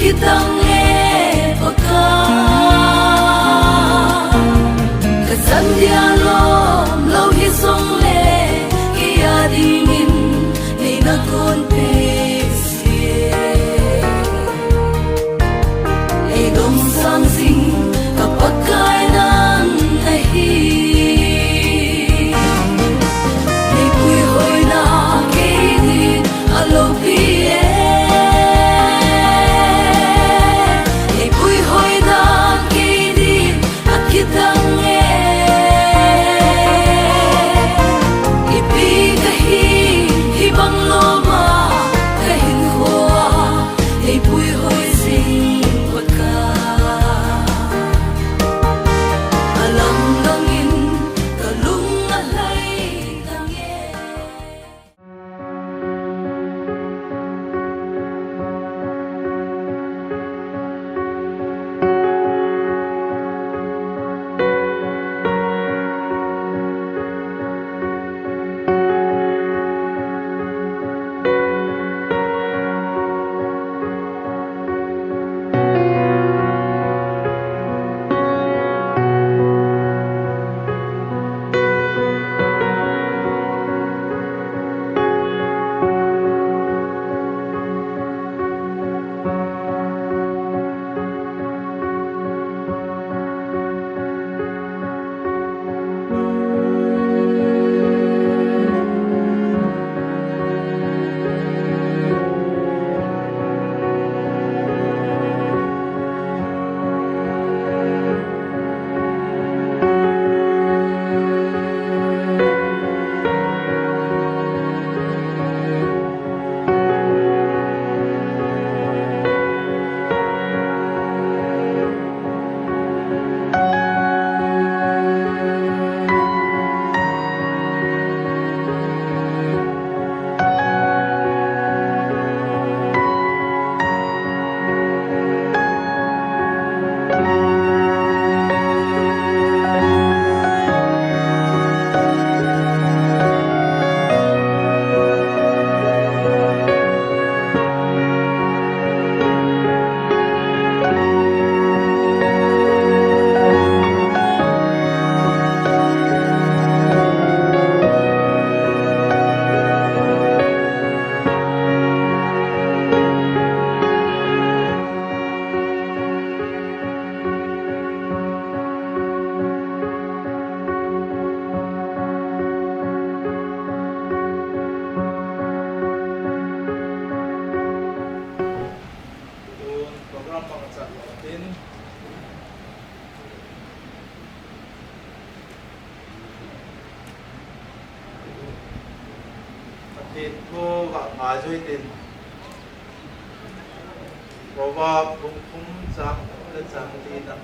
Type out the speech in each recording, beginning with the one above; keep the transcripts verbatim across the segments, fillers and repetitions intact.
Kitang e Pakai, ka chan dia lom lou hi jong le, kei a dingin nei na kon peh seh. Ei domsang jing ka Pakai nang ahi. Nei puihoina kei din a loupi e. Nei puihoina kei din a kitang e. Ipi ka hi, hibang lom a ka hinkho a, nei puihoi jing Pakai. A lang langin ka lung a lhai tang e. Tun program pang chat lo tin. Pathen thu va ngai joi tin. Proverb bung thum chang thum le chang li na.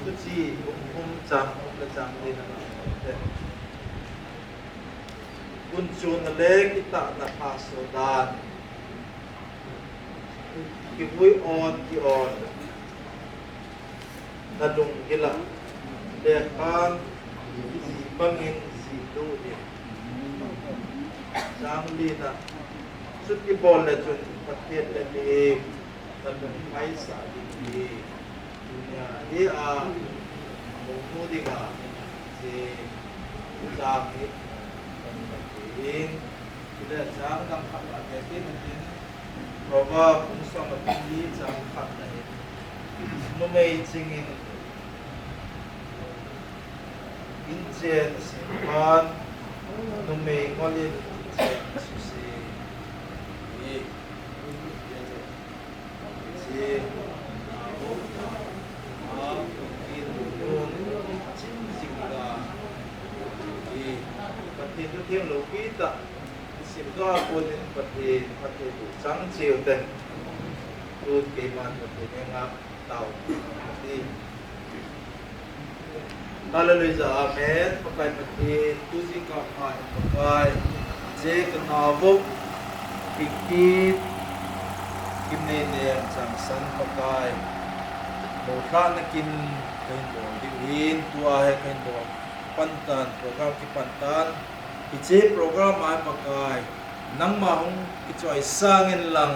Thuchi bung thum chang thum le chang li na. Gunchuna le kitahna phaso dan. Kivui on ki on. Na lunggil a lekha ji bangin ji lu in. Chang li na. Chuti bol le chun Pathen le mi na lung maisah ding hi. Tunia hi a, mounu dinga, hiche chang hi, kan ding. Chule chang dang khat a, te tin, tin. Proverb bung som le li chang khat na hi. Numei chingin, inchen simpan, numei ngolin, inchen suse. Hi. Pathen thu theng loupi tah, isim doh a konin Pathen, Pathen thu chang cheu te. Tun keiman Pathen henga tao. Hallelujah, amen. Pakai Pathen, tu jingkah pha in Pakai, hiche ka nao u, Pinky Kimneinem Changsan Pakai, mothahna kin kahin bol diu hin, tua hi kahin bol pan tan, program kipan tan, hiche program a Pakai, nangma hung kichoisang in lang,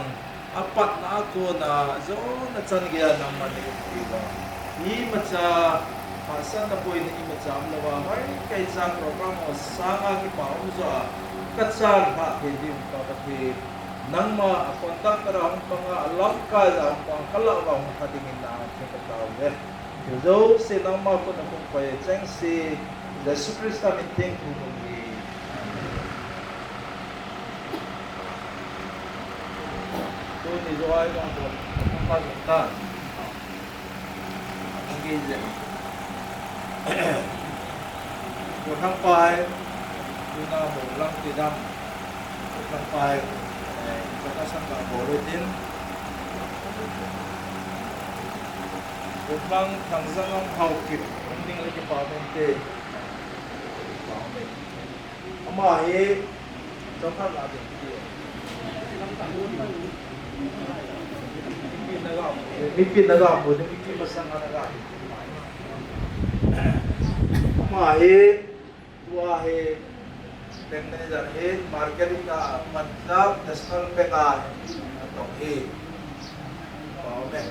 Apatna a kona jona chan geiya nangman nei umpi uva, imacha hahsatna boina imacha umlouva, hoitah chan program ho sanga kipa um joh a kachan lhah thei diu Pa Pathen, nangma a conductor a hung panga, alamkai a hung panga, kalah uva hung lha dingin na theng katao uve. Thil jouse nangma khut a hung pai chengse, Jesu Christa min theng thu hung hi. Tuni joh a i bang bol, bang bol ta. Ang gei je. Ko thang pai, tuna ho lang ti dam. Ko thang pai, eh, ko ka sang ka bol tin. Ko thang thang jang ang hau kip, ang ding le kipa men te. Kipa men. Ama hi, chawmkhat la ding ti. Mipi na ga mu, mipi na ga mu, mipi masang na ga. Ama hi, tua hi, bank manager hi, marketing a Punjab National Bank a, ato hi. Amen.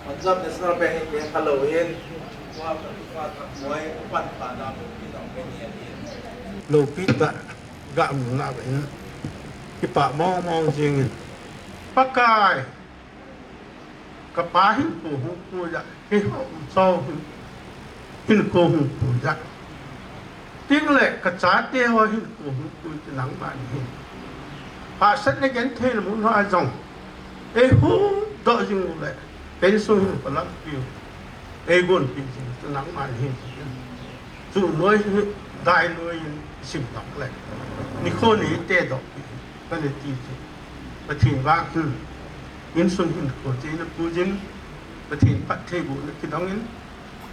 Punjab National Bank hi kei khalou hin, tua ka, tua ka, tua hi, upan pa na, loupi dang ka ni ahi. Loupi tah, ga mu na ba hin, kipa mong mong jing in. Pakai, kapa hinkho hung pui a, keiho umchau hin, hinkho hung pui a. Tin le, kachate ho hinkho hung pui ti nangma nahi. Hahsatna genthei le mun ho a jong. Ei huhdoh jing u le, pension hin palampi u. Ei gonpi jing u ti nangma nahi. Chu noi hi, dai noi in sim doh le. Nikho ni te doh pi. Kana ti chu. Pathen vang hin. Insung hinkho chu na pu jin. Pathen phattheibohna kidong in.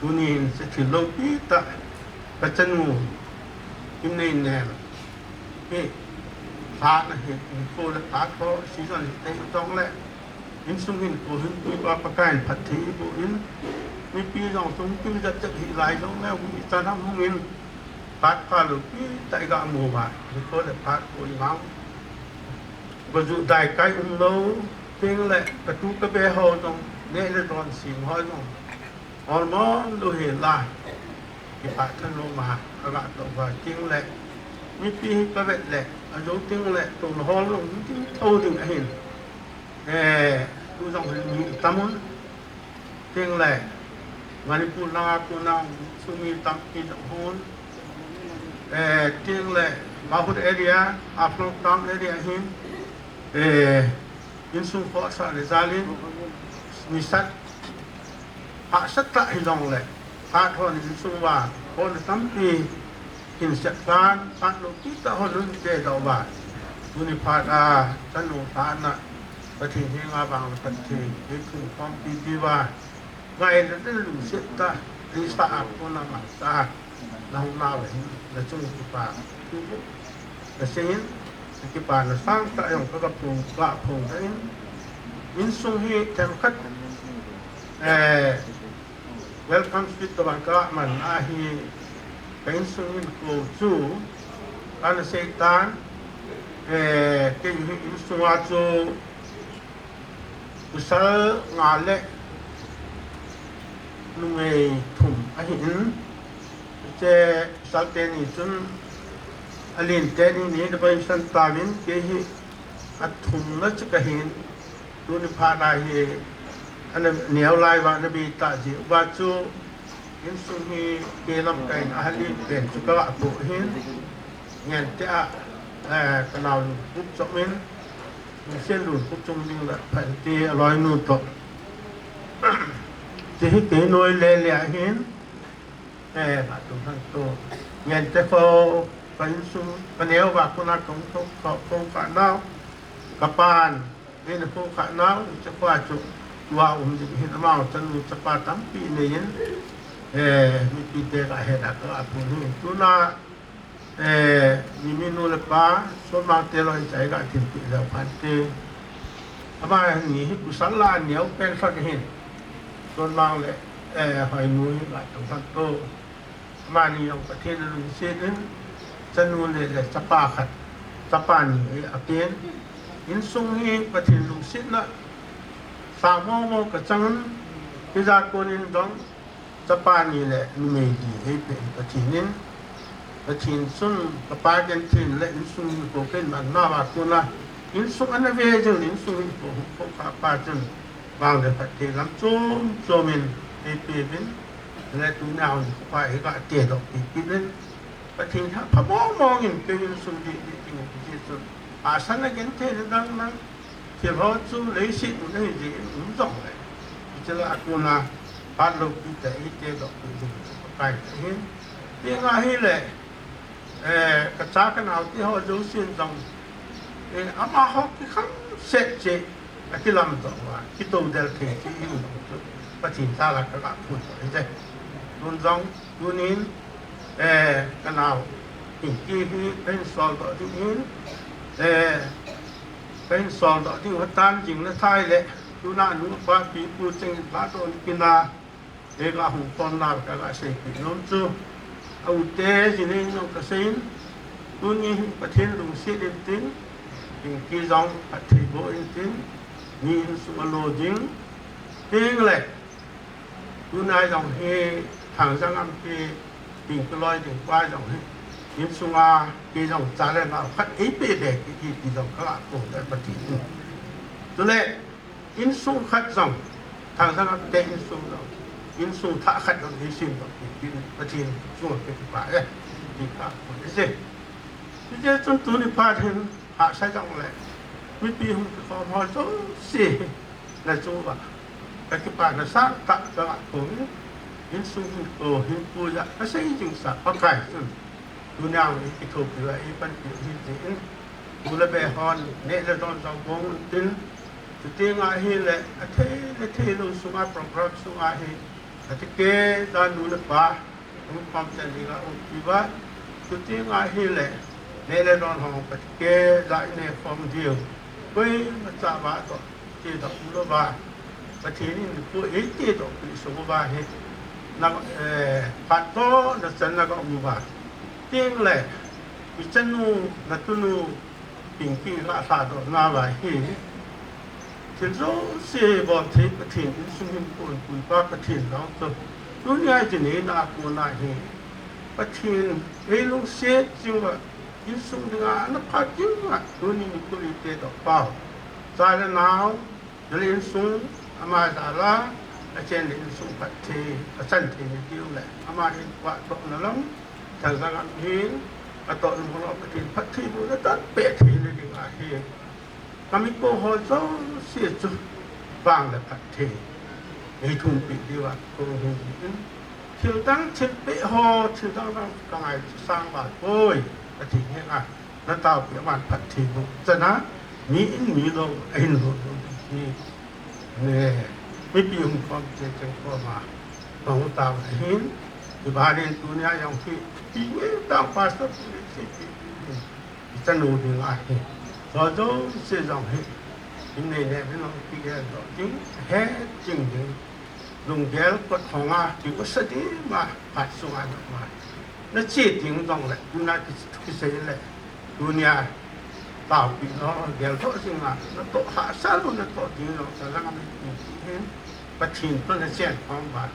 Tuni hin se thil loupi tah, ka chanu, Kimneinem hi, lhahna hi, hinkho le phat ho, season hi tei tong le, insung hinkho hin, Pakai in phattheiboh in, mipi jong tung kim jat jat hi lai jong le, hung i chan ham hung in, phat pha loupi tah i ga mu uva, hinkho le phat ho i mang. Ka ju dai kai um lou, tin le, ka tu ka be ho jong, neh le don sing ho jong. Almon lou hi lai. Kipah thanom a, aga toh uva tin le. Mipi hi ka vet le, ajou tin le, tun hol lou, tin thou ding ahin. Eh, tu jong hin mi tam un. Tin le, Manipur langa kona, sumi tampi jong hung un. Eh, tin le, Mahur area, Haflong town area hin. Eh, insung khohsah le jal in, nisat, hahsat tah hijongle, phat hon insung uva, hon tampi hin sep tan, phat loupi tah hon um te doh uva. Tuni phat a, chanu phat na, Pathen henga vang le phatthei, ei thum khompi diuva. Ngai le le lungset tah, Christa a kona mang tah, na hung nau hin, na chung kipa, tu bu. Na sei in, na kipana sang tah jong ka, ka phong, ka phong tah in. Insung hi themkhat, eh, welcome speech ka bang ka man ahi, ka insung hinkho chu, kana sei tan, eh, kei hi insung a chu, Pasal nga le numei thum ahin, hiche pasal teni chun alen teni ni le bai san tauvin, kei hi athumna chu kahin, tuni phat a hi ana neo lai uva, ana bei tah jeh uva chu, insung hi kei lamkai in ahal in pen chu ka ga toh hin, ngen te a, eh, ka nao nu pup chom in, Sen lun khup chung ding le, pha ti a loi nu toh. Ti hi kei noi le le ahin, eh, ka tung han to. Ngen te kho, ka insung, ka neo va kona kong tho, kho, kong ka nao. Ka pan, in kho ka nao, cha pa chu, tua um ding hin amau chanu chapa tampi nei in, eh, mipi te ka he da ka pu nu. Tuna, Eh, mi, mi nu le pa, Sonmang te loi chai ga thil pi leu phan te. Ama ni hi kusal la neo pen sot hin. Sonmang le, eh, Hoinu hi ga tung phan to. Ama ni jong Pathen lungset in, chanu le le chapa khat, chapa ni hi apen. Insung hi Pathen lungsetna sang mong mong kachang un, hijeh a konin jong chapa ni le numei ni eipeh Pathen in, Pathen chun kapa genthei le insung hinkho kahin man nauva kona, insung ana ve jing le insung hinkho hung kha pa chun vang le phatthei lam chom chom in eipeh uvin, le tunia hin kapa hi katedoh peh peh in, Pathen hi apha mong mong in kei insung ding ding ding ti chun, asan a genthei le dang dang, thil ho chu leiset mun ahi jeh in um jong le, hiche lah a kona phat loupi tah in eitedoh peh ding chu Pakai ahin. Ti nga hile, eh, kacha kanao te ho jousen jong, eh, amaho kikhang set cheh, akilam doh uva, kitoudel thei cheh i um chu Pathen jal a kaga phondoh ahi. Tun jong, tunin, eh, kanao Pinky hi kahin soldoh ding in, eh, kahin soldoh ding u hatan jing na thei le, tuna nu pa pi pu cheng in phatdoh in kina, eh, kahung khom nau kaga seipeh nom chu, a u te jinei jong kasei in, tuni hin Pathen lungset intin, Pinky jong phatthei boh intin, mi insung alo ding, tin le, tuna jong hi Thangjang am hi Pinky loi ding pa jong hi, insunga kei jong cha le nao khat eipeh be kit hi ti jong kaga phondoh e Pathen in. Chule, insung khat jong, Thangjang am te insung jong, insung thah khat jong eisem doh kit in Pathen chunga kakipah e, ti kaphon ahi. Hijeh chun tuni phat hin, hahsa jong le, mipi hung kikhom ho jouse, na chung uva kakipana sangtah kaga phon in, insung hinkho hin puija kasei jing sa Pakai chun, tunia hi kithopi uva eipanpi u ahi tin, u le be hon neh le don jong bong untin, chuti nga hile, athei le theilou sunga program sunga hi, athei keh a nu le pa, hung khom chan dinga hung ti uva, chuti nga hile, neh le don ho athei keh a ineh khom diu, koima cha uva toh, ti doh umlou uva, Pathen in pu eitedoh peh sung uva hi, na, eh, phatdohna chan naga um uva, tin le, ichanu, natunu, Pinky galhadoh nauva hi, thil jouse bol thei Pathen, insung hinkho puipa Pathen nau chu, tunia jinei na a kona hi, Pathen eilungset jing uva, insung dinga ana phat jing uva, tuni nikho eitedoh pau, cha le nao, chule insung, ama jal a, achen le insung phatthei, achan thei na diu le, ama hin phatdohna lam, Thangjang am hin, atoh nom lou Pathen phattheibohna dan peh thei na ding ahi. Kami ko ho jouse chu, vang le phatthei eithum peh diuva, ko hin, thil dang thilpeh ho, thil dang dang kangai chu sang val poi, ati nge a. Nataopi aman phattheiboh chana, mi in mi lou, ahin lou lou ding hi, ne, mipi hung khom cheh cheh koma, pang tao ahin, ibanin tunia jong hi, pi nge tang pastor pi nge si pi, ichanu ding ahi, ho jouse jong hi, in nei le, min lou pi nge lou ding, he ding ding. Lunggel kot hong a, ti u sa di ma, phat sunga na ma. Na che ding jong le, na ki, kisei le, tunia, taopi lou, gel toh jing a, natoh hahsa lou, natoh ding lou, sa lang a mi ti hin, Pathen toh na chen khom uva,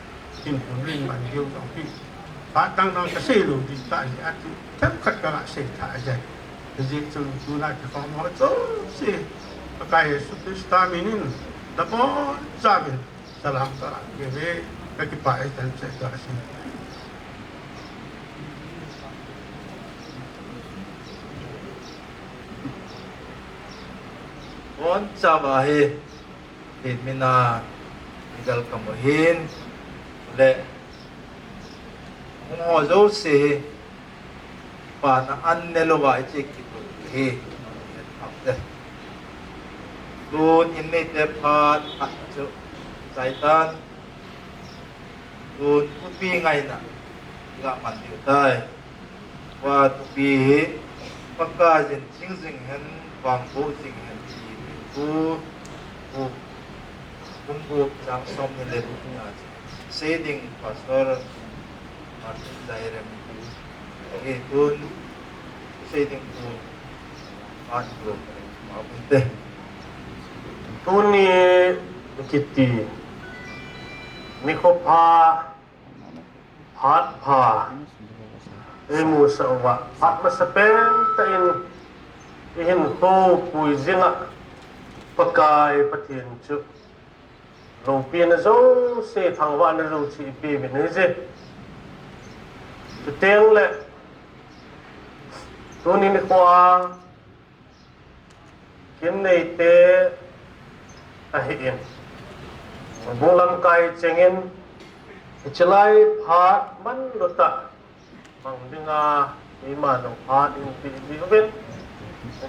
tin pun ring man diu jong hi. Phat dang dang kasei lou ding tah hi ati, themkhat kaga sei tha jeng. Hijeh chun tuna kikhom ho jouse, Pakai Jesu Christa min in, nabonchauvin, Salam ka, kei ve, kakipah e, chan che ka sin. Bonchauva hi, hin mina, midal kamu hin, le, hung ho jouse hi, Pana an ne louva iche kit u hi. Tun in neite phat khat chu chai tan. Tun thupi ngaina iga man diu tai. Tua thupi hi Pakaiyin ching jing hen, vangboh jing hen ti thu, thu, kum gup chang som ni le gup na. Sei ding Pastor Martin Zairem. Ahi tun, sei ding Pu Martin Zairem. Tuni kiti nikho pha, phat pha, eimusah uva, phat masapen tah in ihinkho pui jinga Pakai Pathen chu loupina jouse, thangvahna jouse ipeuvin ahije. Chuteng le tuni nikho a Gimneite ahin, bung lamkai chengin, hichelai phat manlutah mang dinga, keima jong phat in peh jiuvin,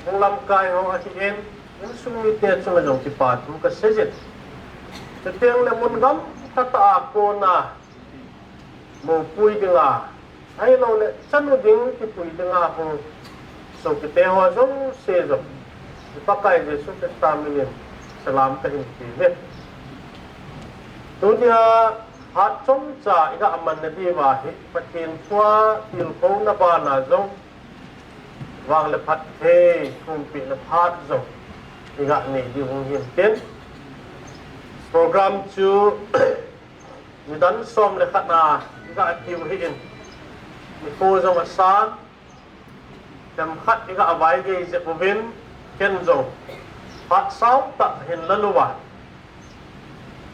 bung lamkai ho ahin, insung mite chunga jong kipa thu kaseijin. Chuteng le mun gamtah a kona moupui dinga, ahilouleh chanu ding kipui dinga hung sopite ho jouse jong, i Pakai Jesu Christa minin salam kahin pe uve. Tunia phat chomcha iga manna diuva hi, Pathen thua tilkhouna bana jong, vang le phatthei thumpehna phat jong iga nei diu hung hin tin, program chu nidan som le khat na iga kiu ahin, nikho jong asan, themkhat iga vaigei jep uvin, ken jong phat sautah hin laluva,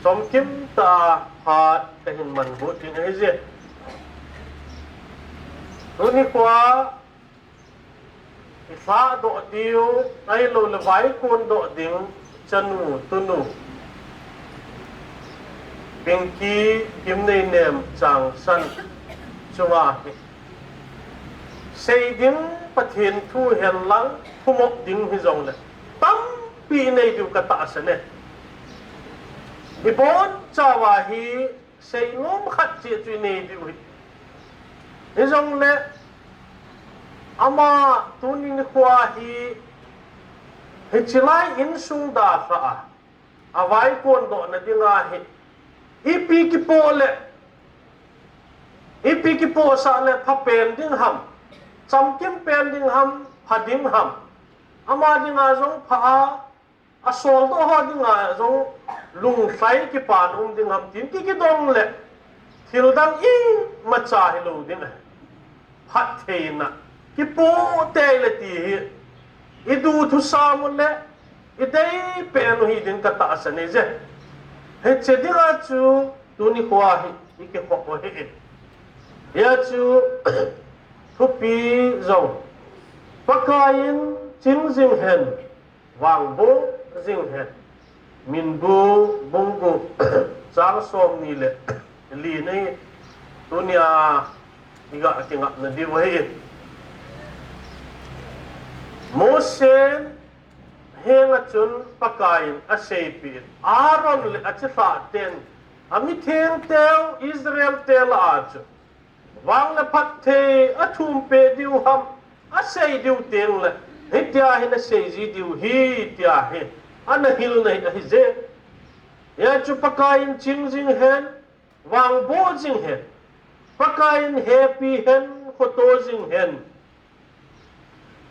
chomkim tah a phat kahin man got ding ahije. Tuni nikho a ilhahdoh diu, ahilouleh vaikon doh ding, chanu, tunu, Pinky Kimneinem Changsan chunga hi, sei ding Pathen thu henlang, thumop ding hijongle tampi nei diu katahsan e. Ibonchauva hi seinom khat cheh chu inei diu ahi. Hijongle ama tuni nikho a hi, hichelai insung dalhah a, avaikon dohna dinga hi, ipi kipoh le, ipi kipohsah le phapen ding ham, chamkim pen ding ham, pha ding ham, ama dinga jong pha a, asoldoh ho dinga jong lunglhai kipana um ding ham tin ki, kidong le thildang imacha hilou ding ahi. Phattheina kipoh tei le ti hi, idu thusam u le idei pen u hiding katahsan ahije. Hiche dinga chu tuni nikho a hi ikikhop u ahi. Hia chu thupi jong, Pakaiyin ching jing hen, vangboh jing hen, Minbu bung gup chang somni le li na hi, tunia iga kingapna diu ahi. Mose henga chun Pakaiyin aseipeh in, Aaron le achilhah ten, amithengteu Israelte lah a chu vang le phatthei athumpeh diu ham, asei diu tengle, hitia hi naseiji diu ahi, tia hi ana hilna hi ahije. Hia chu Pakaiyin ching jing hen, vangboh jing hen, Pakaiyin hepi hen, khoto jing hen,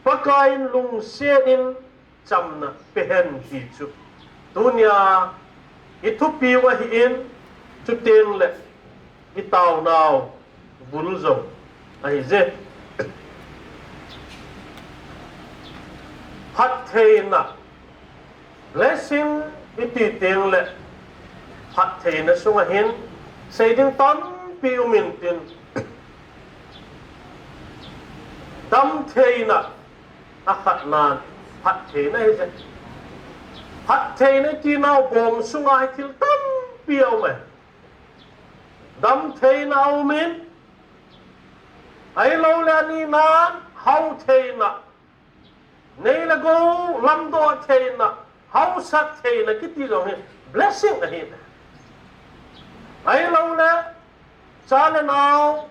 Pakaiyin lungset in chamna pe hen ti chu tunia ithupiu ahin, chutengle itaonau bul jong ahije. Phattheina, blessing iti tengle phattheina sunga hin sei ding tampi um intin, damtheina akhatnan phattheina ahije. Phattheina itinau bom sunga hi thil tampi aum e. Damtheina aumin, ahiloule aninan hautheina, nei le gou lamdoh theina, haosat theina kiti jong hi blessing ahi. Ahiloule cha le nao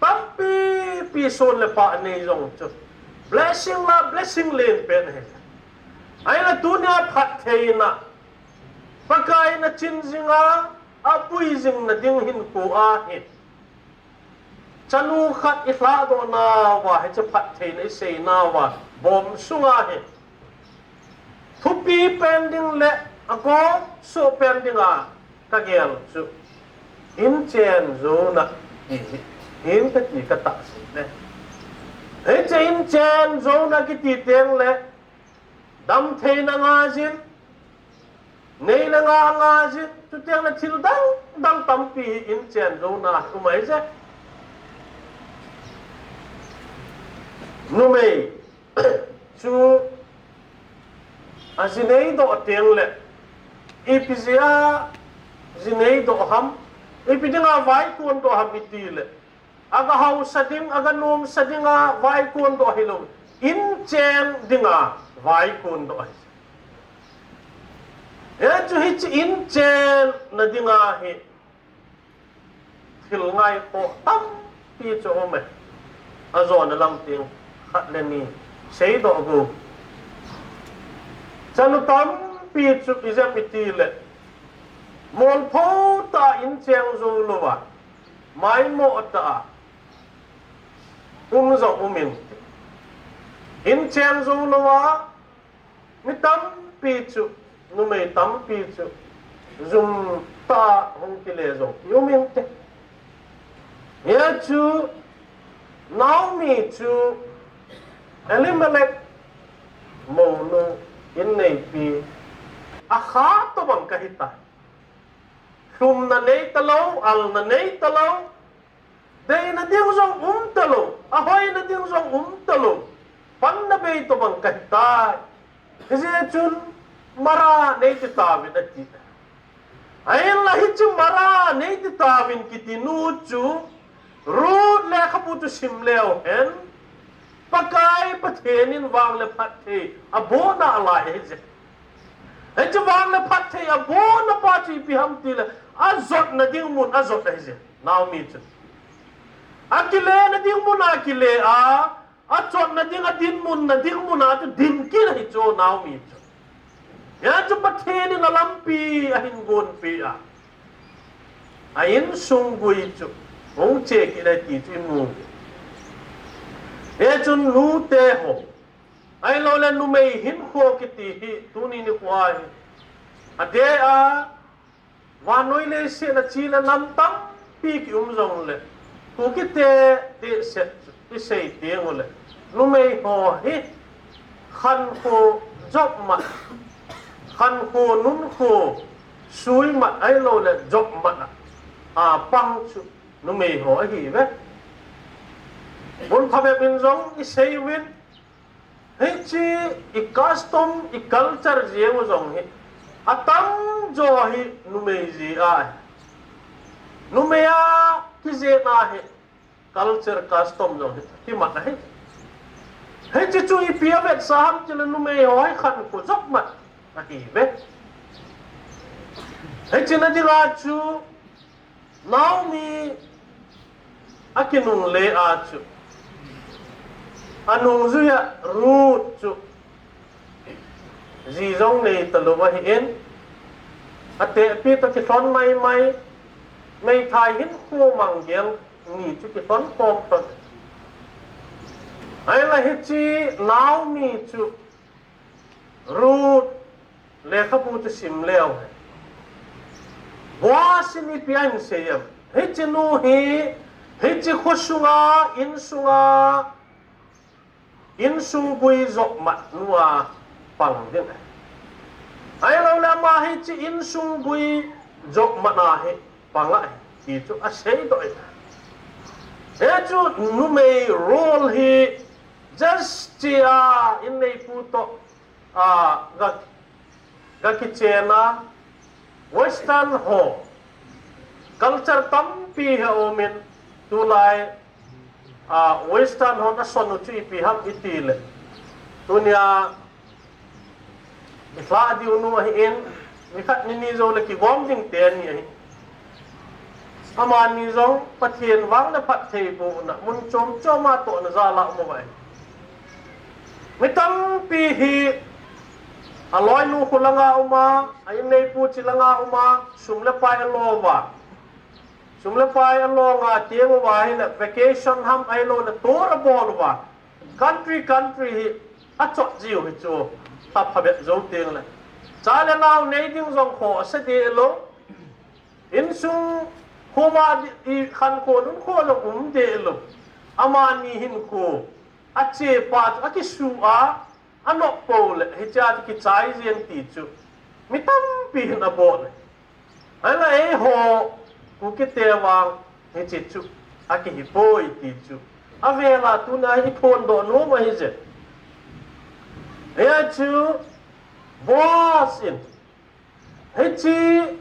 tampipi, son le pah nei jong chu blessing la blessing lenpen ahi. Ahile tunia phattheina, Pakaiyin achin jinga apui jingna ding hinkho ahi. Chanu khat ilhahdoh nauva, hiche phattheina isei nauva, bom sunga hi thupi pen ding le Akon soh pen dinga kagel chu inchen jouna ti hi, hin kati katahsan e. Hiche inchen jouna kiti teng le damtheina ngaijin, neina nga ngaijin, chuteng le thil dang dang tampi hi inchen jouna um ahi je. Numei chu aji neidoh teng le, ipi jeh a ji neidoh ham, ipi dinga vaikon doh ham iti le, aga hausa ding, aga nomsa dinga vaikon doh hilou, inchen dinga vaikon doh ahi. Hichu hiche inchen na dinga hi thil ngaikhoh tampi chu um e. Ajona lam teng khat le ni seidoh go. Chanu tampi chu ijep iti le, molpho tah a inchen jou louva, maimo tah a um jong um inte. Inchen jou louva mi tampi chu, numei tampi chu jum tah a hung kile jong um inte. Hichu Naomi chu Elimelech mounu inneipi a kha tobang kahitai. Lhumna nei talou, alna nei talou, deina ding jong um talou, ahoina ding jong um talou, panna bei tobang kahitai. Hijeh chun Mara nei titauvin ati. Ahinla hiche Mara nei titauvin kiti nu chu Ruth lekhabu chu sim leu hen, Pakai Pathen in vang le phatthei abona alai ahi je. Hiche vang le phatthei abona pa chu ipi ham tile, ajotna ding mun ajot ahi je. Naomi chu akilena ding mun a akile a, achotna ding, adinmun na ding mun a chu din kit ahi chu Naomi chu. Hichu Pathen in alampi ahin gonpeh a, a insung gui chu hung che kit ahi ti chu imu. Hichun nute ho, ahiloule numei hinkho kiti hi tuni nikho hi adeh a, vannoi leiset a chi le nam tampi kium jongle, Kukite dehset chu isei tengule, numei ho hi khankho jopmat, khankho nunkho suimat ahiloule jopmat a apang chu numei ho ahiuve. Mun phabep in jong isei uvin, hiche i custom, i culture jeng u jong hi atamjo hi numei jeh ahi. Numei a kijepna hi culture, custom jong hi kimat ahi. Hiche chu ipi avetsah ham tile numei ho hi khankho jopmat ahiuve. Hiche na dinga chu Naomi akinungle a chu, anungjui a Ruth chu ji jong nei talou ahin, atehpi toh kilhon maimai, meithai hinkho manggel ni chu kilhon khom toh. Ahinla hiche Naomi chu Ruth lekhabu chu sim leu hen, Boaz in ipi ahin sei em? Hiche nu hi hiche khosunga, insunga, insung gui jopmat nu a pang ding ahi. Ahiloule ama hiche insung gui jopmat a hi pang ahi ti chu aseidoh ahi. Hichu numei role hi just chia inneipu toh a ga, ga kichen a, Western ho culture tampi hi aumin, tulai a Western hon ason u chu ipi ham itile, tunia ilhah diu nu ahin, nikhat nini joule kigom ding teni ahi. Amani jong Pathen vang le phattheibohna mun chom chom a tohna jal a um uva ahi. Mi tampi hi aloinu khu langa uma, a inneipu chi langa uma, sum le pai alo uva, sum le pai alonga teng uva ahile vacation ham ahiloule tour abol uva, country country hi achot jiu hichu, pha, phabep jou tengle. Cha le nao nei ding jong khoh asa deh lou. Insung khoma di, i khankho nunkho jong um deh lou. Amani hinkho achepa chu akisuh a, anop pou le, hichea chu kichai jeng ti chu mi tampi hin abol e. Ahinla eiho Kukite vang hiche chu akihi poi ti chu avela tuna hi phondoh nom ahi je. Hiche chu Boaz in hiche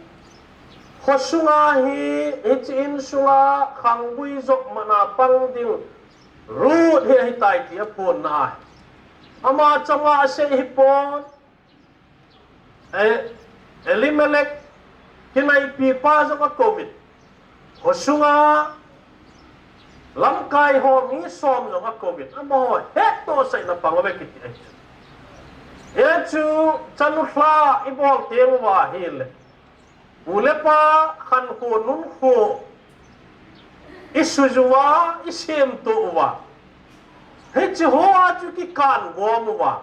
khosunga hi, hiche insunga khanggui jop mana pang ding Ruth hi ahitai ti aphonna ahi. Ama chama asei hipon, eh, Elimelech kinaipipa jong akouvin. Khosunga lamkai ho mi som jong akouvin. Amaho hettohsahna pang uve kiti ahi. Hichu chanu lha ibol teng uva ahile, u le pa khankho nunkho isuh uva, isemtoh uva, hiche hoa chu kikan gom uva,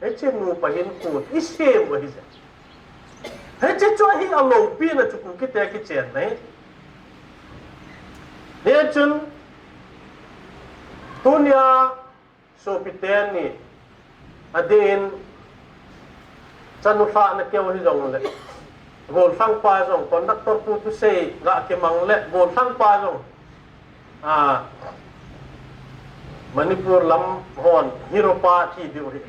hiche nupa hinkho isem u ahi je. Hiche chu ahi aloupina chu Kukite kichenna hi. Hichun tunia sopite ni adin chanu lhahna keu hijongle, gollhangpa jong, conductor pu thusei ga kimang le gollhangpa jong, a, Manipur lam hon hero pa ti diu hi.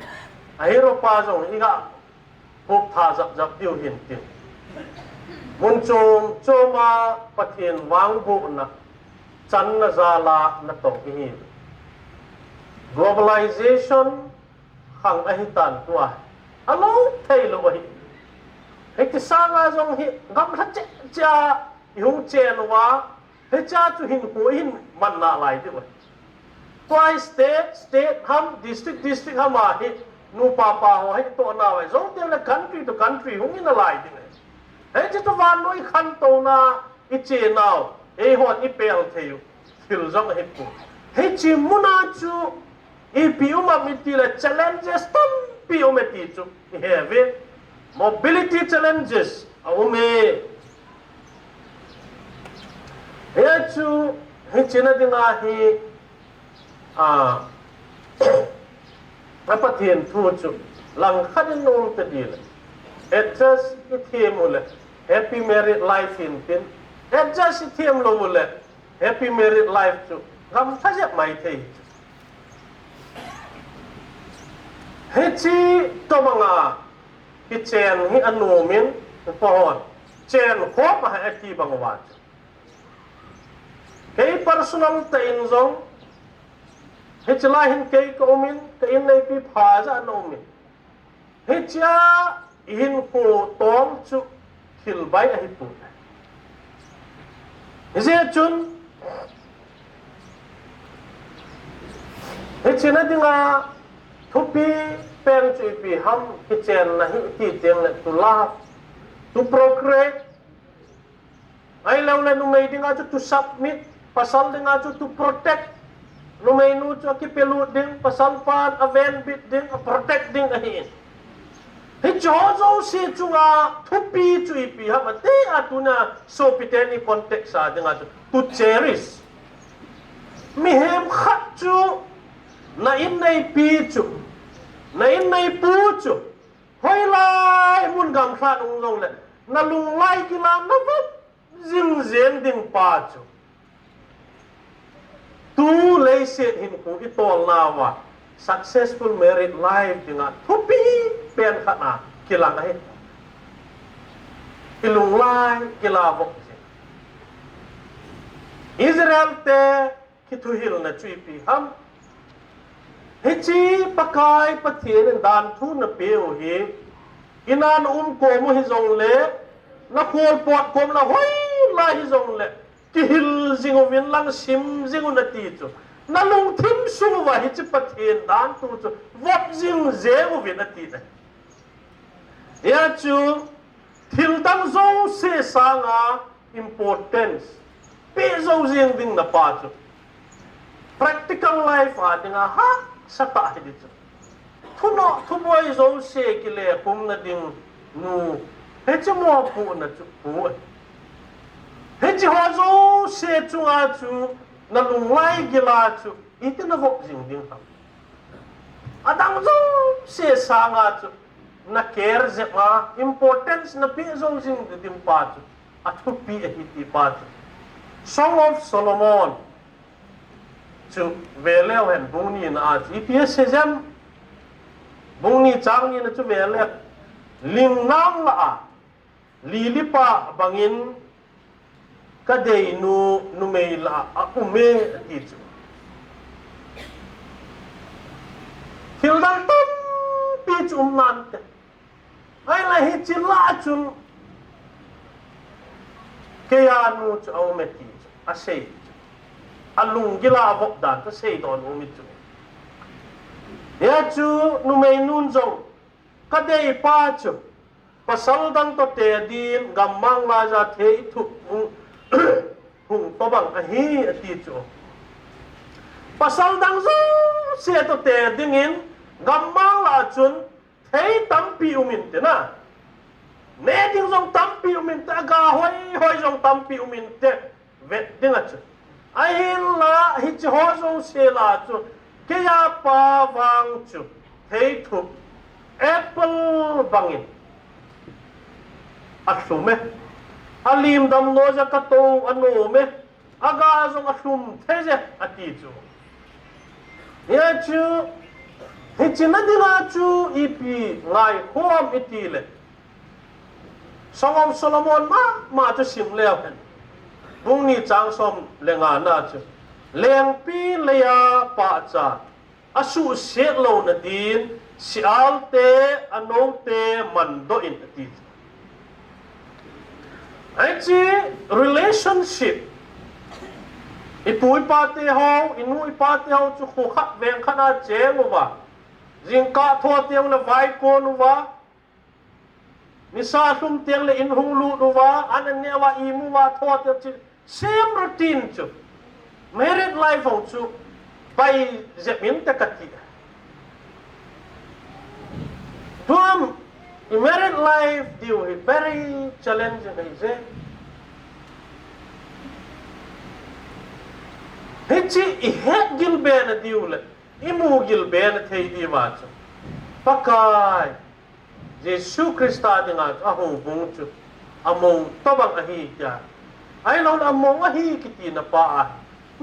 A hero pa jong iga khop tha japjap diu hin tin. Mun chom choma Pathen vangbohna channa jala natong ihi. Globalization khang ahitan tua alou theilou ahi. Hiti sanga jong hi gamlha cheh cheh a ihung chen uva, hichea chu hinkho ihin man nalai diu ahi. Tua hi state, state ham, district, district ham a hi nupa pa ho hi tohna uva jong teng le country to country hung inalai ding ahi. Hiche chu vannoi khantouna ichenau, eihon ipel theiu thil jong ahipoi. Hiche muna chu ipi um am itile challenges tampi um e ti chu ihe uve. Mobility challenges aum e. Hichu hiche na dinga hi, a, a Pathen thu chu langkhat in um tadin le, adjust ithem ule happy married life hintin, adjust ithem lou ule happy married life chu gamlha jep maithei. Hiche tobanga kichen hi anomin, upahon chen khom ahi ati bang uva chu, kei personal tah in jong hiche lai hin kei kaumin, ka inneipi pha jeh a naumin, hichea ihinkho tong chu thil bai ahipoi. Hijeh chun hiche na dinga thupi pen chu ipi ham, kichenna hi iti teng le to love, to procreate, ahiloule numei dinga chu to submit, pasal dinga chu to protect. Numeinu chu akipelut ding, pasalpan avenbit ding, a protect ding ahin. Hicheho jouse chunga thupi chu ipi ham ati a, tuna sopite ni context a dinga chu to cherish. Mihem khat chu na inneipi chu, na inneipu chu, hoilai mun gamlha nung jongle nalunglai kila navop jingjeng ding pa chu, tu leiset hinkho itolnauva successful married life dinga thupi pen khat a kilang ahi. Ilunglai kila vop jing. Israel te kithuhilna chu ipi ham, hiche Pakai Pathen in danthu napeu hi, ina naum kom u hijongle, nakhol pot kom la hoilai hijongle, kihil jing uvin lang sim jing un ati chu, nalungthim sung uva hiche Pathen danthu chu vop jingjeng uvin ati ahi. Hichu thildang jouse sanga importance peh jou jeng ding napa chu, practical life a dinga hahsatah hiding chu, thunoh thuboi jouse kilekhumna ding, nu, hiche mopohna chu pu ahi. Hiche ho jouse chunga chu nalung laigil a chu iti navop jing ding ham? Adang jouse sanga chu nacare jep a, importance napeh jou jing ding pa chu athupi ahi ti pa chu Song of Solomon chu veleu hen, bung nina a chu ipi asei jem? Bung ni chang nina chu veleu. Lingnam lah a lili pa bangin kadeinu numei lah a aume ati chu. Thildang tampi chu um nante. Ahinla hiche lah a chun keia nu chu aume ti chu asei chu. Alunggil a avop dan chu aseidoh nom chu. Hia chu numeinun jong kadeipa chu pasal dang toh te din gammang laija theithup hung, hung tobang ahi ati chu. Pasal dang jouse toh te dingin gammang lah a chun thei tampi um inte na. Ne ding jong tampi um inte, aga hoi hoi jong tampi um inte. Vet ding a chu. Ahinla hiche ho jouse lah a chu keia pa vang chu theithup apple bangin alhum e. Alim damlou jeh a katou anom e. Aga jong alhum thei je ati chu. Hia chu, hiche na dinga chu ipi ngaikhom iti le, Song of Solomon mama chu sim leu hen. Bung ni chang som le nga na chu, lengpi leia pahcha asuhset louna din, sialte, anoute mandoh in ati. Hiche relationship, ipu ipa te ho, inu ipa te ho chu kho khat veng khat a cheng uva, jingkah tho teng le vaikon uva, nisa lhum teng le in hung lut uva, an an neh uva, imu uva, tho teng chu same routine chu. Married life ho chu bai jep inte kati. Tuam, i married life diu hi very challenging ahi je. Hiche i het gil be na diu le, i mu gil be na thei diu va chu, Pakai Jesu Christa dinga chu ahoubung chu amou tobang ahi tia, ahilou le amou ahi kiti na pa a,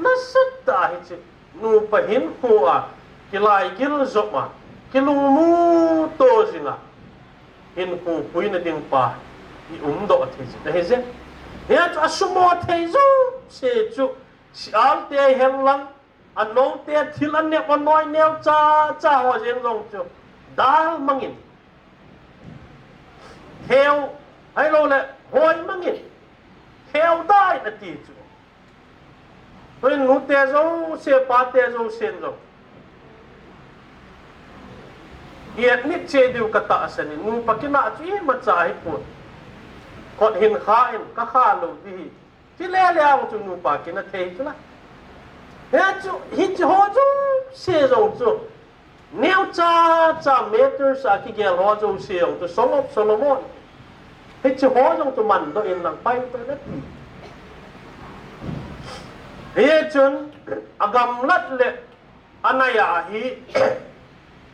nasatah a hiche nupa hinkho a kilaigil jom a, kilungmuto jing a, hinkho puina ding pa i umdoh thei jing ahi je. Hia chu asumo thei jouse chu, sialte hen lang, anoute thil anep anoi neocha cha ho jeng jong chu, dal mangin, kheu, ahilou le hoi mangin, kheu dai ati chu. Tuin nute jouse, pate jousen jong i admit cheh diu katahsan in, nupa kinah chu imacha ahipon, kot hin kha in, kakha lou ding hi, ti le le a chu nupa kinah thei chu la. Hia chu, hiche ho jouse jong chu, neocha cha matters a kigel ho jouse jong chu Song of Solomon, hiche ho jong chu mandoh in lang paito in ati. Hichun agamlat le anaiya hi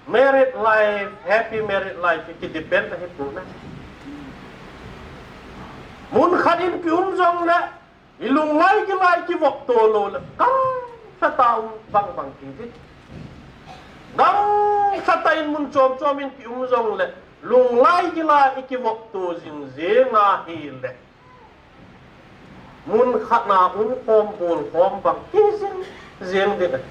married life, happy married life hi kidepend ahipoi na. Mun khat in kium jongle, i lunglai gilai kivopto lou le, gamlhat a um bangbang kiti. Gamlhat a in mun chom chom in kium jongle, lunglai gilai i kivopto jing jeng ahile, mun khat a umkhom bolkhom bang kijing jeng ding ahi.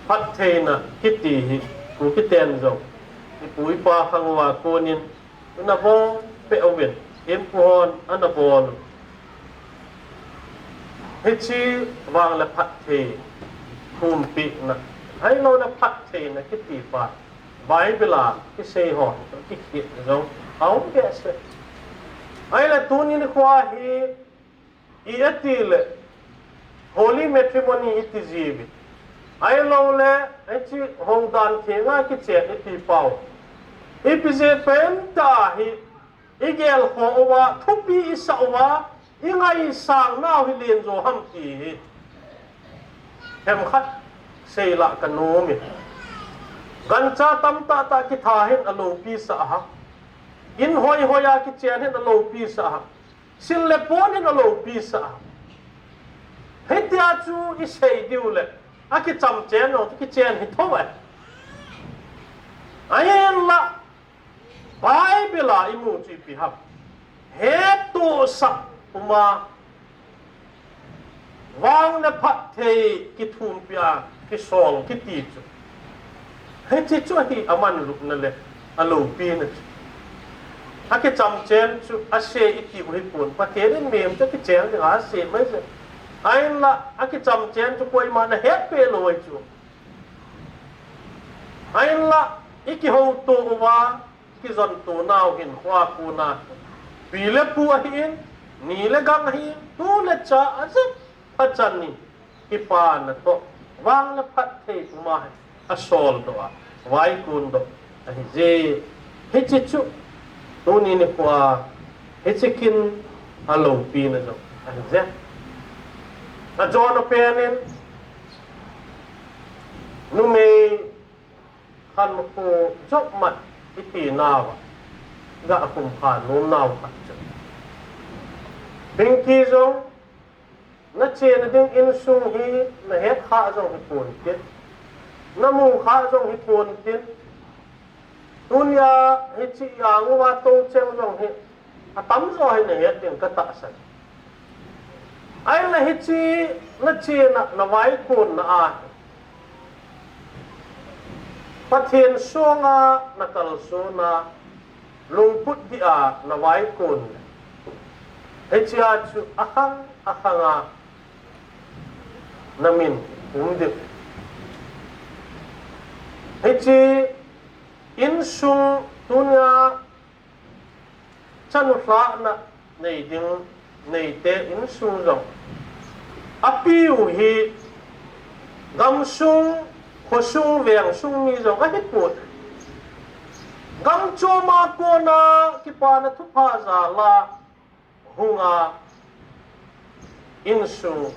Phattheina kiti hi, Kukiten jong, ipu ipa khang uva konin, inabol peh uvin, inpu hon anabol u. Hiche vang le phatthei, humpina, ahilou le phattheina kiti pa, Bible a kisei ho, kikhet jong aum behseh. Ahile tuni nikho hi, i ati le, holy matrimony iti jiuvin, Ahilouleh, hiche houdan thenga kichen iti pau. Ipi jeh pen tah a hi, igel kho uva, thupi isah uva, ingaisang nau hi len jo ham ti hi. Themkhat seilah kanom e. Gancha tamtah tah kitha hin alopi sah a. In hoi hoi a kichen hin alopi sah a. Sil le pon hin alopi sah a. Hitia chu isei diu le, akicham chen jong chu kichen hi tho e. Ahinlah, Bible a imu chu ipi ham. Hettohsah uma, vang le phatthei kithumpi a, kisol kiti chu. Hiche chu hi amanlutna le alopina chu. Akicham chen chu ase iti u hipon. Pathen in mihem chu kichen ding a ase mai se. Ahinlah, akicham chen chu koima na hetpeh lou ahi chu. Ahinlah, ikihouto uva, kijonto nau hin khoa kona. Pi le pu ahin, ni le gang ahin, tu le cha ajep, phachan in, kipana toh, vang le phatthei uma hi, asoldoh a, vaikundoh, ahije, hiche chu, tuni nikho a, hiche kin alopina jong, ahije. Ajona pen in, numei khankho jop mat iti nauva, ga khum kha nom nau khat chu. Pinky jong, nachena ding insung hi nahet kha jong hipon tin. Namu kha jong hipon tin. Tunia hiche a ngu a tou cheng jong hi atamjo hi nahet ding katahsan. Ahinla hiche nachena, navaikonna a Pathen songa nakalsona, lungput dia navaikon. Hichea chu akhang akhanga namin um ding. Hiche insung tunia chanu lhahna nei ding neite insung jong. Apiu hi gamsung, khosung, vengsung mi jong ahipon. Gam choma kona kipana thupha jala hunga insung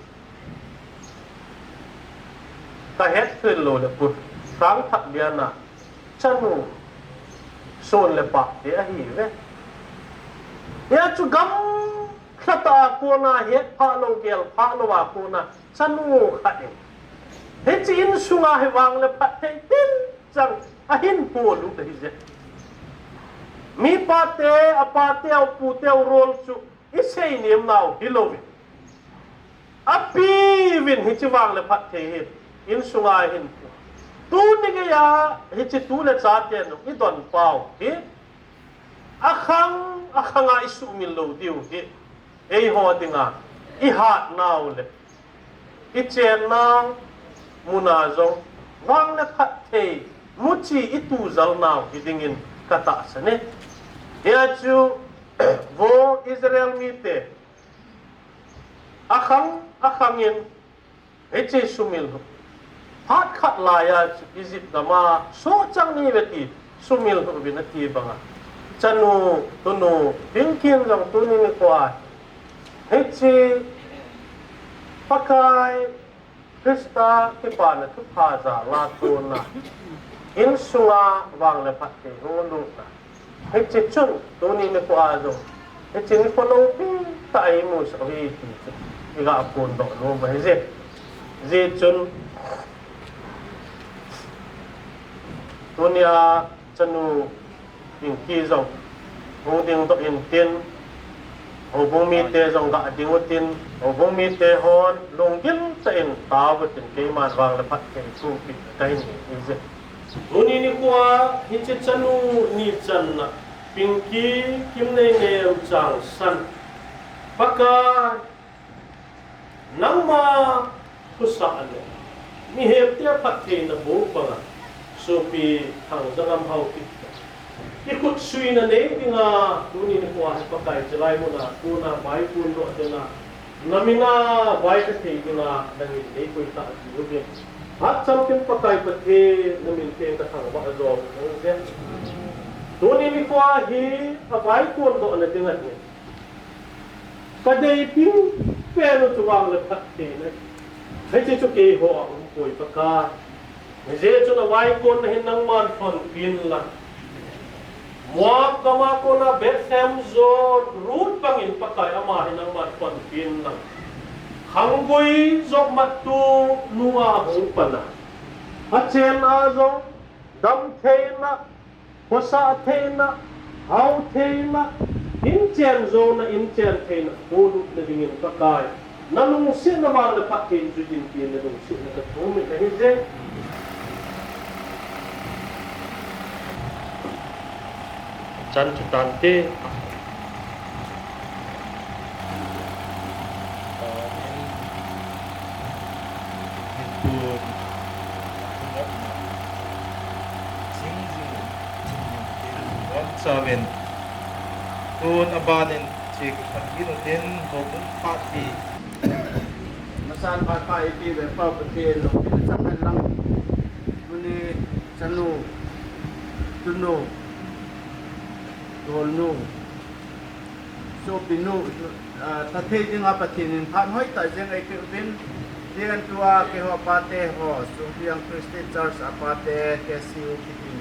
kahet thei lou le pu Thangthak Liana chanu son le pate ahiuve. Hia chu gamlhatah a kona hetphah lou, gelphah lou a kona chanu khat in hiche insunga hi vang le phatthei tinchang ahin polut ahije. Mipate, apate, apute u rol chu isei nem nau hilouvin, apiuvin hiche vang le phatthei hi insunga ahin pu. Tuni geiya hiche tu le chaten idon pau hi akhang akhanga isuhmil lou diu hi eiho dinga ihatnau le ichennau muna jong vang le phatthei muchi itujalnau hi dingin katahsan e. Hia chu vo Israel mite akhang akhangin hiche sumil u. Phat khat laiya chu Egypt gama sohchang niuve ti sumil uvin ati banga chanu tunu Pinky in jong tuni nikhoa hiche Pakai Christa kipana thupha jala kona insunga vang le phatthei hung lutna. Hiche chun tuni nikhoa jong hiche nikho loupi tah a imusah uve ti chu iga phondoh nom ahije. Hijeh chun tunia chanu Pinky jong hung dingdoh intin, houbung mite jong ga ding utin, houbung mite hon lunggil tah in tao utin, keiman vang le phatthei thumpi kahin nei ahije. Tuni nikhoa hiche chanu ni channa Pinky Kimneinei Changsan, Pakai nangma thusah le mihemte phattheina boh banga sopi Thangjangam Haokip kikhutsuina nei dinga tuni nikhoa hi Pakai chelai muna kona vaikundoh dinga namina vaikha thei dinga nangin neikoi tah jiuvin. Hatchomkim Pakai Pathen, na min theng kathangvah jong u hen. Tuni nikho hi avaikon dohna ding ahi. Kadei pengpen u chu vang le phattheina. Hiche chu keiho a um poi Pakai. Hijeh chun avaikonna hin nangman panpi in lang. Moab gam a kona Bethlehem jon Ruth bangin Pakai ama hi nangman panpi in lang. Khanggui jopmattu nu a hung pan a, achen a jong damtheina, khosah theina, hao theina, inchen jona, inchen theina, kolutna dingin Pakai, na lungsetna vang le phatthei in jui in tin na lungsetna kathum in ahi jeng. Chan chu tante. Tun abanin chik phatin utin hopun phat hi. Masan phat pha ipi ve pa Pathen lopin chang hen lang. Tuni chanu, tunu, dolnu, sopinu, ah, thathei dinga Pathen in phat hoitah jeng eipeh uvin, tin tua keiho pate ho, Songpiang Christian Church a pate, K C U kitin,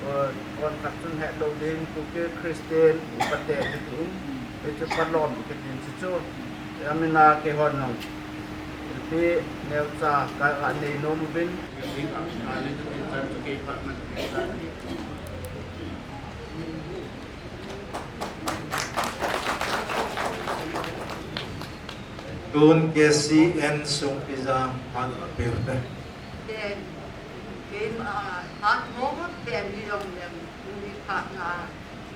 oh, kon khat chun hetlou din, Kuki Christian upate kitin, hichu palom kitin chuchu, amina keiho nung, ipi neocha ka, kanei nom uvin. Tun K C N Songpijang phat apeh te. Ken, keima, phat mo pen ni jong lem, tuni phat na,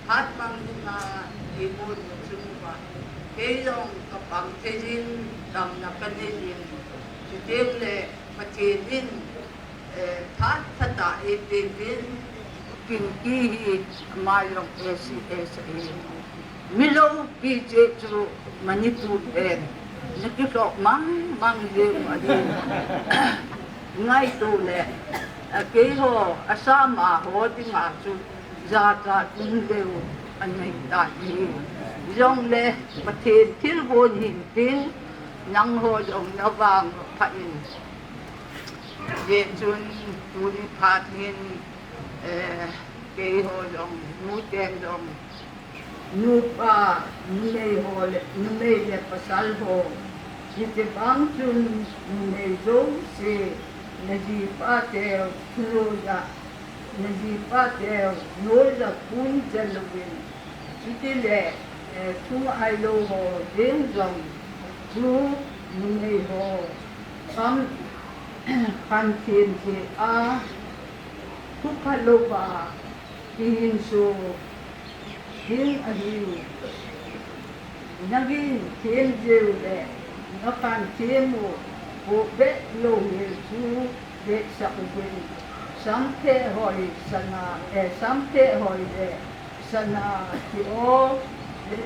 phat mang na, ei mo ni chung ba. Kei jong kapang thei jin, damna kanei jin. Chuteng le, Pathen in, eh, phat phatah eipeh uvin. Kin ki hi, ama jong A C S ahi. Miloupi jeh chu Manipur pen nakilhoh mang mang jeng u ahi. Ngaito le, a keiho Assam a ho dinga chu jachat um leu anei tan ahi. Jongle Pathen thilgon hintin, nangho jong navang pha in. Jeh chun tuni phat hin, eh, keiho jong, nuten jong, nupa, numei ho le, numei le pasal ho. Hiche bang chun numei jouse, najipa teu, noiya, najipa teu, noiya kun chal uvin. Chutile, eh, thu ailou ho ding jong, chu numei ho, kam, khan thim thim a, thu phalou va, kihin so, ding ahi. Nagin thim jeh u le, nakhan thim u, ho be lou hel chu, be sa uvin. Samthe hoi sana, eh, samthe hoi le, sana ki o, le,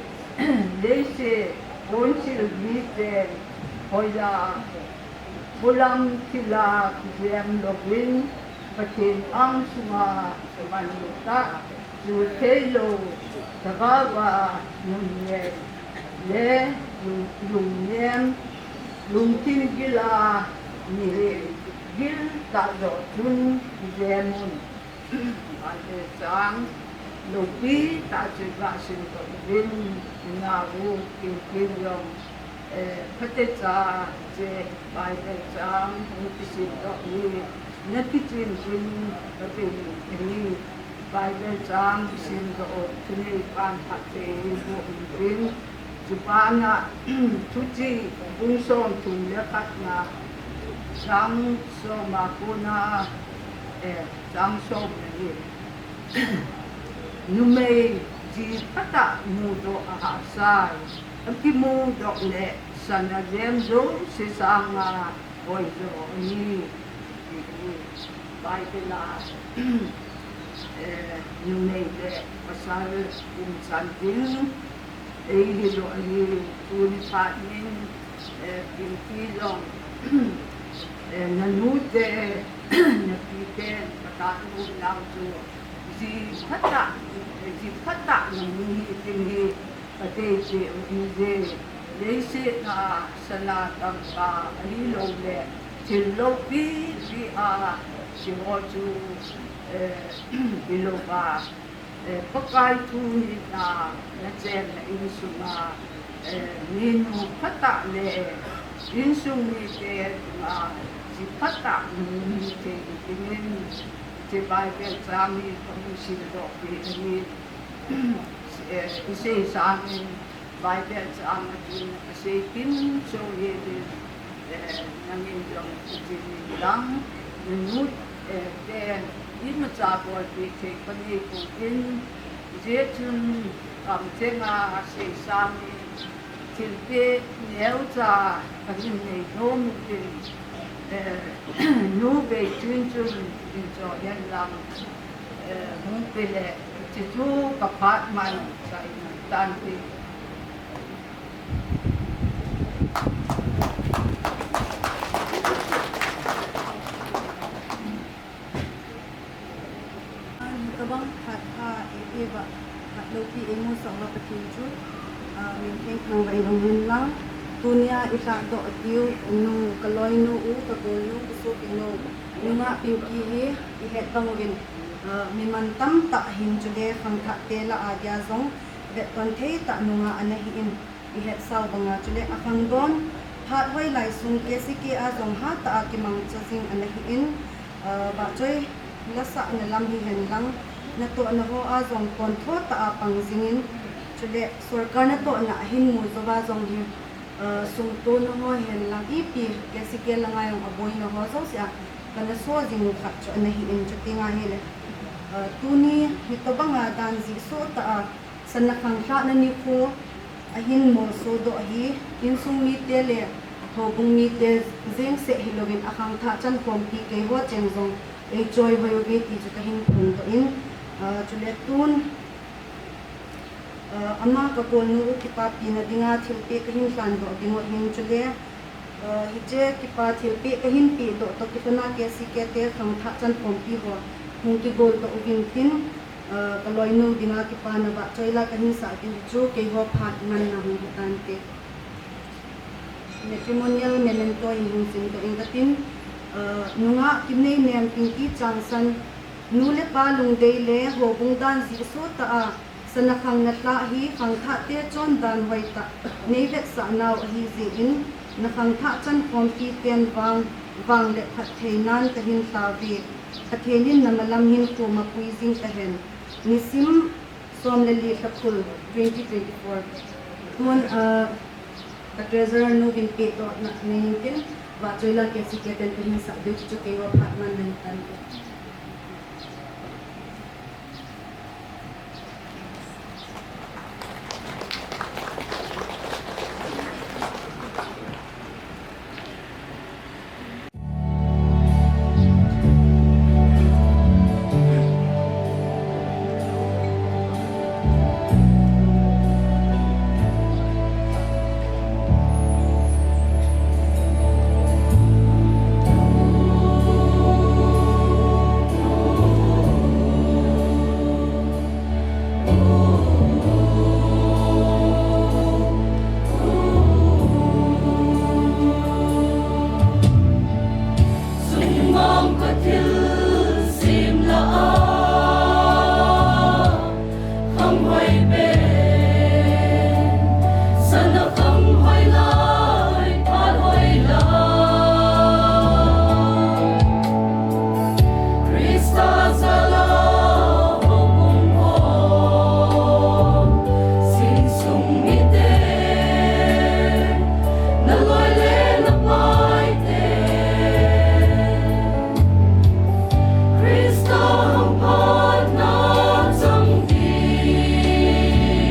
leise, bonsil mi ten, hoiya, Polam thila kijem louvin, Pathen ang sunga kimanlu tah, chu theilou, thagau a nunnem, le lung, lungnem, lungthim gil a mihem gil tah joh chun kijem un. Bible chang loupi tah chu gasim doh uvin, nao King King jong, eh, phatecha che Bible chang hung kisim doh hi, nakichen uvin katin ahi. Bible chang sim doh u, thunei pan phatthei boh uvin. Chupana, Thuchih bung somthum le khatna, chang som a kona, eh, chang som le ni. Numei ji phatah mudoh ahahsa e, akimudoh le sana jem jouse sanga hoijo ahi. Bible a, eh, numei le pasal umchan ding eihil u ahi. Tuni phat in, eh, Pinky jong, Eh, nanu te, napi te, kata nu nau chu, ji phatah, ji phatah nanu hi tin hi, kate te u in je, leiset a sana tangka, ahilou le, thil loupi, pi a, siho chu, eh, ilou va, Eh, Pakai thu nina nachenna insunga, eh, minu phatah le insung mite chunga ji phatah nahung hi thei dingin, hiche Bible chang hi kahin simdoh peh ahi, eh, isei sangin, Bible chang a chun asei kim chom hi din, eh, nangin jong kijin in lang, nanu, eh, ten imacha bolpi thei kanei pon, hijeh chun kamchenga asei sangin thilpeh neocha kahin nei nom uvin, eh, nu Veichun chun in cho hen lang, eh, hung pe le, hiche chu kaphat man, ka in tante. Hitobang phat pha eipeh uva, phat loupi eimusah uva Pathen chu, ah, minthang thangvah in um hen lang. Tunia ilhahdoh diu nu, kaloinu u, kagolnu, kasopinu, nungah Pinky hi ihet bang uvin, ah, mi mantam tah ahin, chule khangthah te lah a dia jong vetton thei tah nungah ana hi in, ihet sau banga, chule akhangdon phat hoilai sung K C K a jong hatah a kimangcha jing ana hi in, ah, vahchoi lasahna lam hihen lang, natohna ho a jong pontho tah a pang jingin, chule sorkar natohna ahin mu jouva jong hi, ah, sumtona ho hen lang ipi K C K langa jong aboina ho jouse a kana so jing u khat chu ana hi in, chuti nga hile, ah, tuni hitobanga dan jihsoh tah a, sana khanglhahna nikho ahin molso doh hi, insung mite le houbung mite jeng seh hilouvin akhangthah chankhompi keiho cheng jong eichoihoi uve ti chu kahin phongdoh in, ah, chule tun, ah, ama kagolnu u kipapina dinga thilpeh kahin lhandoh ding u ahin, chule, ah, hiche kipa thilpeh kahin pehdoh toh kilhona K C K te khangthah chankhompi ho hung kigoldoh uvin tin, ah, kaloinu dinga kipana vahchoila kahin sah diu chu keiho phat manna hung hitante. Matrimonial memento hi hung simdoh inge katin, ah, nungah Kineinem Pinky Changsan, nu le pa lungdei le houbung dan jihsoh tah a, sana khang nalhah hi khangthahte chondan hoitah neivetsah nau ahijeh in, nakhangthah chankhompi ten vang, vang le phattheinan kahin lhauve. Pathen in namalam hinkho mapui jing tahen. Nisim som le li, lha kul, twenty twenty-four. Tun, ah, ka treasurer nu vin pehdohna nei intin, vahchoila K C K ten kahin sah diu chu keiho phat manna hitante. Sumang ka thilsem lah a, khang hoi pen, sana khang hoi lai, phat hoi lai. Krista jal a houbung ho, insung mite, naloi le napaite, Krista hung phatna chang ding.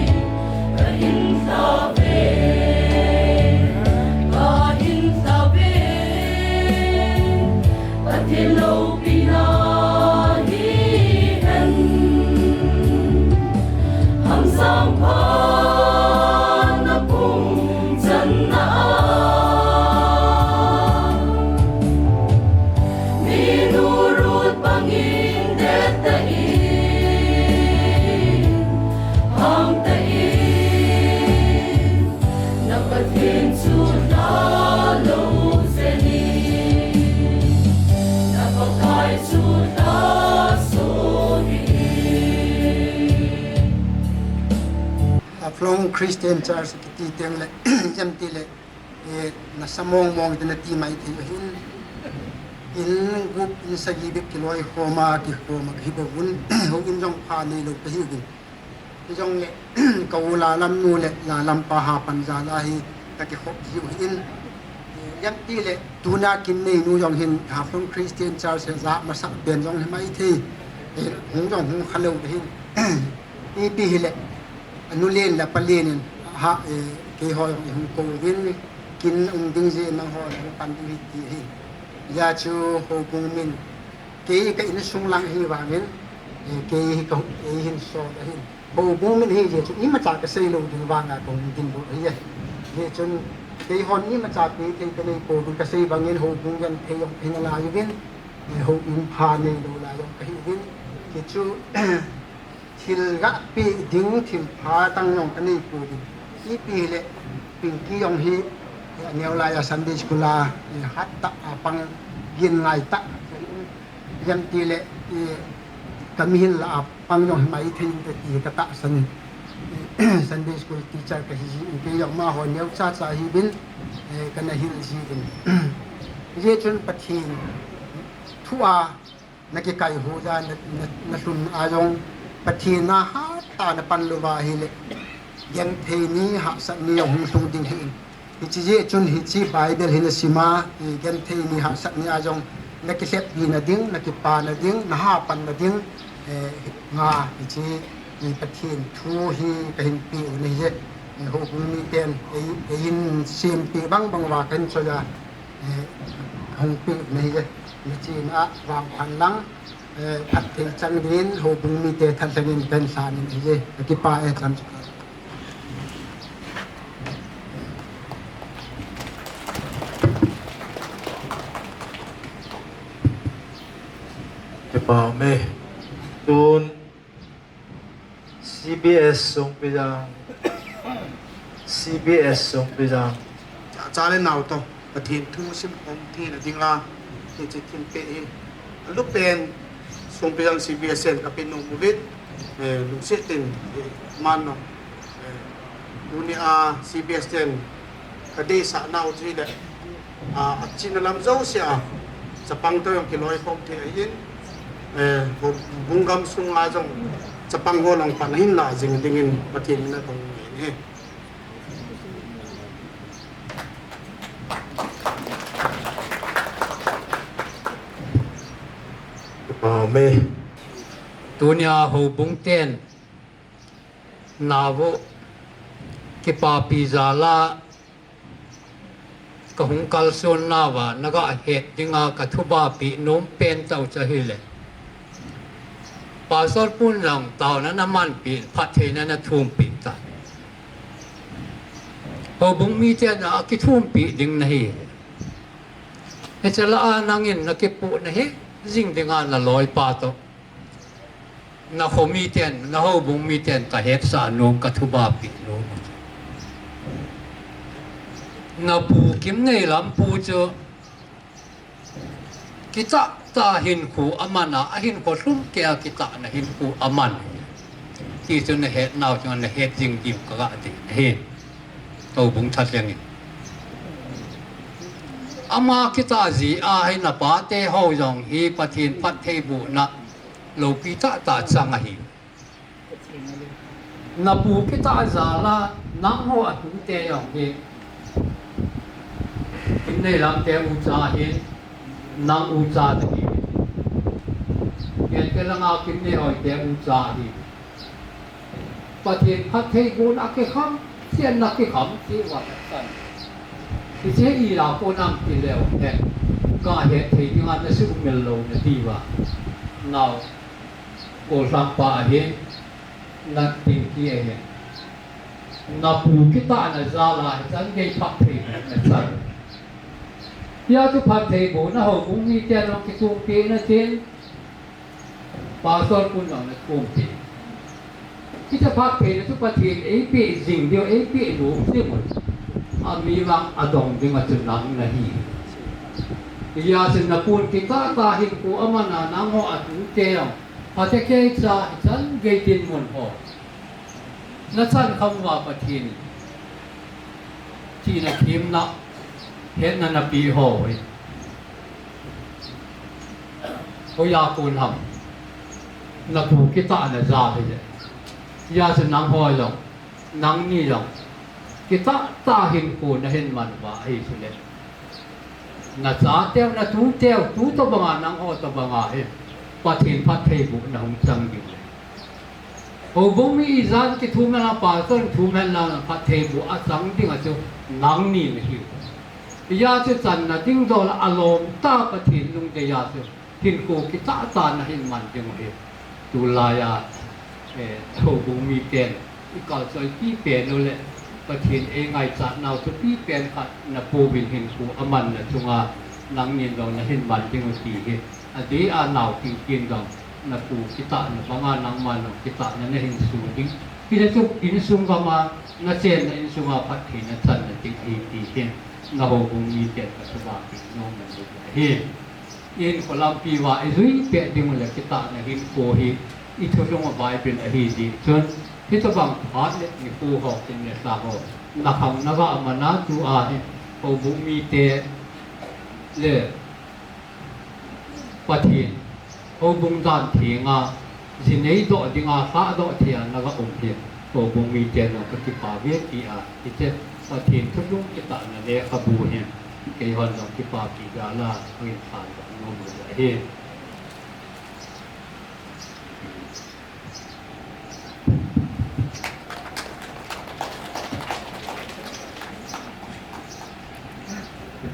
Haflong Christian Church kiti teng le, ijemti le, eh, nasa mong mong te nati mai thei ahin. In gup, in sagi bep kiloi khoma, kikhoma kahi bouvin, houin jong pha neilou kahiuvin. Hijongle, ka u lalam nu le lalam pa hapan jal a hi kakikhop jiu ahin. Eh, ijemti le, tuna kin neinu jong hin, Haflong Christian Church he ja masah pen jong hi mai thei. Eh, hung jong hung khalou ahin. Ipi hile, anu len le apa len in, ha, eh, keiho jong ihung kouvin, kin um ding jeh in nangho hung pan ding ahi ti ahi. Hijeh chun houbung min, kei ka insung lang ahi vangin, eh, kei hi ka, kei hin sot ahin. Houbung min ahi jeh chun imacha kasei lou ding vanga kahung ding lou ahi. Hijeh chun keihon imacha pe thei kanei pouvin kasei vangin houbung genthei jong kahi nalai uvin, eh, houin pha neilou lai jong kahiuvin. Hichu, thil gah peh ding, thil pha tang jong kanei pouvin. Ipi hile, Pinky jong hi, eh, aneo lai a Sunday School a, eh, hat tah a pang, gin ngai tah. Ijemti le, eh, ka mihem lah a pang jong hi mai thei inte ti ka tahsan in. Eh, Sunday School teacher kahi jin, kei jong amaho neocha cha ahiuvin, eh, kana hil jiuvin. Hijeh chun Pathen thu a, na kikai hu ja, na, na, na lhun a jong Pathen na hatah a na pan lou va ahile, genthei ni hahsat ni jong hung lhung ding ahin. Hiche jeh chun hiche Bible hi na sim a, i genthei ni hahsat ni a jong na kilhep pi na ding, na kipa na ding, na hapan na ding, eh, nga hiche, i Pathen thu hi kahin pe u ahi je. Eh, houbung miten, ei, eihin sempeh bang bang uva kahin choi a, eh, hung pe u ahi je. Hiche a vangphat lang, eh, phatthei chang din, houbung mite thalheng in kahin lhan in ahi je. Kakipah e, cham. Kipah e. Tun, C B S Songpijang. C B S Songpijang. Cha, cha le nao toh, Pathen thu sim khom theina dinga, hiche thilpeh hi. Alupen Songpijang C B S in kapeh nom uvin, eh, lungset in, eh, man nom. Eh, tunia C B S ten kadeisah nau chu hile, a, achena lam jousea, chapang toh jong kiloikhom thei ahin, eh, houbung gamsunga jong chapang ho lang pan ahin lah jing dingin Pathen mina kahung ngen ahi. Amen. Tunia houbung ten nao kipapi jal a kahung kalson nauva, nagah het dinga kathubapeh nom pen tah chu ahile, Pastor pun jong taona namanpeh, phattheina nathumpeh tan. Houbung miten akithumpeh ding nahi. Hiche lah a nangin nakipoh nahi jing dinga naloipa toh, nakho miten, nahoubung miten kahetsah nom, kathubapeh nom. Napu Kimneilam pu chu kitah tah hinkho aman a, ahinkho lhumkeiya kitahna hinkho aman. Tichu nahet nau chu nahet jing diu kaga dei ahi. Houbung thalheng in. Ama kitah jeh a hi napate ho jong hi Pathen phattheibohna loupi tahtah chang ahi. Napu kitah jal a nangho atute jong hi Kimneilam te ucha ahin, nang ucha nahi. Ken te langa Kimneihoi te ucha ahi. Pathen phattheibohna kikham, chenna kikham, ti uva nasan. Hiche hi ila kon am ti leu hen, kahet thei dinga nasuhmil lou nadiuva. Nao, Kolhangpa ahin, na Pinky ahin. Napu kitahna jal a hichan gei phattheibohna nachan. Hia chu phattheibohna houbung miten jong kithumpi natin, Pastor pun jong nathumpi. Hiche phattheina chu Pathen eipeh jing diu, eipeh nom jing u. Ami vang adong dinga chu nang nahi. Hijeh chun napun kitah tah hinkho aman a nangho atute jong, phatecha hichan gei dinmun ho Nachan kham uva Pathen chihna themna hetna napeh ho hi hoiya kon ham? Napu kitahna jal hile. Hijeh chun nangho jong, nangni jong, kitah tah hinkho nahin man uva ahi chule, nachateu, natuteu, tu tobanga, nangho tobanga hi Pathen phattheibohna hung chang ding. Houbung mi ijat kithum henlang, pastor in thum henlang, phattheiboh achang dinga chu nangni nahiu. Hijeh chun channa ding dol a alom tah Pathen lungdei a chu hinkho kitah tah nahin man ding u hi. Tulaiya, eh, houbung miten ikalsoi pipen u le Pathen eingaichat nau thupipen khat napouvin hinkho amanna chunga nangnin jong nahin man ding u ti hi. Adeh a nao kingkin jong napu kitahna banga nangman jong kitahna nahin su ding. Hijeh chun insung gama nachenna insunga phattheina channa ding ahi ti hi nahoubung miten kathupeh nom u ahi. Inkho lampi uva ijui peh ding u le kitahna hinkho hi ithuchunga Bible ahi jeh chun, hitobang phat le nikho ho, kin le sa ho nakhang nava mana tua hi houbung mite le Pathen, houbung dan thenga, jinei doh dinga, lhahdoh thei a naga um hi, houbung miten jong kakipah uve tia, hiche Pathen thulhun kitahna lekhabu hi keihon jong kipapi jal a kahin thandoh nom u ahi.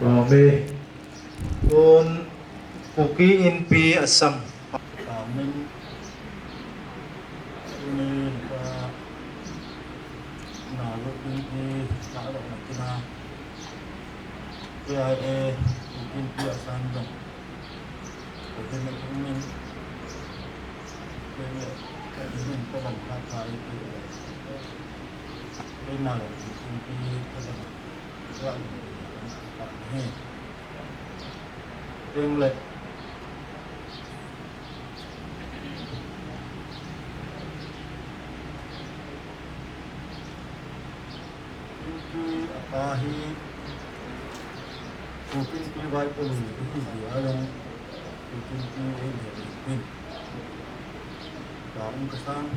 Amen. Tun Kuki Inpi Assam. Amen. Tuni ka na lo Inpi na lo na kina. K I A Kuki Inpi Assam dong. Kuki na Inpi. Kuki na Inpi ko bang ka ka Inpi. Kuki na lo Inpi ko bang ka Inpi. Teng le. Inpi apa hi. Kuki Inpi vai ko ni hi hi a long. Kuki Inpi ei le Inpi. Ka um ka sang.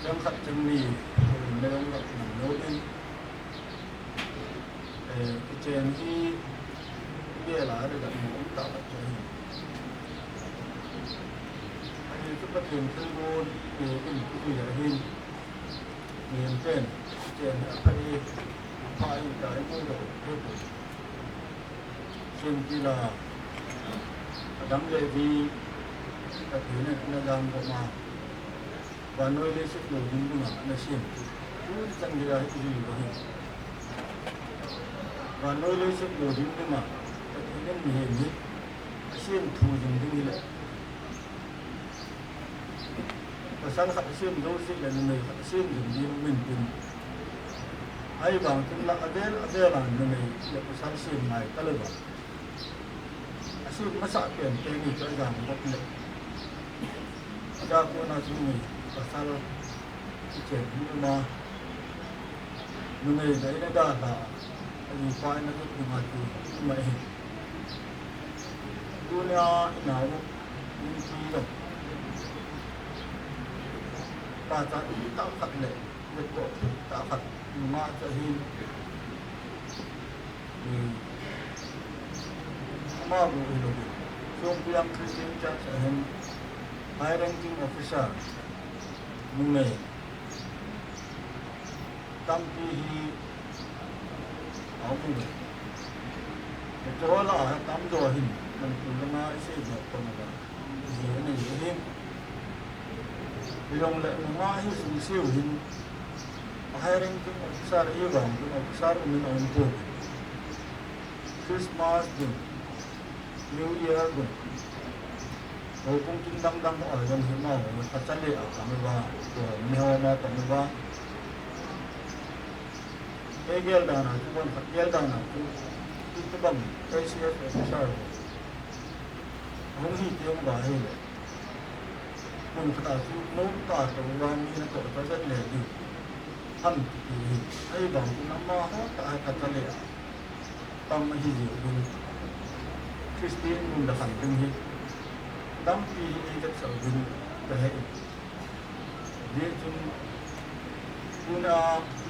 Chang khat chang ni, na jong rak nang lo in, eh, kichen hi, bel a ri dak mo um ta vat chang. Ani chu Pathen thilgon, eh, in kipui a hin, Mihem ten, kichen hi apha e, apha e, ta e, mo do, he ko. Chen pila, adang le vi, Pathen in ana dan ko ma. Vannoi leiset lo ding dinga ana sem. Tuni chan geiya hi ijui uva hi. Vannoi leiset lo ding dinga, Pathen in mihem hi asem thu jing ding hile. Pasal khat asem jouse le numei khat asem jing ding um intin. Ahivang chun la avel avel a numei le pasal sem ngai talou va. Asem masah pen te ni chu ajang bok le. Aja kona chu numei pasal kichen hi um a. Numei na in ada la. Ani pa in alut nunga chu um ahi. Tunia inau Inpi jong pachat tah khat le, lekol tah khat nunga chu ahin, ama bu hilou. Songpiang Christian Church a hin high ranking officer numei tampi hi aum uve. Hiche ho lah a tamjo hin Manipur langa isei doh pon uva ji anei u ahin. Hijongle nungah hi sungse u hin a high ranking officer ahivang chun officer um in aum pouve. Christmas ding, New Year ding, houbung kin dang dang ho a jong hi amaho phacha le a pang uva, tua mi ho ama pang uva. Kei gel dan a chu, bon khat gel dan a chu, hitobang A C S officer ho hung hi teng uva ahile, mun khat a chu nom tah a tou uva mi natoh ta jat le diu ham kiti hi. Ahivang chun amaho tah a kata le a tam ahi jeh uvin, Christian mun le khan ding hi tampi hi eivetsah uvin kahe in. Hijeh chun tuna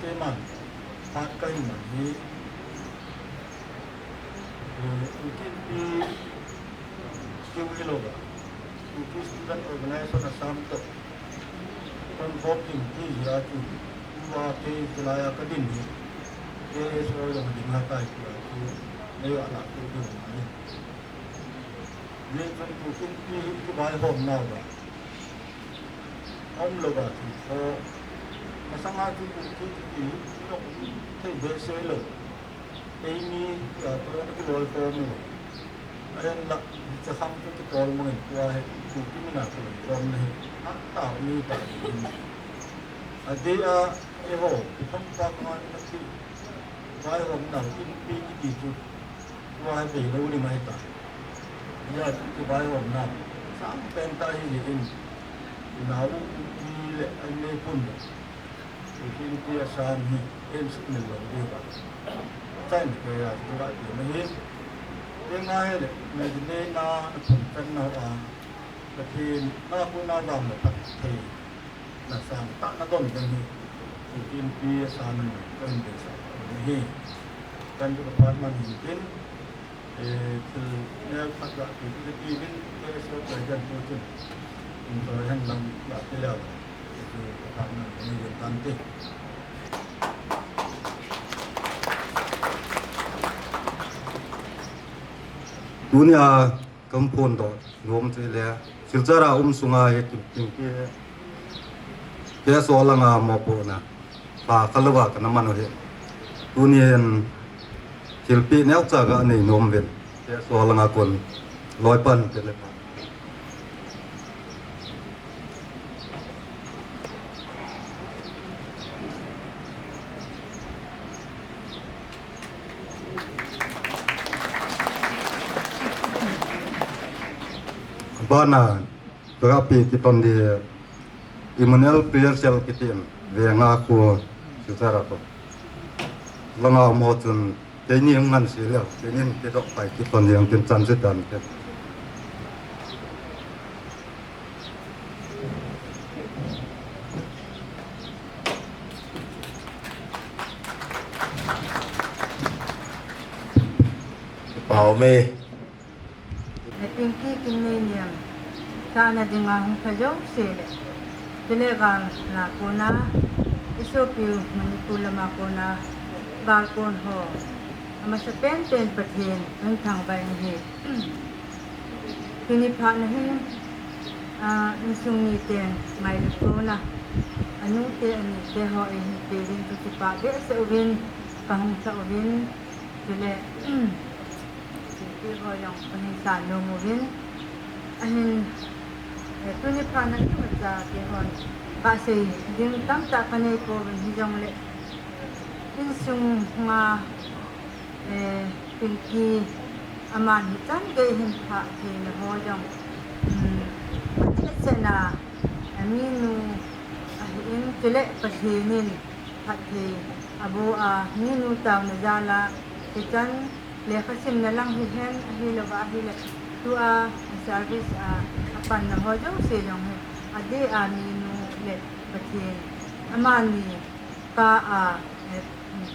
keiman phat kahin man hi, eh, Kuki Inpi keu hilouva, Kuki Student Organization Assam toh hung khom ding ti jeh a chu, tua kei chulai a kadin hi K S O jong ding ahitai tia chu, nei a lah tu ding ahi. Hijeh chun Kuki Inpi hi kivaihom nauva aum louva chu, masanga chu Kuki kiti hi nok thei behseh lou. Eimi tia toh kiloikhom u. Ahinla, hiche khang chu kitol mangin tua hi Kuki mina kiloikhomna hi atam mi ta in. Adeh a, eiho, kithangpa ngan kati vaihom nau Inpi kiti chu tua hi bei lou ding ahitai. Hijeh a chu kivaihom nau sangpen tah ahi jeh in, nau Inpi le a innei pun le Kuki Inpi Assam hi eisumil lou diuva, chaina kei a chu kati na hi. Kei ngai le, Medinei na, na phung chan nau a, Pathen na kona vang le phatthei na sangtah na don ding hi Kuki Inpi Assam in kahin deisah na hi. Kan chu ka phat man hin tin, eh, thil neo khat ga ti ti ti vin, K S O president pu chun enjoy hen lang ga ti leu. Chu ka phat man hin tin tante. Tunia Kan phondoh nom chu le, Silchar a um sunga hi King, King, K S O langa mopohna lha khalouva kana man u hi. Tunin thilpeh neocha kanei nom uvin, K S O langa kon loipan te le. Bana, kaga pe kiton di, Emmanuel Prayer Cell kitin, Venga khu, Silchar a kon. Langa mo chun, keini hung ngan se leu, keinin kidoh pai kiton di ang tin chan se dan te. Pau me. Na Pinky Kimneiniam, tahna dinga hung lha jouse le, chule gal a kona, isopiu Manipur lama kona, gal kon ho, amasapen pen Pathen in thangvah in ahi. Tuni phat na hin, ah, insung miten ngailutna, anu te ani te ho eihin pe ding chu kipah behseh uvin, kahung lha uvin, chule, Thilpeh ho jong kahin san nom uvin. Ahin, eh, tuni phat na imacha keihon kasei ding tamtah kanei pouvin hijongle, insunga, eh, Pinky aman hichan gei hin phattheina ho jong, um, adeh sehna, aminu ahin, chule Pathen in phatthei aboh a, minu taona jal a, hichan lekha simna lang hihen, ahilouva ahile, tua service a, apanna ho jouse jong hi, adeh a minu le Pathen, amani kah a, eh,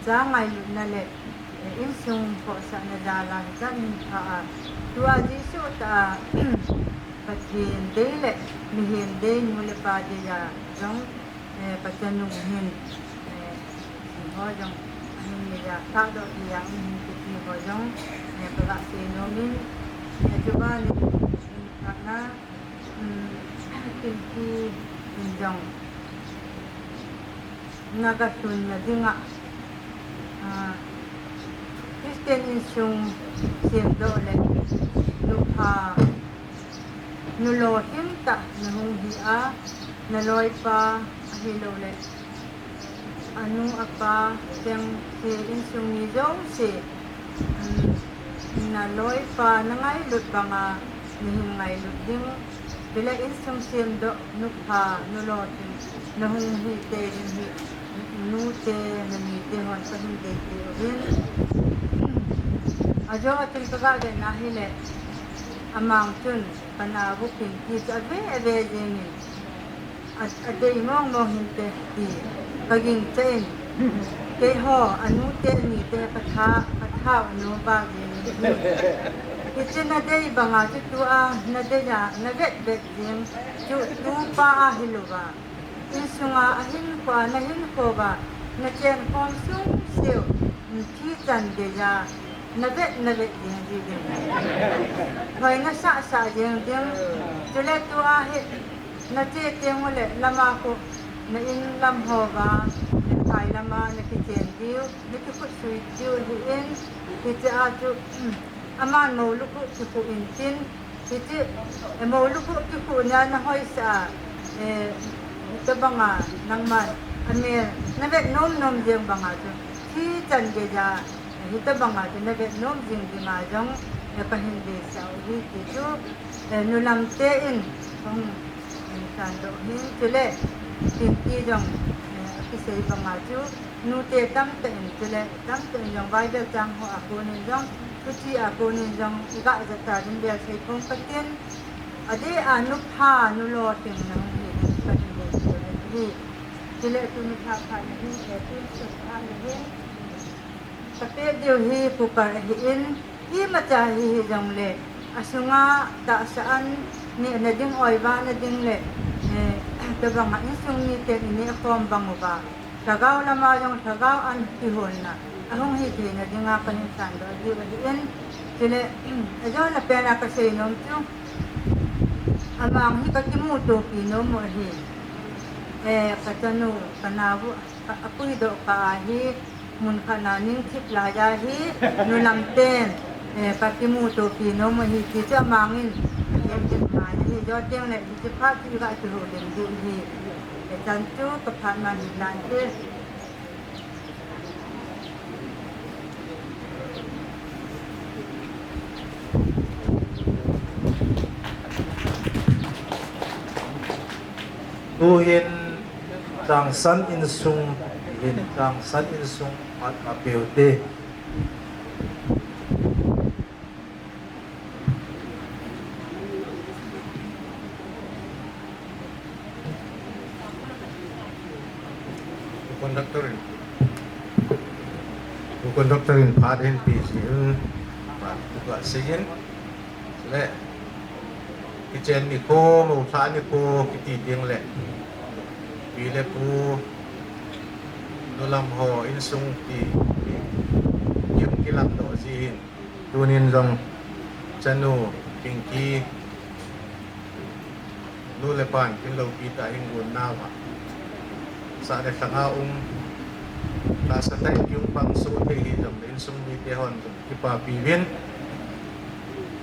cha ngailutna le, eh, insung khohsahna jal a, hichan hin pha a, tua Jesu tah a, Pathen dei le mihem dei, nu le pa dei a jong, eh, pachanung hin, eh, ho jong, ahin nei a, thahdoh thei a um hin kiti ho jong, eh, kaga sei nom in, eh, chuban in, in thahna, um, Pinky in jong, na kalhunna dinga, ah, Christian insung semdoh le, nupha, nu lolhing tah na hung hi a, na loipa ahilouleh, Anu apa, teng, insung mi jouse, um, naloipa nangailut banga nahin ngailut ding. Chule insung semdoh nupha, nulou teng nahung hite ding hi, nute, nanite hon kahin deipeh uvin. Ajo a chun kaga vetna hile, amang chun kana bupin ti chu ave ave jengin, a, adei mong mong hinte ti kagingchan. Keiho, anute, anite, katha, katha anu ba jengin. Hiche nadei banga chu tua nadei a navet vet jeng chu tupa ahilouva, insunga ahinkhoa nahinkhoa nachenkhom sungseu, thi chan geija navet navet jeng ji ding, hoi nasah sah jeng ding. Chule tua hi nache tengule lama khu, na in lam houva, kai lama nakichen diu, nakikhut sui diu ahin. Hiche a chu, aman moulu khu kikhu intin, hiche, eh, moulu khu kikhuhna nahoisah a, eh, hitobanga nangman amel navet nom nom jeng banga chu, thi chan geija, hitobanga chu navet nom jing dinga jong, eh, kahin deisah u ahi ti chu, eh, nulamte in kahung, eh, sandoh ahin. Chule Pinky jong, eh, akisei banga chu, nute tamtah in, chule tamtah in jong Bible chang ho a konin jong, thuchih a konin jong iga jat ta ding bel seikhom katin. Adeh a nupha, nulou teng nahung hi ding kahin deipeh u ahi. Chule tuni phat phat nahin, eh, tuni phat phat nahin kapeh diu hi cooker ahin, imacha hi hijongle, asunga tahsa an nehna ding, oivahna ding le, eh, tobanga insung miten inehkhom bang uva, lhagao lama jong lhagao an kihonna ahung hitheina dinga kahin sandoh diu ahin. Chule, ajona pena kasei nom chu, amang hi kakimutopi nom u ahi. Eh, kachanu, kanao, ka, apuidoh kah a hi, mun khat na ningthip laiya hi, nulamten, eh, kakimutopi nom u ahi ti chu amangin, eh, tin ngai ahi, jo tengle, hiche phat chu iga kihoulim diu ahi. Eh, chan chu kaphat man hin lante. Tuhin Changsan insung, hin Changsan insung phat apeu te. Conductor in, conductor in phat hin P C in phat tua seiyin le, kichen nikho, mosa nikho kiti ding le, pi le pu, nulam ho insung ti, kim kilam doh ji hin. Tunin jong chanu Pinky, nu le pan kin loupi tah hin gon nauva, sah le lhanga um, tahsa tah in kium pang soh thei hijongle insung mite hon jong kipapi uvin,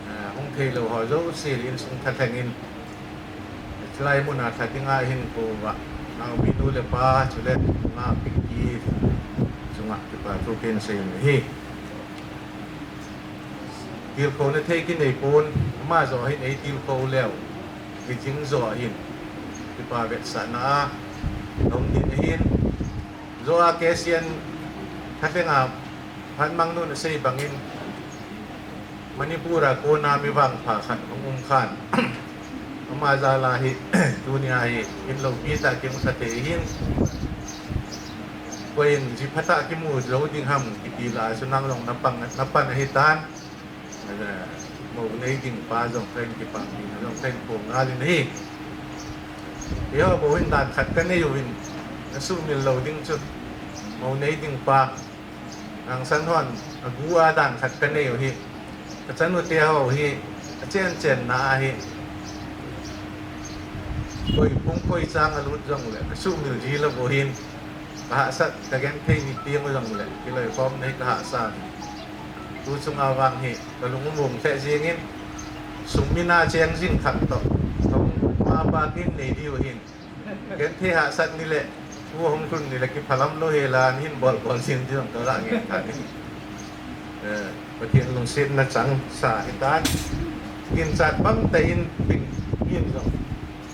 ah, hung theilou ho jouse le insung thalheng in, chulai muna lha dinga hin kou uva, Naomi nu le pa, chule nga Pinky chunga kipa thu kin seiyin ahi. Tilkhouna thei kinei pon, ama joh hin eitilkhou leu, hijing joh hin, kipa vetsahna a, hung din ahin, joh a K C N thalheng a, Phanmang nun asei bangin, Manipur a kona mi vangpha khat hung um khan, ama jal a hi, tunia hi, hin loupi tah kimu sa thei hin, koiin ji phatah kimu lou ding ham, kiti lah a chu nang jong na pan, na pan ahitan. Mou nei ding pa jong kahin kipanpina jong kahin phong ngal in ahi. Keiho bou hin dan khat kanei uvin, na sumil lou ding chu. Mou nei ding pa, Changsan hon agu a dan khat kanei u hi. Kachanu teho hi, achen chenna ahi. Koi phung koi chang alut jongle, kasumil ji lou u hin. Kahahsat, kagenthei ni teng u jongle, kiloikhomna hi kahahsa. Tu chunga vang hi, kalung umong lheh jengin, sum mina cheng jing khat toh, kahung mapa kin nei diu hin. Genthei hahsat ni le, Thu hung lhun ni le kiphalam lou hela, hin bol bol sin ti jong ka ga ngen kha ni. Eh, Pathen lungsetna chang sa hitan. Ginchat bang tah in pin in jong.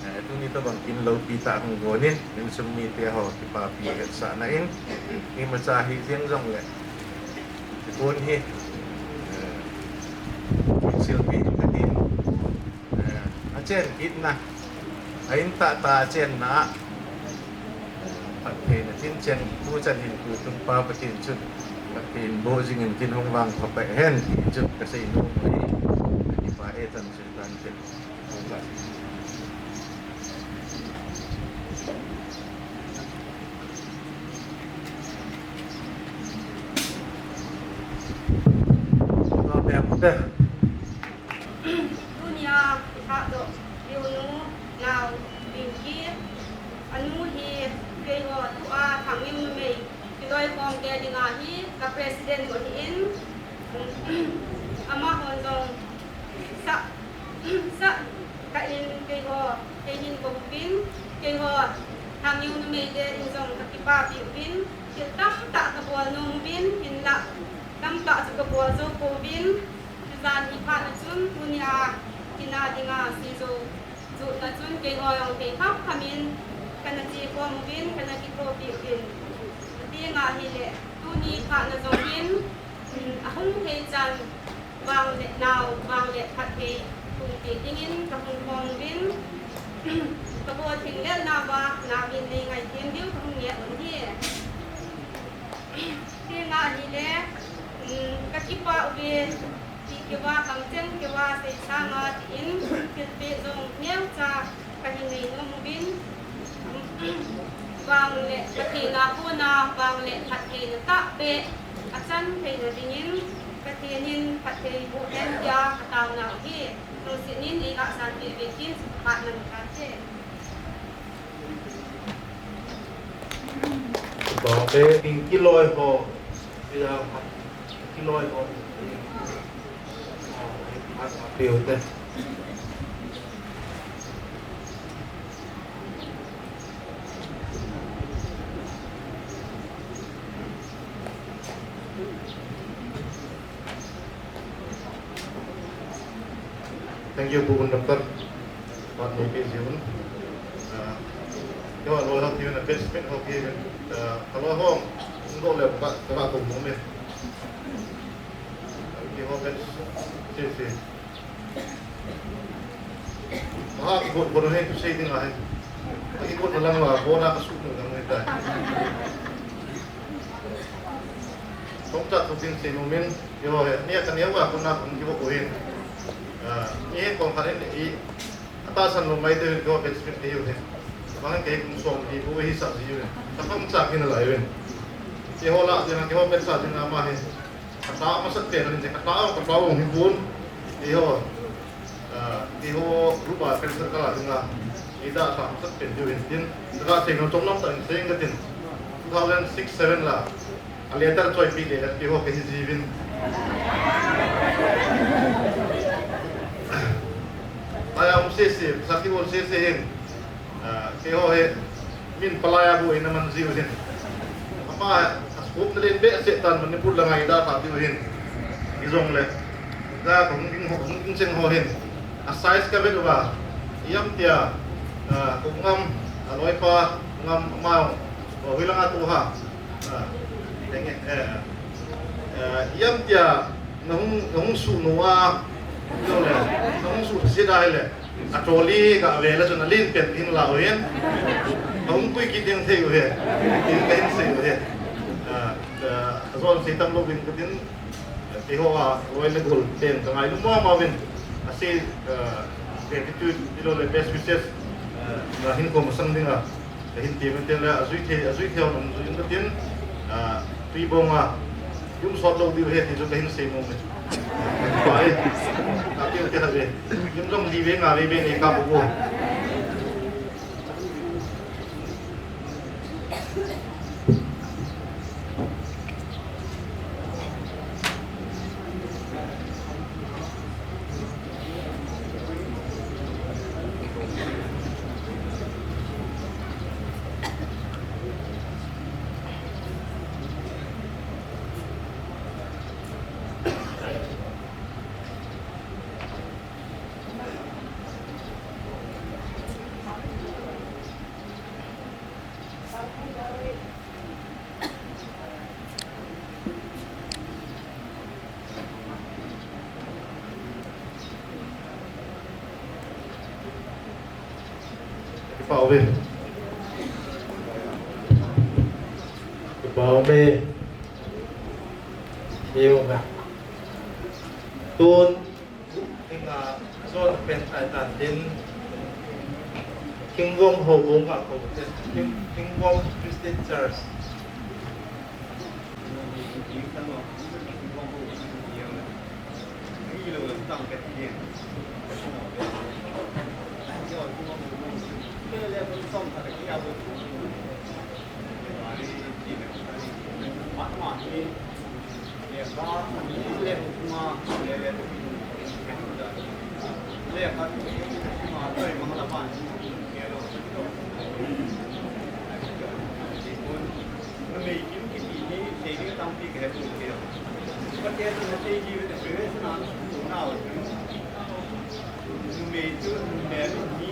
Eh, tuni tobang kin loupi tah hung gon in, insung mite ho kipapi hetsahna in, imacha hi jeng jongle. Ti kon hi. Eh, silpi in ka tin. Eh, a chen kitna. A in tah tah a chenna. Phattheina tin chen tu chan hin tu tung pa Pathen chun. Pathen bo jing in tin hung vang pha pai hen. Ti chun ka sei nom u hi. Ka kipa e chan chun tan tin. Tunia i phatdoh diu nu nau Pinky, anu hi keiho tua Thangnew numei kiloikhom te dinga hi ka president u ahin, amahon jong sah, sah tah in keiho, kei hin kou uvin, keiho Thangnew numei te in jong ka kipapi uvin, thil tamtah ka bol nom uvin, hinlah tamtah chu ka bol jou pouvin, jan hi phat a chun tunia kin a dinga sei jou jutna chun keiho jong kei kham kham in kana che khom uvin, kana kithopi uvin. Ati nga hile, tuni phat na jong in, um, ahung thei chan vang le nau, vang le phatthei hung pe dingin ka hung khom uvin. Ka bol thing lel nauva, nau in nei ngaithem diu ka hung ngen u ahi. Ati nga hile, um, ka kipa uve, ti keuva, kamcheng keuva, sei sanga tin, thilpeh jong neocha ka hin nei nom uvin, vang le phattheina kona, vang le phattheina tahbeh, achan theina dingin, Pathen in phatthei boh hen tia ka taona u ahi, lungset in ei lahsan peh uvin tin, phat man u hite. Ba be ding kiloi ho, ya, kiloi ho. Thank you, Pu Doctor. Pat ni pe jiun. Ah, keiho loi ho kiu na best friend ho kiu, ah, ka loi ho, ngo le ka, ka la ko mo me. Keiho best, si, si. Ha, ko, ko he, ko sei ding ahi. Ko, ko na lang wa, ko na ka su no lang ta. Tong ta ko tin sei mo min, keiho he, ni ka ni wa, ko na ko ki ko he. Ah, ni he ko ka ni i, Atahsan lou mai te, keiho best friend te u he. Bang kei kum som hi bu hi sa ji u he. Ka pang cha kin lai u he. Keiho la, keiho best sa jing ama he. Ka ta masat pen in, ka ta, ka ta u hi bun. Keiho, ah, keiho group a friend circle a dinga. Ida sa masat pen u he tin. Ka sei no chom lam ta in sei ka tin. Two thousand six seven la. A letter choipi le, le keiho kahi jiuvin. Aya um sese, sati ol sese hin. Ah, keiho hi, min palai a bu ina man jiu hin. Ama, a scope na len behseh tan Manipur langa ida ta diu hin. Ijong le. Ka hung ding ho, hung ding cheng ho hin. A size ka vet uva. Iam tia, ah, ko ngam, a loipa, ngam amau, o, hoilanga tu ha. Ah, tenge, eh, eh, iam tia, na hung, na hung su no a, no le, na hung su si da le. A trolley ka ve la chun a lin pen in la u hin. A hung pui kit ding thei u he. Tin ka hin sei u he. Ah, ah, zon sei tam lou vin ka tin. Keiho a, loi le gol ten ka ngailu mama uvin. Ase, eh, gratitude, tilou le best wishes, eh, ka hin ko masang dinga. Ka hin ti men te le, a jui the, a jui the, a jui in ka tin, eh, tui bong a, yum sot lou diu he, ti chu ka hin sei mo me. Ba e, ka ti u te ha ve. Yum jong li ve nga ve ve ne ka bu bu. Amen. Kipah e. Hiu nga. Tun King a, John pen tai tan tin, Kingwom ho bung a ko te, King, Kingwom Christian Church. Numei chu numei mi,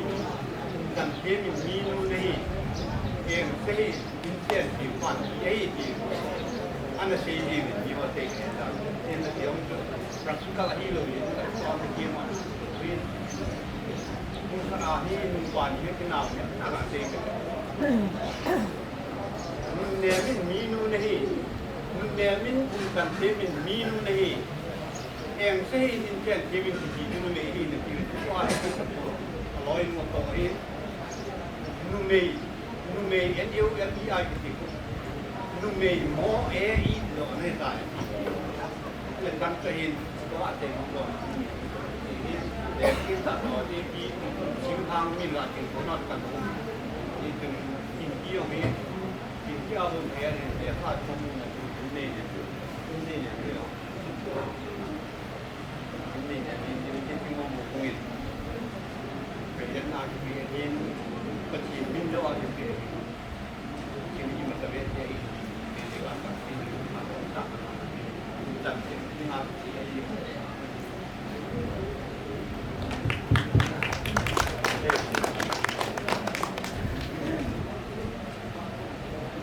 Changthem mi nu nahi. Engse hi, inchen ti pan ti ahi ti. Ana sei ji ni ho sei ta. Ena ti ong chu practical ahi lou ni. Ana ti ma. Mun sa a ni, mun pa ni, ki na ni, ana sei. Numei mi, mi nu nahi. Numei mi, Changthem mi, mi nu nahi. Engse hi inchen ti min ti ti numei hi na ti. Wa, aloi mo to hi. Numei, numei, N U M E I ti. Numei mo e i lo ne ta. Le tang te hin, to a te mo lo. Ni, le ki ta to ti ki, sing hang min la ti ko na kan. Ni tu, in ki o mi, in ki a lo ne, ne, ne, ha, ko mi na tu, ne, ne, ne, ne, ne, ne.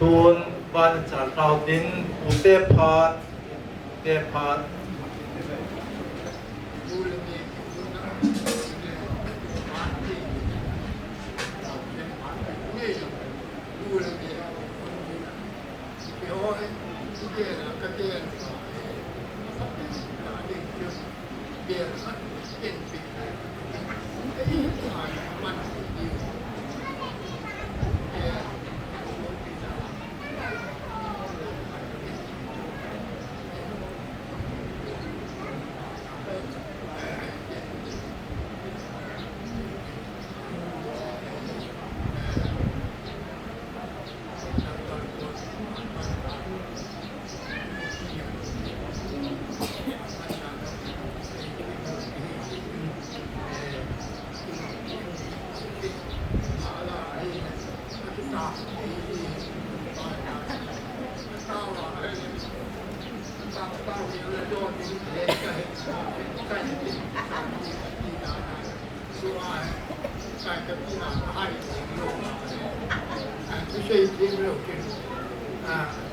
Tun van chal tau tin, ute phat, ute phat.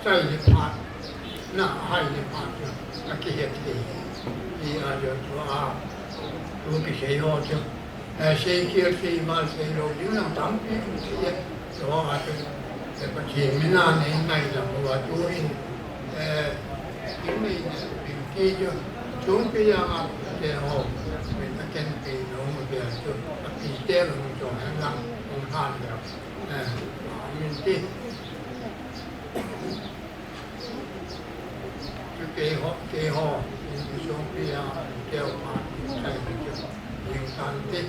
Chai le phat, na hai le phat, a kihet le. Ti a jo tu a, tu kisei ho chu. Eh, sei kial, sei mal, sei lou ding lang tampi um sei e. Chu a chu, eh, Pathen min a nei nai lam uva tuin, eh, kin nei nei pin ti chu, chung pi a nga te ho, min a ken pi no mu te chu, a pi te lo mu chong hen lang, um han le. Eh, min ti. Chu keiho, keiho, in sung pi a, keiho ma, in chai ni chu, in kan ti.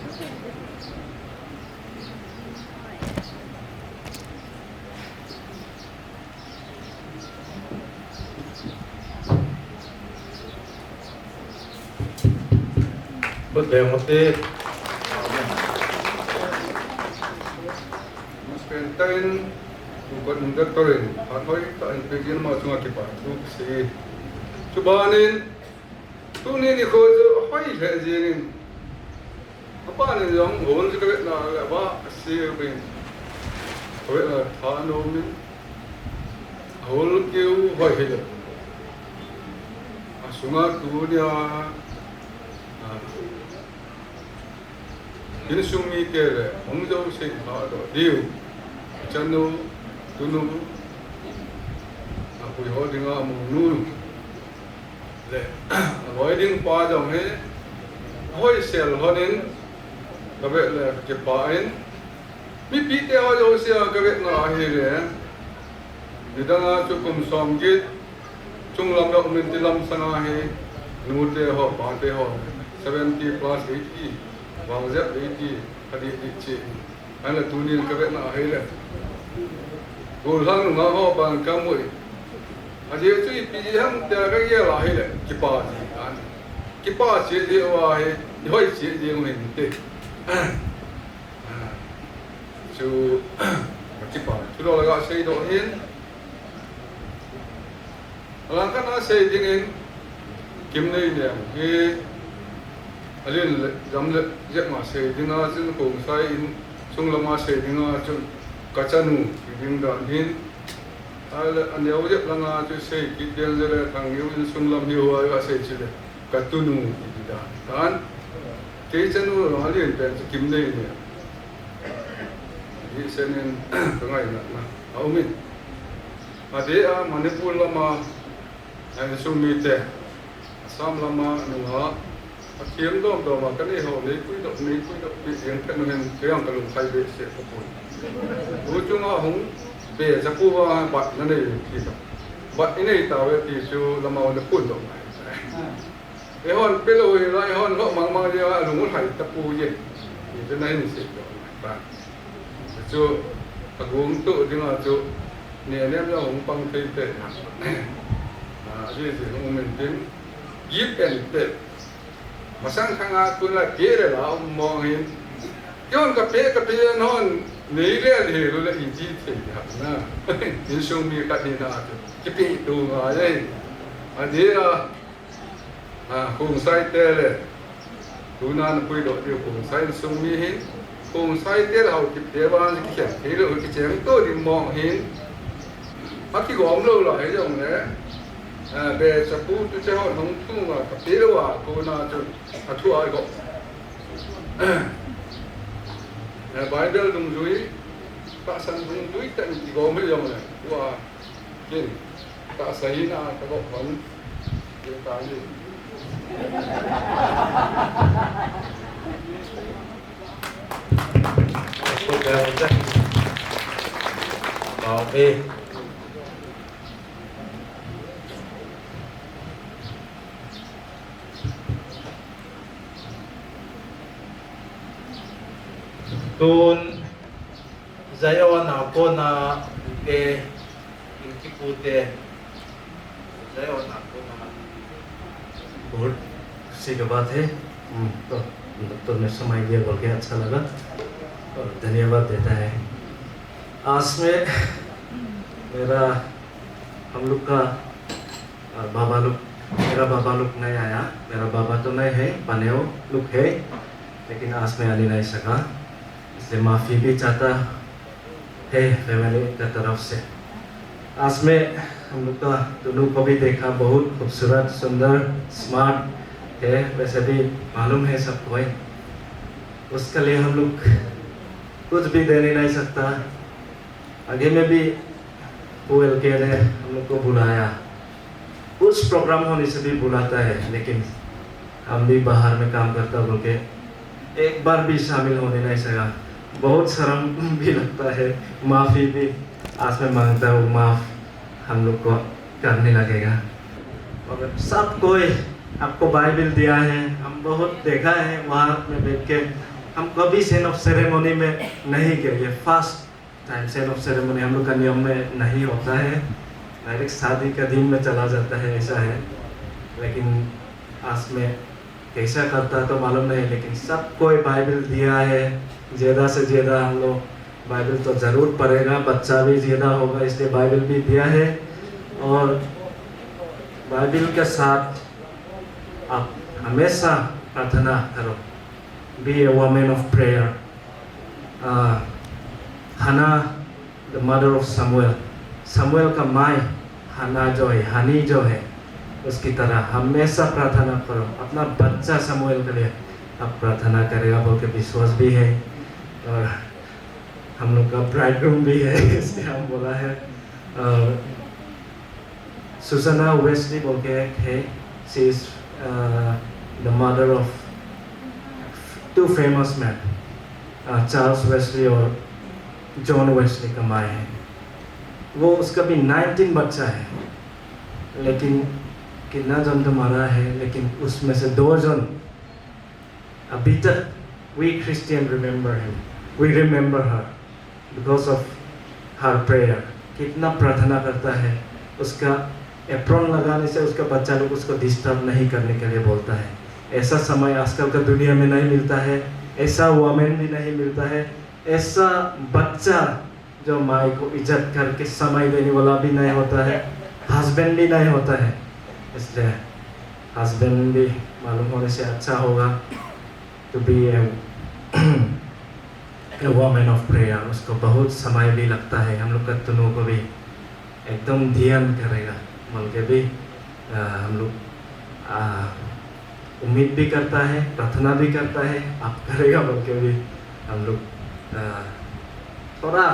But they want it. Mas pen tain, Tukot in doctor in, phat hoi tah in peh jin ama chunga kipa thu kisei. Chubanin, tuni nikho chu hoi lheh jingin. Abanin jong hol chu kavetna le ava asei uvin. Kavetna thanom in. Hol keu hoi hile. Asunga tunia, a, insung mite le hung jouse lhahdoh diu, chanu, tunu, ahui ho dinga amonu le aloi ding pa jong hi ahoisel lhonin kavet le kakipah in, mipite ho jouse a kavetna ahile, nidanga chu kum som get chunglam le um in, tilam sanga hi nute ho, pate ho seventy plus, eighty, vang jep eighty, adih dih cheh. Ahinla tunin kavetna ahile, gollhang nunga ho ban kamu in, ajeh chu ipi ham tia kagel ahile, kipah ji tan. Kipah cheh jeh uva hi ihoi cheh jeng u hinte. Chu kipah thu lou le gaseidoh hin. Alangkhat a sei dingin, Kimneinem hi alen le jam le jep ma sei dinga chun, Khongsai insung lama sei dinga chun kachanu ti ding dan hin, ahile aneo jep langa chu sei kit ding jeh le Thangnew insung lam hiuva gasei chule katunu ti ding dan tan. Kei chanu alen pen chu Kimneinem. Hijeh in kangaina na aumin, adeh a Manipur lama insung mite, Assam lama nunga athem domdom a kanei ho neipuidoh, neipuidoh pi jeng phat uhin, kei jong kalung khai behseh tapon. Tu chunga hung be chapu uva bat nanei ti toh, bat inei tauve ti chu lama naphondoh ngai. Eihon pelou hila, eihon lhoh mangmang jeh a lung ulhai tapoi e, ti chu nahin seidoh ngai tan. Chu agomtoh dinga chu Nenem jong hung pang thei thei na, ajeh jeh hung um intin, give and take. Masang khanga tun la peh le la um mong hin, keiman kapeh, kapeh, nahon neile hel u le iti thei ham na. Insung mi khat hina chu kipeh to ngai e. Adeh a Khongsaite le tuna napuidoh diu Khongsai insung mi hin, Khongsaite le Haokipte vang kikhen theilou, kichengto ding mong hin, akigom lou lai hijongle, be chapu tu che ho nung tunga kapeh louva kona chun athu a igo, Bible dungjui, tahsan dungjui tah in kigom hijongle, tua kin tahsa hina kagop hon, kei tani. Tun Zion a kona ute, in kipute, Zion a kona. बहुत खुशी का बात है। हम्म। तो डॉक्टर ने समय दिया बोल के अच्छा लगा और धन्यवाद देता है। आज में मेरा, हम लोग का और बाबा लोग, मेरा बाबा लोग नहीं आया, मेरा बाबा तो नहीं है, पनेव लोग है, लेकिन आज मैं आ नहीं सका, इसलिए माफ़ी भी चाहता है फैमिली का तरफ से। आज मैं हम लोग का दोनों को भी देखा, बहुत खूबसूरत, सुंदर, स्मार्ट है, वैसे भी मालूम है सबको है, उसके लिए हम लोग कुछ भी दे नहीं, नहीं सकता। आगे में भी वो एलके ने हम लोग को बुलाया, कुछ प्रोग्राम होने से भी बुलाता है, लेकिन हम भी बाहर में काम करता बोल के एक बार भी शामिल होने नहीं सका। बहुत शर्म भी लगता है, माफ़ी भी आज मैं मांगता हूँ, माफ़ हम लोग को करने लगेगा। मगर सब कोई आपको बाइबल दिया है, हम बहुत देखा है वहाँ में बैठ के। हम कभी सेन ऑफ सेरेमनी में नहीं गए, ये first time Sen of ceremony हम लोग का नियम में नहीं होता है, डायरेक्ट शादी का दिन में चला जाता है, ऐसा है। लेकिन आज में कैसा करता तो मालूम नहीं, लेकिन सबको बाइबल दिया है, ज़्यादा से ज़्यादा हम लोग बाइबल तो ज़रूर पढ़ेगा, बच्चा भी ज़्यादा होगा, इसलिए बाइबल भी दिया है। और बाइबल के साथ आप हमेशा प्रार्थना करो, be a woman of prayer। Uh, Hannah, the mother of Samuel, शमूएल का माँ हन्ना जो है, हनी जो है, उसकी तरह हमेशा प्रार्थना करो अपना बच्चा शमूएल के लिए। अब प्रार्थना करेगा बोल के विश्वास भी है और हम लोग का ब्राइडग्रूम भी है। इसलिए हम बोला है। और सुसाना वेस्ली बोल के एक है। She is the mother of two famous men, Charles Wesley और जॉन वेस्ली का माँ है। वो उसका भी नाइनटीन बच्चा है, लेकिन कितना जन तो मरा है, लेकिन उसमें से दो जन अभी तक we Christian remember him, we remember her because of her prayer। कितना प्रार्थना करता है, उसका एप्रॉन लगाने से उसका बच्चा लोग उसको डिस्टर्ब नहीं करने के लिए बोलता है। ऐसा समय आजकल का दुनिया में नहीं मिलता है, ऐसा वुमेन भी नहीं मिलता है, ऐसा बच्चा जो माई को इज्जत करके समय देने वाला भी नहीं होता है, हस्बैंड भी नहीं होता है। इसलिए हस्बैंड भी मालूम होने से अच्छा होगा to be a, a woman of prayer। उसको बहुत समय भी लगता है, हम लोग का दोनों को भी एकदम ध्यान करेगा बोल के भी आ, हम लोग आ, उम्मीद भी करता है, प्रार्थना भी करता है, आप करेगा बोल के भी हम लोग आ, थोड़ा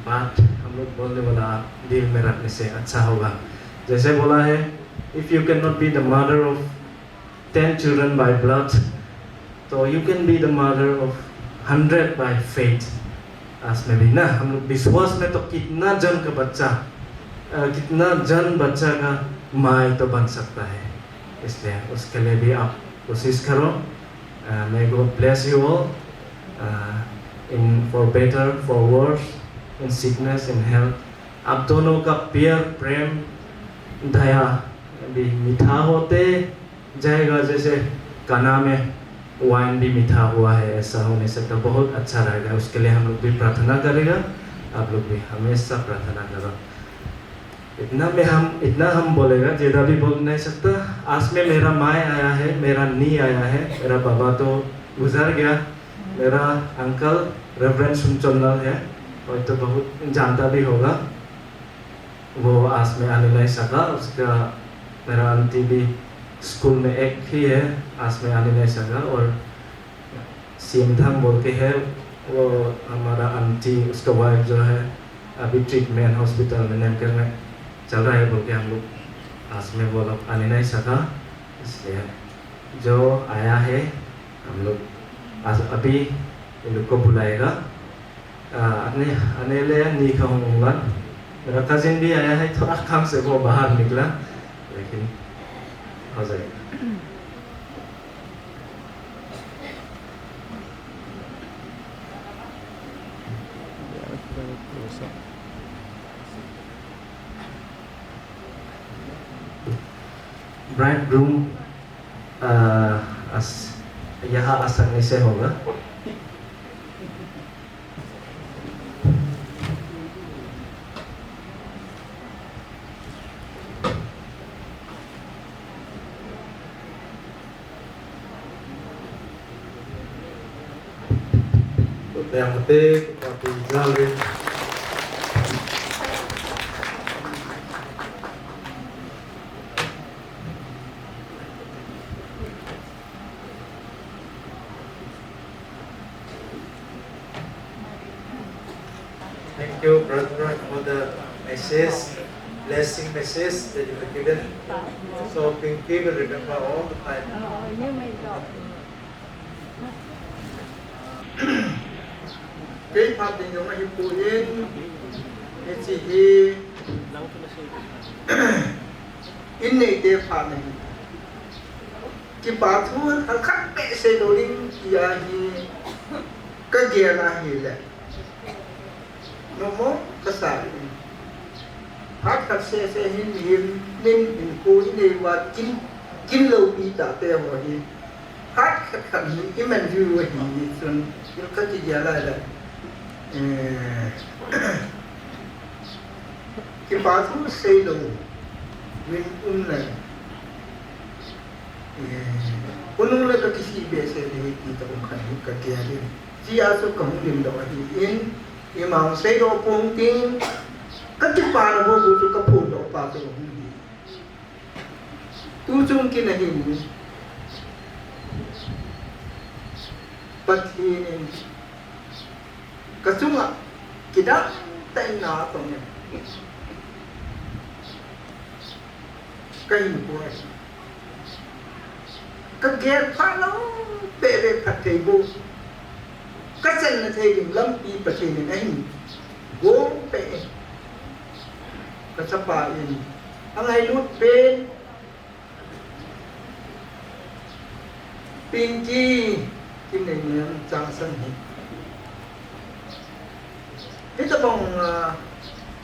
बात हम लोग बोलने वाला दिल में रखने से अच्छा होगा। जैसे बोला है, if you cannot be the mother of ten children by blood, तो you can be the mother of hundred by faith। आज में भी ना हम लोग विश्वास में तो कितना जन का बच्चा, अ, कितना जन बच्चा का माँ तो बन सकता है। इसलिए उसके लिए भी आप कोशिश करो। Uh, may God bless you all, uh, in for better, for worse, in sickness, in health। आप दोनों का प्यार, प्रेम, दया भी मीठा होते जाएगा, जैसे काना में वाइन भी मीठा हुआ है, ऐसा होने से तो बहुत अच्छा रहेगा। उसके लिए हम लोग भी प्रार्थना करेगा, आप लोग भी हमेशा प्रार्थना करो। इतना में हम इतना हम बोलेगा, ज्यादा भी बोल नहीं सकता। आज में मेरा माई आया है, मेरा नी आया है, मेरा बाबा तो गुजर गया। मेरा अंकल रेवरेंड सुनचोनल है, और तो बहुत जानता भी होगा। वो आज में आने नहीं सका। उसका मेरा आंटी भी स्कूल में एक ही है, आज में आने नहीं सका। और सीएम धाम बोल के है, वो हमारा आंटी, उसका वाइफ जो है, अभी ट्रीटमेंट हॉस्पिटल में नेमकर में चल रहा है बोल के हम लोग आज में वो लोग आने नहीं सका। इसलिए जो आया है, हम लोग आज अभी इन लोग को बुलाएगा। आ, आने, आने ले नहीं कहूँगा। मेरा कजिन भी आया है, थोड़ा काम से वो बाहर निकला, लेकिन हो जाएगा। ब्राइडग्रूम, आ, अस-, यहाँ आसानी से होगा। Thank you, brother, for the message, blessing message that you have given. So Pinky will remember all the time. Kei phat ding jong ahi poi, hiche hi in neite phat ahi. Kipa thu khat behseh lou ding tia hi kagel ahile. Nomo kasa in. Phat khat seh seh hin hin nin in ko in ei uva kin, kin loupi tate ho hi. Phat khat khat hi iman view ahi chun, il kati dia lai lai. Eh, kipa thu sei lou vin um lai. Eh, khonung le kakisih behseh le hi ti tobang khat hi kagel in. Chia chu kahung lim doh ahi in, ima hung seidoh pong ting, kakipana bou bou chu kaphondoh pa chu hung hi. Tu chung kin ahin, Pathen in kachunga kidang tah in na atong in, kahin pui. Kagel pha lou behbeh phatthei boh, kachanna thei ding lampi Pathen in ahin gong peh in, kachapa in angailut pen Pinky, Kimneiniam Changsan hi, hitabang, ah,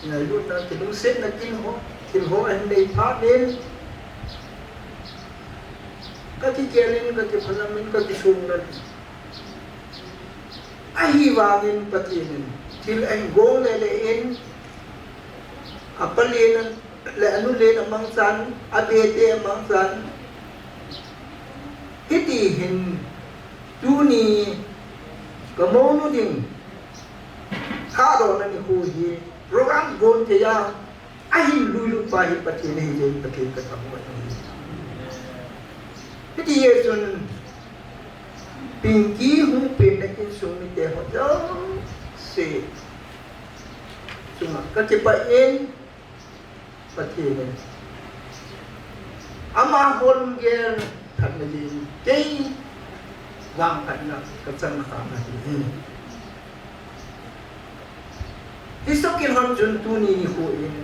ngailutna, kilungsetna thil ho, thil ho ahin nei phat in, kakigel in, kakiphalam in, kakisung in. Ahivangin Pathen in thil ahin gong lele in, apalen le anulen amangchan, abete amangchan. Hiti hin tuni kamounu ding Thadou nikho hi program gon thei a ahin luilut pa hi Pathen ahi jeh in Pathen kathangvah in. Hiti jeh chun Pinky hung penna insung mite ho jouse chunga kakipah in, Pathen in ama lunggel phatna ding kei vang phatna kachan kha ahi. Hiche kin hon chun tuni nikho in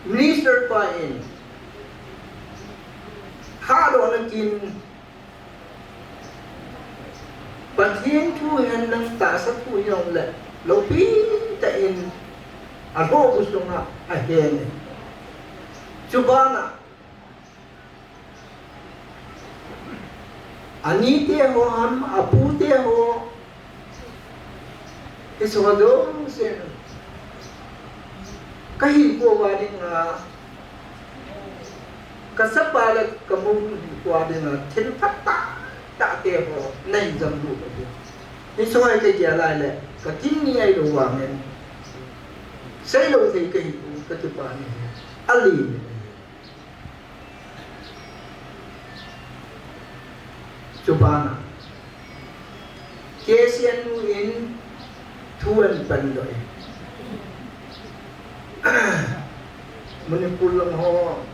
Minister pa in Thadou na kin Pathen thu hen lang tahsa thu hijongle, loupi tah in alhohbu sunga ahen in. Chubana anite ho ham, apute ho, hiche ho jouse kahinkho a dinga, kachapa le kamounu hinkho a dinga thil phatah tah te ho nahin jamlut ahi. Hiche ho hi kagel a le kakingai lou vangin seilou thei kahi, kakipah in ahi. Chubana K C N U in thu ahin pandoh e. Manipur lang ho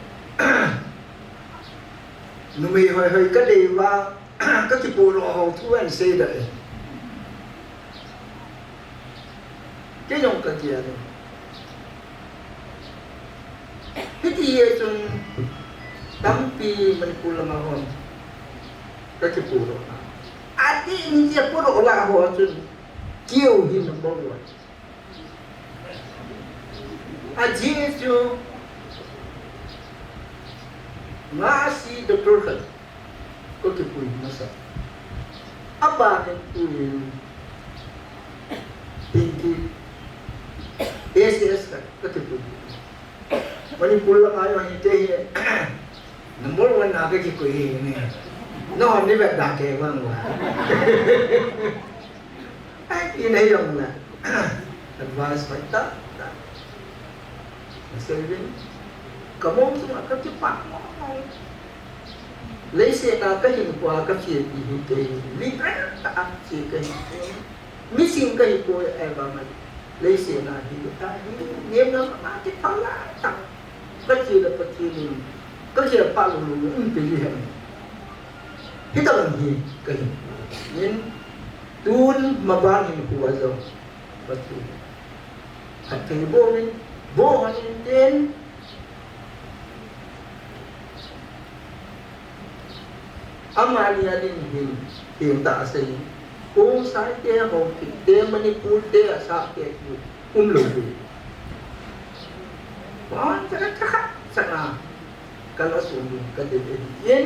numei hoihoi kadei uva kakipohdoh ho thu ahin seidoh e. Kei jong kagel e. Hiti jeh chun tampi Manipur lama hon kakipohdoh na. Adih in kakipohdoh lah ho chun keiho hi number one. Ajeh chu Ngasi doctor khat kakipui masa. Abanin tuin Pinky S S khat kakipui. Manipur lama jong hiti hi number one na kakikoi hi ne. Nahon nei vet da kei vang uva. Ai, ina hijongle advice hoitah tah nasei uvin. Kamong chunga kakipah mong mong. Leiset a kahinkhoa kachepi hi kei, liberal tah a che kahi. Miching kahipoi, ahivanga leiset a hi kata hi, nem lam a kipah lah tah. Kache le Pathen in kagel pah lou lou in pe ji hen. Hitabang hi kahinkho in, tun maban hinkho a jong Pathen phatthei boh in, boh hon in tin, amani adin hin, tin tah asei in, Khongsai te, Haokip te, Manipur te, Assam te, umlou ve. Pon chaka chaka chana kala sung ding kati ve in.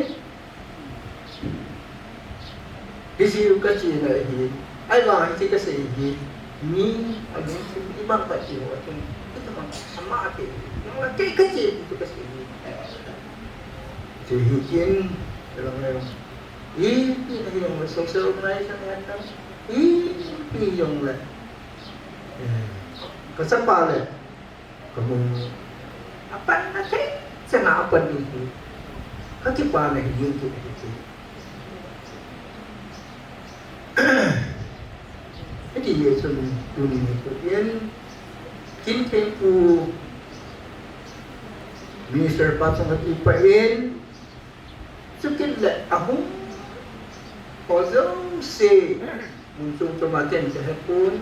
Hiche kachena hi, ahivang hiche kasei hi, mi alungthim iman pati ho chun, itama ama ate, nang la kei kache tu kasei hi. Che hi kin, lang lang. Ipi na hijongle social organization atam, ipi jongle. Eh, kachapa le, kamu, apan na che, chana apan ni hi. Kakipana hi yin ki hi. Ti ye chun tuni nikho in, kin thei pu Minister pa chunga ti pa in, chukit le ahung ho jouse, mun chung choma ken kahe pon.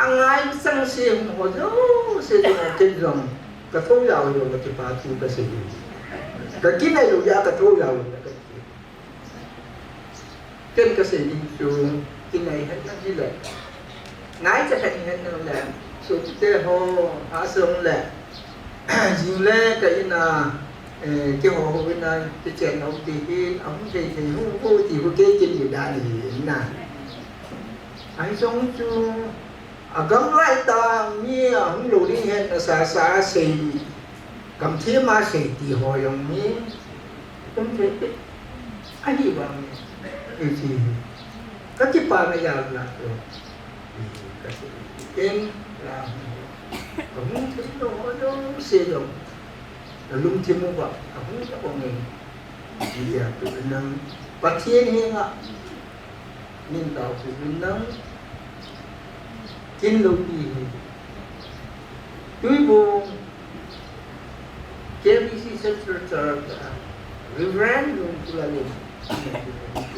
Angai chang se hung ho jouse chunga ken jong, ka tho jao jao ka kipa thu ka sei. Ka kinai lou jeh a ka tho jao jao ka ti. Ken ka sei ding chu, kinai hetna hi le, nai cha khat hi hetna le, sopite ho, asong le, jing le ka in a, eh, keiho ho in a, kichen ho ti hi, ahung thei thei ho, ho ti ho kei kin di dan hi na. Ahi jong chu, agam lai tah mi ahung lou ding hetna sasa sei, kam thim a sei ti ho jong mi, kum thei te. Ahi vang, i chi, ka kipana jal na to. Ka chi, ken la, ka hung thei lou ho jouse jong, ka lungthim uva, ka hung ta ong in. Ijeh inem, Pathen henga, min tao pi vin lang, kin lou pi hi. Tuibong, K B C Central Church, ah, Reverend Lungkulalin,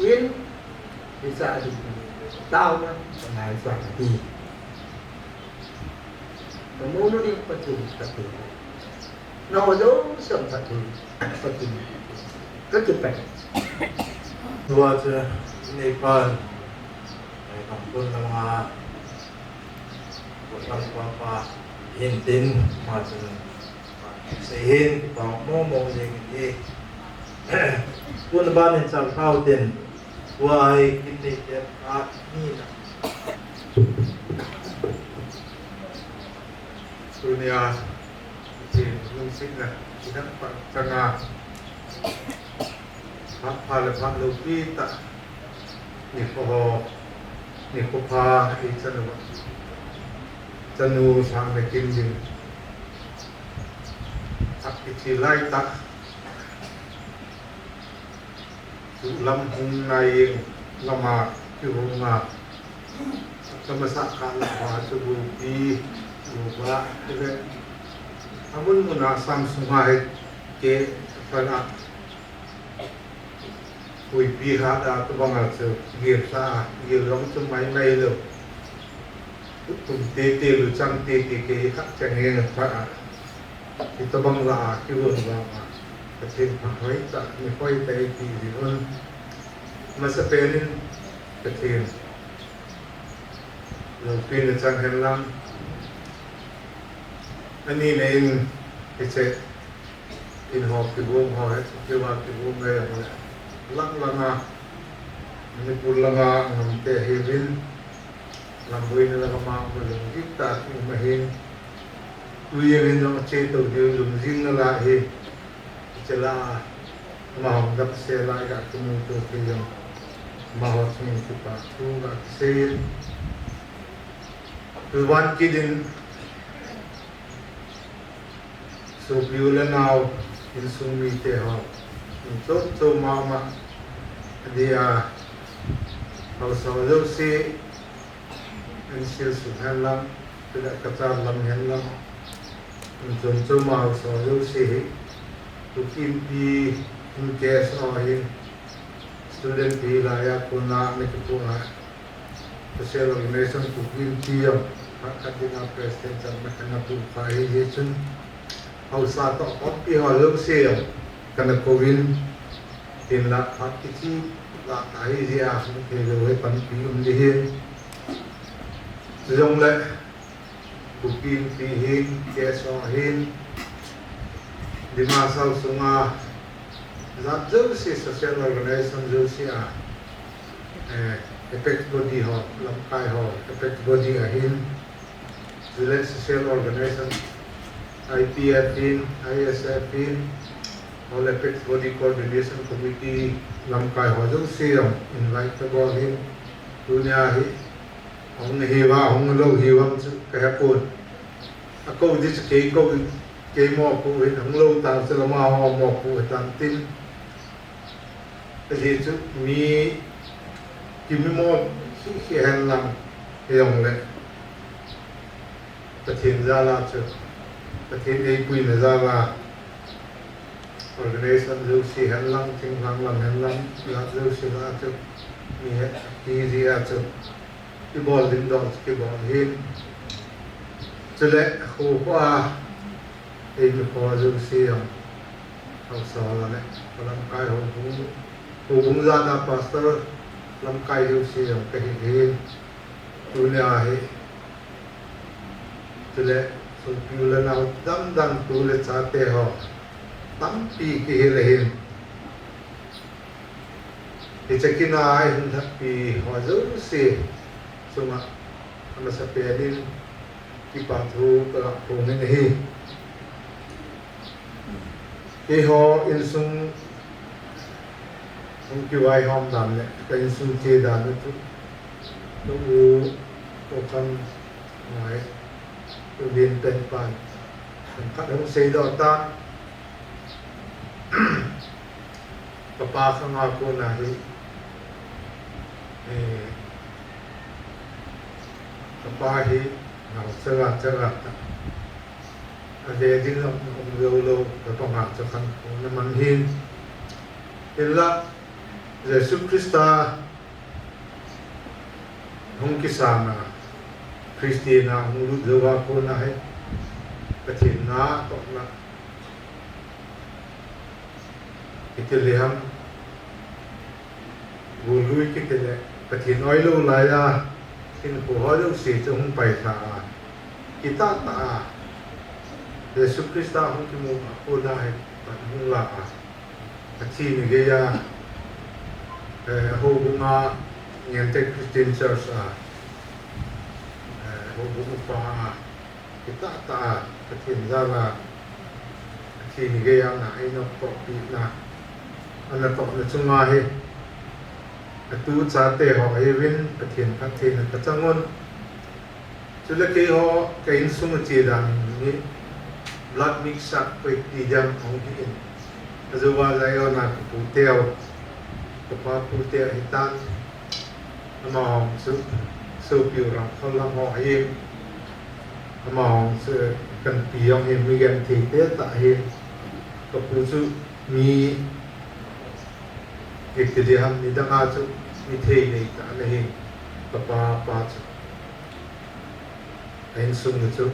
in, isa adi, tao na, pangai sa adi. Kamu nu ding Pathen, Pathen. Nao jouse Pathen, Pathen. Ka kipah. Tua chu, nei pan, nei kampun lama, Pathen pa pa, hin tin, ma chun, sei hin, pa mo mo jing hi. Tun ban in chang kau tin, tua hi kin nei te pa ni na. Tunia, Pathen lungsetna, kidang pang changa. Phat pha le phat loupi tah. Nikho ho, nikho pha, i chanu, chanu sang le kin ding. Phat kichi lai tah. Chu lam hung nai jeng lama kihung a. Ka masa kah lama chu bupi, buba, le. Amun mun a sam sunga hi ke, ka na. Huipi hat a tobang a chu, gel sa a, gel jong chu mai mai lou. Tum tete, luchang tete, kei khat chang jeng a pha a. Hitobang la a, kihon vang a. Pathen phat hoitah, ni hoitah i ti jing un. Masapen in, Pathen loupina chang hen lang. Ani na in, hiche, in ho kibom ho, hiche, kibom kibom ngai ang le. Lang lang a, Manipur lang a, ngam te hi vin, lam boina lang a ma, ma lung jing ta, ki ma hin. Tu jeng in jong che to diu lung jing na la hi. Chela, ama hung dap se la ya tu mu tu ki jong. Ama ho chung ki pa tu la ki se. Tu van ki din. Sopi u le nao, insung mite ho. In chom chom mama. Dia, haosa jouse, in sil sung hen lang, pila kachar lam hen lang. In chom chom ma haosa jouse hi. Kuki Inpi, in K S O hin. Student pi la ya kona, me ki kona. Social organization Kuki Inpi jong, khat khat dinga president chan na kana pu kha hi hi chun. Haosa toh khompi ho jouse jong, kana kou in, hinla phat kichi, la ta hi jeh a, hung thei lou hi panpi um ding hi. Chujongle, Kuki Inpi hin, K S O hin, Dima Hasao sunga, jat jouse social organization jouse a, eh, apex body ho, lamkai ho, apex body ahin, chule social organization, I P F in, I S F in, All Apex Body Coordination Committee, lamkai ho jouse jong, invite kabol hin, tunia hi, Hung hi uva, hung lou hi uvam chu ka he pon. Akou di chu kei kou, kei mopo hin, hung lou tah chu lama ho mopo hitan tin. Ajeh chu mi, kimi mo hi, hi hen lang. Hijongle Pathen jal a chu, Pathen eipuina jal a, organization jouse henlang, thinglhang lam henlang, jat jouse a chu, mi he, ti jeh a chu, ibol ding dong chu kibol ahin. Chule, kho kho a, eimi kho jouse jong, haosa le, lamkai houbung, houbung jat a pastor, lamkai jouse jong kahi ahin. Tunia hi, chule, sopi u le nao dang dang, tu le chate ho, tampi kihil ahin. Hiche kin a eihung lhatpi ho jouse chunga, amasapen in, kipa thu kaga phongin ahi. Keiho insung hung kivaihom dan le, ka insung che dan u chu, ka u, u kan ngai, u Lienpen pan, khat hung seidoh tan, kapa khanga kona hi, eh, kapa hi, nao chaga, chaga ta. Ave ding jong um lou lou, tabanga chu khankho na man hin. Hinla, Jesu Christa hung kisanga, Christian a hung lut jouva kona hi, Pathen na tohna, hiti le ham, golui kiti le, Pathen oilou laiya, hinkho ho jouse chu hung pailha a, kitah tah a, Jesu Christa hung kimu a kona hi, pan hung la a, athi ni geiya, eh, houbunga, Ngentek Christian Church a, eh, houbung upa a, kitah tah a, Pathen jal a, athi ni geiya ana einoptohpi na, ana tohna chunga hi, atu chate ho ahiuvin, Pathen phattheina kachang un. Chule keiho, ka insung a che dan hi, blood mix up koi ti ding ahung hi in. Ajouva Zion a kapu teu, kapa pu teu ahitan, amaho chu, sopi u Rangkhol lang ho ahin, amaho chu, kanpi jong hi, mi genthei te tah ahin, kapu chu, mi, hiti le ham, nidang a chu, mi thei nei tah ana hin, kapa, pa chu. A insung u chu,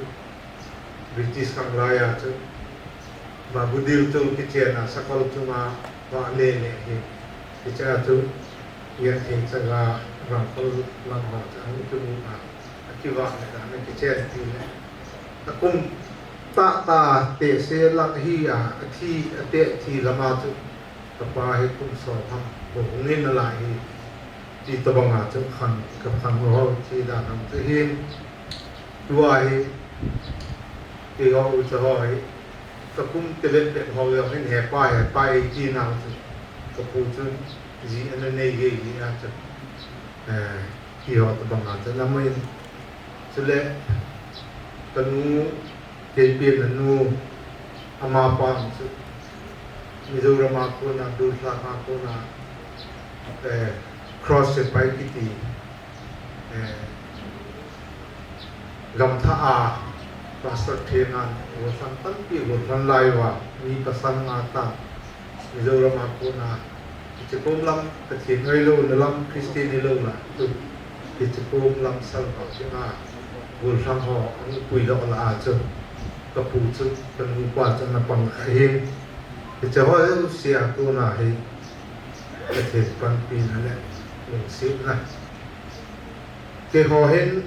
British khang laiya chu, Babudil chu kichen a, sakol chunga, vah le le hi, hichea chu, genthei chaga, Rangkhol lang ho chu, ahung kimu a, akivah le dan, akichenpi le. Akum tah tah, tehse lang hi a, athi, ate, athi lama chu, kapa hi kum som ham, hung in nalai hi, ti tobanga chu khan, kakhan ho, ti dan ham chu hin, tua hi, keiho ucha ho hi, kakum telet pet ho jong hin hepa, hepa eiti nau chu, kapu chun, ji ana nei gei ji a chu, eh, ti ho tobanga chu ana mun, chule, kanu, keipen anu, amapa chu, Mizoram a kona, Dulhlan a kona, eh, Cross Sepai kiti, eh, gamthah a, Pastor Theng a, golhang tampi golhang lai uva, mi pasang nga tan, Mizoram a kona, hiche kom lam, Pathen oilouna lam, Christian hilouna, tu, hiche kom lam salvah chenga, golhang ho, ahung puidoh lah a chu, kapu chu, kanupa chu ana pang kha ahin. Hiche ho jouse a kona hi, Pathen panpina le, lungsetna. Keiho hin,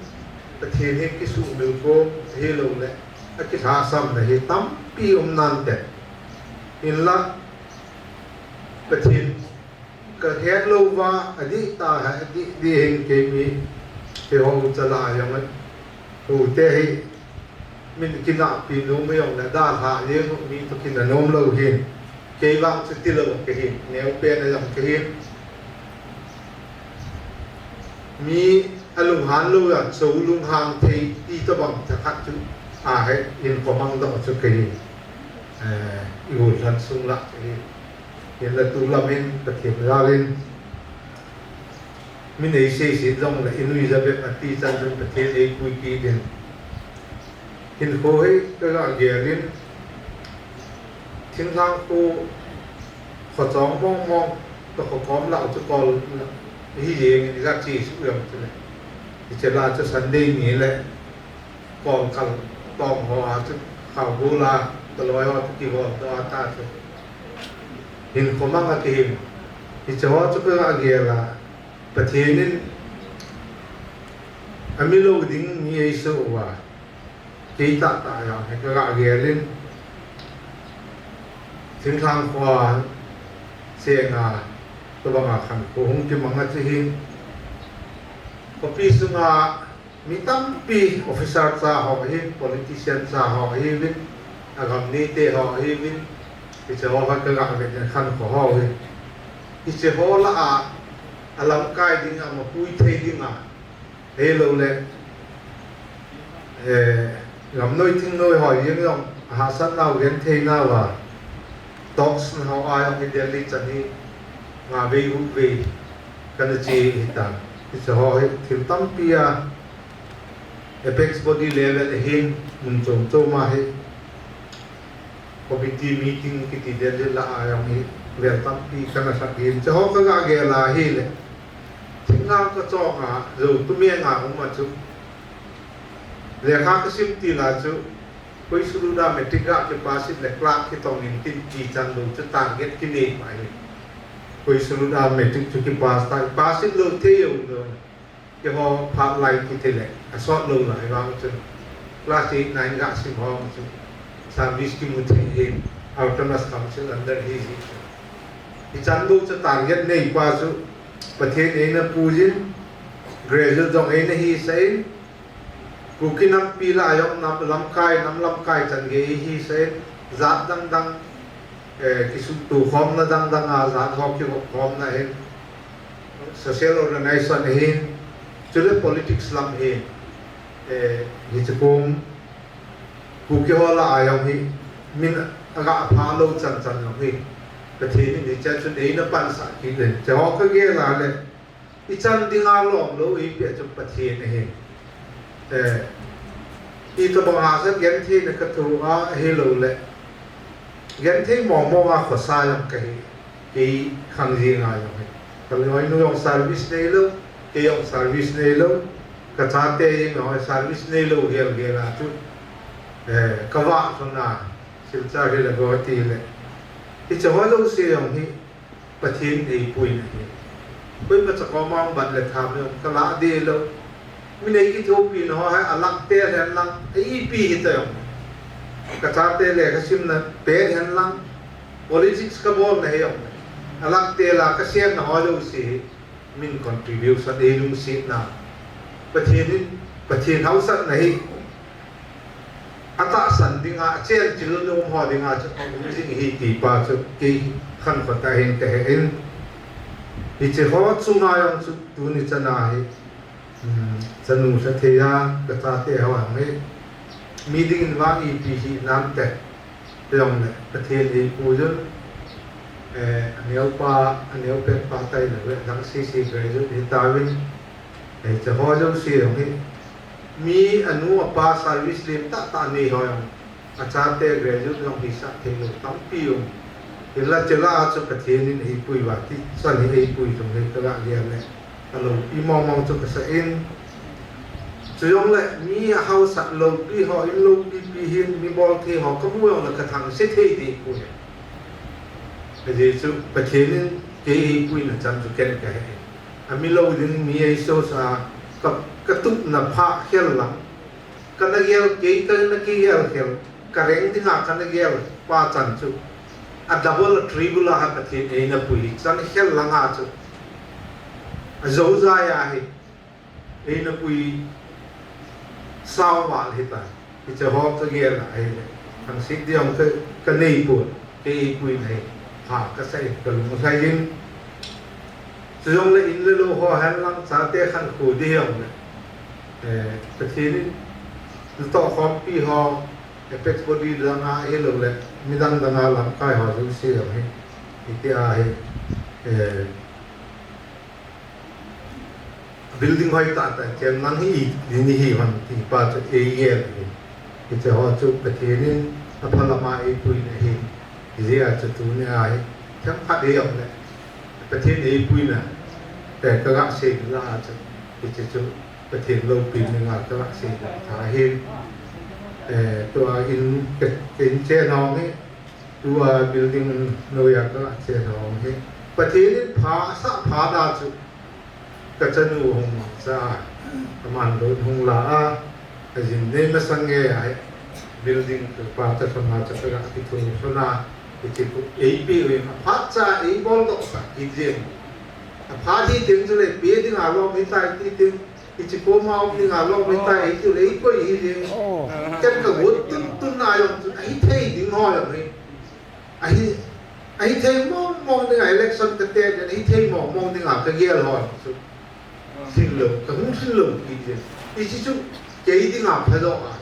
Pathen hi kisuhmil kom, hilou le, akilhahsamna hi tampi um nante. Hinla, Pathen kahet louva, adih tah a, adih dih hin keimi, keiho ucha lah a jong, hute hi, min kinahpi nom u jong le, dalha jeng u mi toh kinanom lou hin, kei vang chu tilou kahin, neopen a jong kahin. Mi alunghan lou a, chou lunghang thei ti tobang thakhat chu, ahi, in komang doh chu kahin, eh, i golhang sung lah kahin. Hinla tu lam in, Pathen jal in, Min ei sei sei jong le, i nui ja bep ati chan chun Pathen ei pui kit in. Hinkho hi ka ga gel in, thinglhang kho, kho chom mong mong, ka kho kom lah chu kol hi jeng in i ga chi su jong chu le. Hiche lah chu Sunday ni le, kol kal tong ho a chu, khau bu la, ka loi ho chu kihol doh a ta chu. Hinkho mang a kihin. Hiche ho chu ka ga gel a, Pathen in a mi lo ding mi ei so uva, kei tah tah jong hi ka ga gel in, thinglhang kho a cheng a, tobang a khankho hung kimang a chu hin, khopi sunga mi tampi officer cha ho hi, politician cha ho hi vin, a gam neite ho hi vin, hiche ho kha ka ga vet in khankho ho hi. Hiche ho lah a, a lamkai ding a, mapui thei ding a, hei lo le, eh, gam noi thing noi ho jeng jong, a hahsat nau genthei nau a, talks na ho a jong hi Delhi chan hi, nga vei, guk vei, ka na che hi ta. Hiche ho hi thil tampi a, apex body level a hin, mun chom chom a hi, committee meeting kiti Delhi lah a jong hi, vel tampi ka na sak hin. Hiche ho ka ga gel a hi le, thinglhang ka chong a, Zomi Meng a um a chu, lekha ka sim til a chu, Koisur Uda matric ga kipass le clerk kitong in tin ti chan lo chu target kinei mai. Koisur Uda matric chu kipass ta, pass lo thei jong lo. Keiho phat lai kiti le, a sot lo lai vang chun. Class eight, nine ga sim ho chu. Service kimu thei hi, Autonomous Council under hi hi. Hichan lo chu target nei pa chu, Pathen eina pui jin, graduate jong eina hisah in, Kuki nampi lah a jong nam lamkai, nam lamkai chan gei hisah in, jat dang dang, eh, kisuhto khomna dang dang a, jat ho kihop khomna hin, social organization hin, chule politics lam hin, eh, hiche kum, Kuki ho lah a jong hi, min a ga pha lo chan chan jong hi, Pathen in hiche chun eina pansah kit in, hiche ho ka gel a le, i chan ding a lom lo ipi a chu Pathen ahi. Eh, itobang a sa genthei na ka thu a, ahi lo le, genthei mong mong a khosa jong ka hi, kei khang jing a jong hi. Ka loi nu jong service nei lo, kei jong service nei lo, ka chate jong service nei lo gel gel a chu, eh, ka vah khang a, Silchar hi le Guwahati le. Hiche ho jouse jong hi, Pathen eipuina ahi. Koima cha koma bat le tham jong ka lah deh lou. Min ei kithopina ho hi a lakh tel hen lang, a ipi hita jong. Ka chate lekha simna pet hen lang, politics ka bolna hi jong. A lakh tel a ka siatna ho jouse hi, min contribution, ei lungsetna. Pathen in, Pathen haosatna hi, a tahsan dinga, a chen chil nom ho dinga chu a um jing ahi ti pa chu kei khankho tah hin ka he in. Hiche ho chunga jong chu tuni chan a hi, um, chanu sa thei a, ka chate ho jong hi, mi dingin vang ipi hi nam te, jong le, Pathen eipuijun, eh, a neo pa, a neo pet pa tai le, dang sese graduate hi tauvin, eh, hiche ho jouse jong hi, Mi anu apa service lim tah tah nei ho jong, a chate graduate jong hisah thei lou tampi um. Hinla chula a chu Pathen in eipui uva ti, chan hi eipui jong hi ka ga gel le, ka loupi mong mong chu ka sa in. Chu jong le mi a haosat loupi ho, in loupi pi hin mi bol thei ho ka mu jong le ka thangse thei deh poi. Ajeh chu Pathen in kei eipuina chan chu ken ka he in. A mi lou ding mi eiso sa ka, ka tupna pha khel lang. Kana gel kei, kana kigel khel, ka reng dinga kana gel pa chan chu. A double, a triple a ha Pathen eina pui chan khel langa chu. A jo jai a hi. Eina pui sao val hita. Hiche ho ka gel a ahile. Thangse ding ka, ka nei pon. Kei eipuina hi. Ha, ka sa in ka lung sai in. Chujongle in le lou ho hen lang chate khankho ding hi jong le. Eh, Pathen in, natoh khompi ho, apex body dang a hilou le, midang dang a lamkai ho jouse jong hi, hitia hi, eh, Building hoi tah tah cheng lang hi, ni ni hi hon ti pa chu ei gel hi. Hiche ho chu Pathen in aphalama eipuina hi. Hijeh a chu tunia hi themkhat ei um le Pathen eipuina, eh, ka ga sei la a chu, hiche chu Pathen loupina dinga ka ga sei la tha hin. Eh, tua in ka, ka in chen hong hi, tua building noiya ka ga chen hong hi, Pathen in pha, asah pha da chu, ka chanu hung mangcha a, aman loan hung la a, ajin nei masang nge a hi, building ka pa ta thona cha ka ga kithu thona, hiche khu eipe uvin, aphat cha eibol doh sah kit jeng. Aphat hi teng chule pe dinga lom hitai ti teng, hiche koma um dinga lom hitai ti le eikoi hi jeng. Oh. Ken ka got tun tun na jong chu, ahithei ding ho jong hi. Ahi, ahithei mong mong dinga election ka te, ahithei mong mong dinga ka gel ho chu. Hing lou, ka hung hing lou kit jeng. Hiche chu kei dinga phadoh a,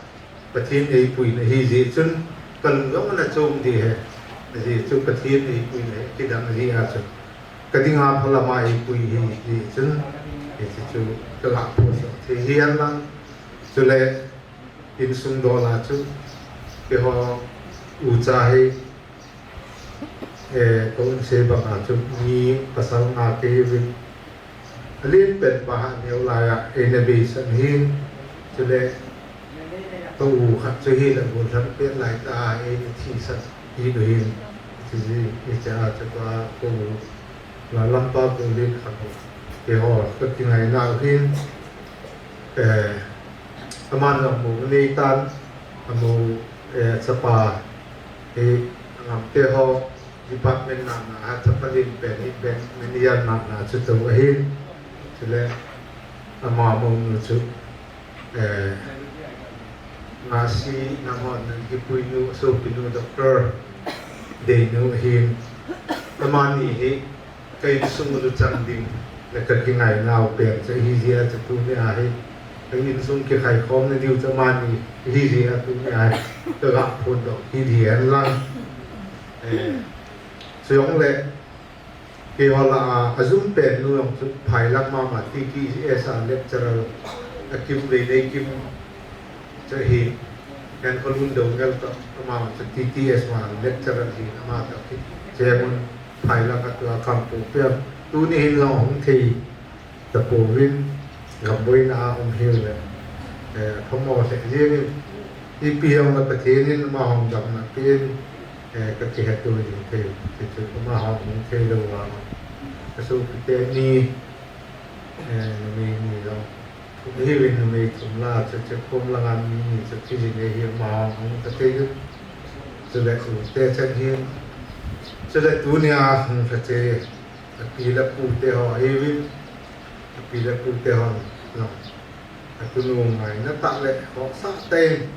Pathen eipuina hijeh chun ka lung jong ana chom ding ahi. Ajeh chu Pathen eipuina hi kidang jeh a chu, ka dinga phalama eipui hi jeh chun, hiche chu ka ga phosoh thei hihen lang. Chule insung dol a chu, keiho ucha hi, eh, ka um sei banga chu mi pasal nga kahiuvin, alen pen pa ha neo laiya eina beisan hin, chule ka u khat chu hile gollhang pet lai tah a eina thisan hi du hin, hiche, hiche a chu ka, ka u Lallampa Golin khat u, keiho ka kingainau hin, eh, aman jong mu anei tan, amu, eh, chapa, eh, angamte ho, department natna a chapa len pen hi bank manager natna chu tou ahin, chule ama mounu chu, eh, Ngasi Nanghon Nanghipuinu, asopinu Doctor Deinu ahin, amani hi ka insung luchang ding le ka kingainau pen chu ahijeh a chu tunia hi ka insung kikhaikhomna diu chu amani ahijeh a tunia hi ka ga phondoh kit hihen lang. Eh, chujongle keiho lah a ajum pen nu jong chu phailang mama T T S a lecturer, a Kimveinei Kim chu ahi, Henkholun Doungel toh, ama chu T T S ma lecturer ahi, ama toh kichen un phailang a tua kampu pia. Tuni hin jong hung thei tapouvin, gamboina a um hiu le, eh, phamo lheh jengin, ipi hung le Pathen in amaho damna pen, eh, ka kihetto jing thei, ti chu amaho hung thei lou vang. Ka sopite ni, eh, numei ni jong, thum hiuvin numei thum lah a chu, chu kom langa mi ni chu kijin ahi, amaho hung ka thei u. Chule u te cheng hin, chule tunia hung lha che, api le apu te ho ahiuvin, api le apu te hon jong, atunu ngaina tah le khohsah tah in,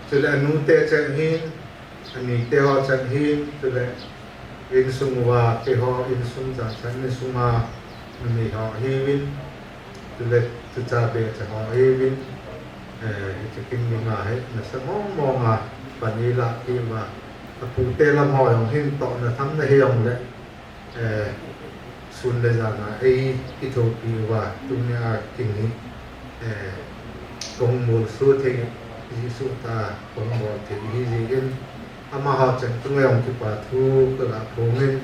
chule anu te cheng hin, ani te ho cheng hin, chule insung uva keiho insung chang chang ni sunga numei ho ahiuvin, chule tucha be cha ho ahiuvin, eh, hiche kin ni nga hi nasa mong mong a pan eilah kit uva, apu te lam ho jong hin tohna thamna hijongle, eh, sun le jan a eikithopi uva, tunia kin hi, eh, kahung molso thei jeh seh tah a kahung bol thei ahi jeh in, amaho cheng chunga jong kipa thu ka ga phongin,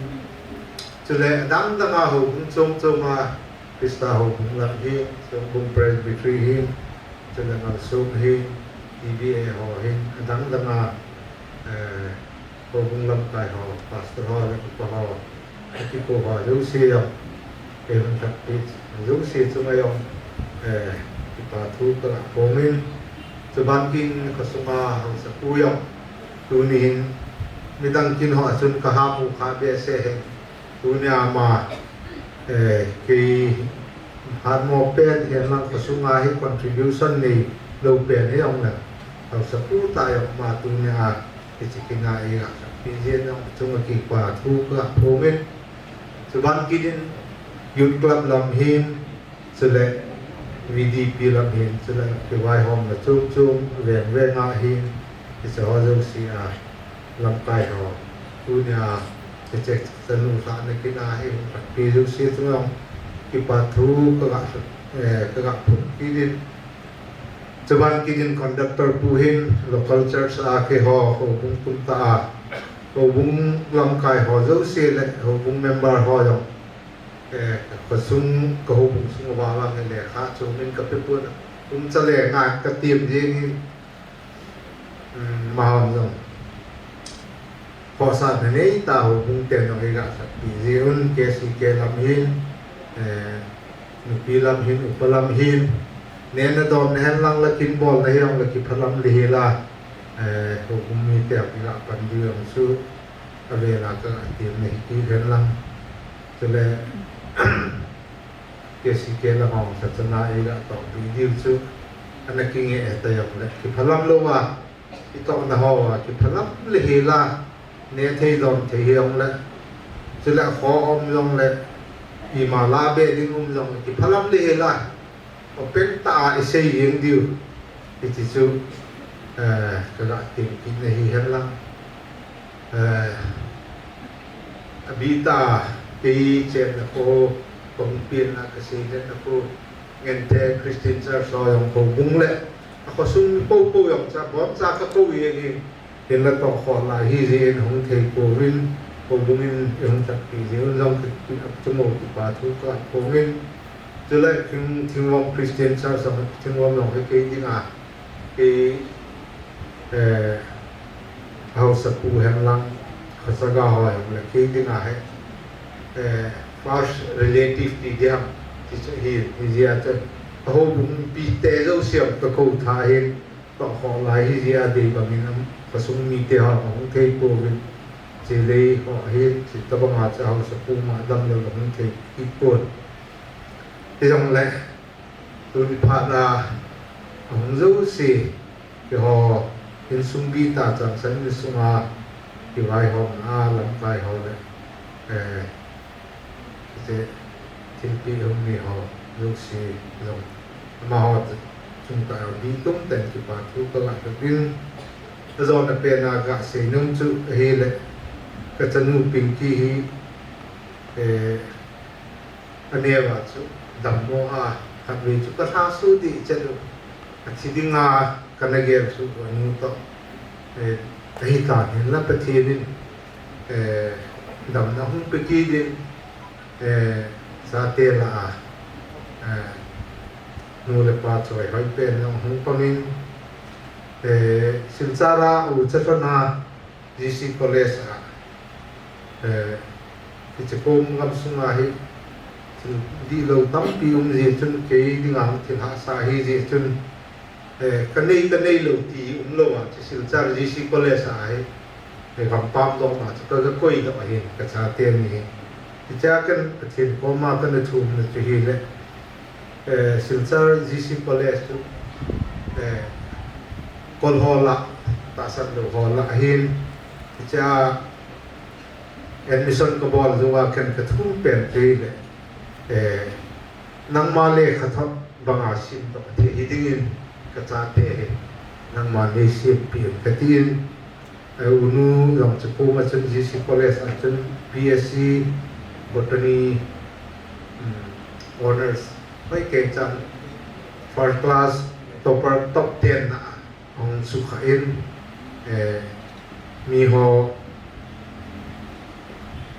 chule adang dang a houbung chom chom a, Christa houbung lam hin, Songbung Presbytery hin, chule Ngalsong hin, T B A ho hin, adang dang a, eh, houbung lamkai ho, pastor ho le upa ho, akiko ho jouse jong, eihung lhatpi jouse chunga jong, eh, kipa thu ka ga phongin, chuban kin khosunga haosapu jong, tuni hin midang kin ho a chun ka hamu kha behseh hen, tunia ama, eh, kei hatmo pen hihen lang khosunga hi contribution neilou pen hi jong le, haosapu tah jong ama tunia hiche kin a eiga lhatpi jeh jong chunga kipa thu ka ga phongin, chuban kin in Youth Club lam hin, chule V D P lam hin, chule kivaihomna chom chom veng veng a hin, hiche ho jouse a lamkai ho, tunia hiche chanu lhahna kin a eihung lhatpi jouse chunga jong, kipa thu ka ga, eh, ka ga phung kit in. Chuban kit in conductor pu hin local church a keiho, houbung tum ta a, houbung lamkai ho jouse le houbung member ho jong, eh, ka sung, ka houbung sung a vang le kha chu min ka pe pon, um cha le nga ka tiam ding in, um, mahon jong. Khohsahna nei ta houbung ten jong i ga satpi ji un, K C K lam hin, eh, nupi lam hin, upa lam hin, nehna donna hen lang la kin bolna hi jong la kiphalam le hi la, eh, houbung mite i ga pan diu jong chu a vela ka tiam na hi kit hen lang. Chule, K C K lam a hung sa chana i ga tohpi diu chu, ana kinge e ta jong le, kiphalam lou a, i tohna ho a, kiphalam le hi la, ne thei dom thei hi jong le, chule kho um jong le, ima la be ding um jong le, kiphalam le hi la, open ta a i sei jeng diu, hiti chu, eh, ka ga tiam kit na hi hen lang. Eh, a bita kei chenna kho, ka hung pianna ka seiletna kho, Ngenthe Christian Church ho jong houbung le a khosung mi popo jong cha, boncha ka kou jeng in, hinla toh khoh lai hi jeh in hung thei pouvin, houbung in i hung chatpi jeh un jong ki, ki, a chunga kipa thu ka phong in, chule Thing, Thingvom Christian Church jong, Thingvom jong hi kei dinga, kei, eh, haosapu hen lang, Khasaga ho jong le kei dinga hi, eh, first relative ti diam, ti chu hi, hi jeh a chu, a houbung mipite jouse jong ka kou tha hin, toh khoh lai hi jeh a dei bang in, am, khosung mite ho ahung thei pouvin, Chelei ho hin, chuti banga chu haosapu ma damlou ahung thei kit pon. Hijongle, tuni phat a, ahung jouse, keiho, insung bita changsan insunga, kivaihomna a, lamkai ho le, eh, hiche thilpeh hung nei ho jouse jong, amaho chungchang a dihtah tah in kipa thu ka ga hil in, ajona pen a ga sei nom chu ahile, ka chanu Pinky hi, eh, aneo a chu dammo a, khatvei chu ka lhaso deh chet u, athi dinga kana gel chu anu toh, eh, ahi tan hinla Pathen in, eh, damna hung pe kit in, eh, chate lah a, eh, nu le pa choi hoi pen jong hung pang in, eh, Silchar a u cha lhon a, G C College a, eh, hiche kom gamsunga hi, thil dihlou tampi um jeh chun, kei dinga thil hahsa ahi jeh chun, eh, ka nei, ka nei lou ti umlou a, hiche Silchar G C College a hi, eh, gampam doh ma chu ka, ka koi doh ahin, ka chate ni hi. Hichea ken Pathen koma kana thumna chu hile, eh, Silchar G C College chu, eh, kol ho lah, tahsan lou ho lah ahin, hichea admission ka bol jou a ken ka thum pen chu hile, eh, nangma lekhathot banga sim toh thei hi dingin ka chate hi nangman nei sempeh in ka tin, eh, unu jong chu koma chun G C College a chun B S C Botany, um, Honours, hoi kei chan first class topper, top ten na ahung sukha in, eh, miho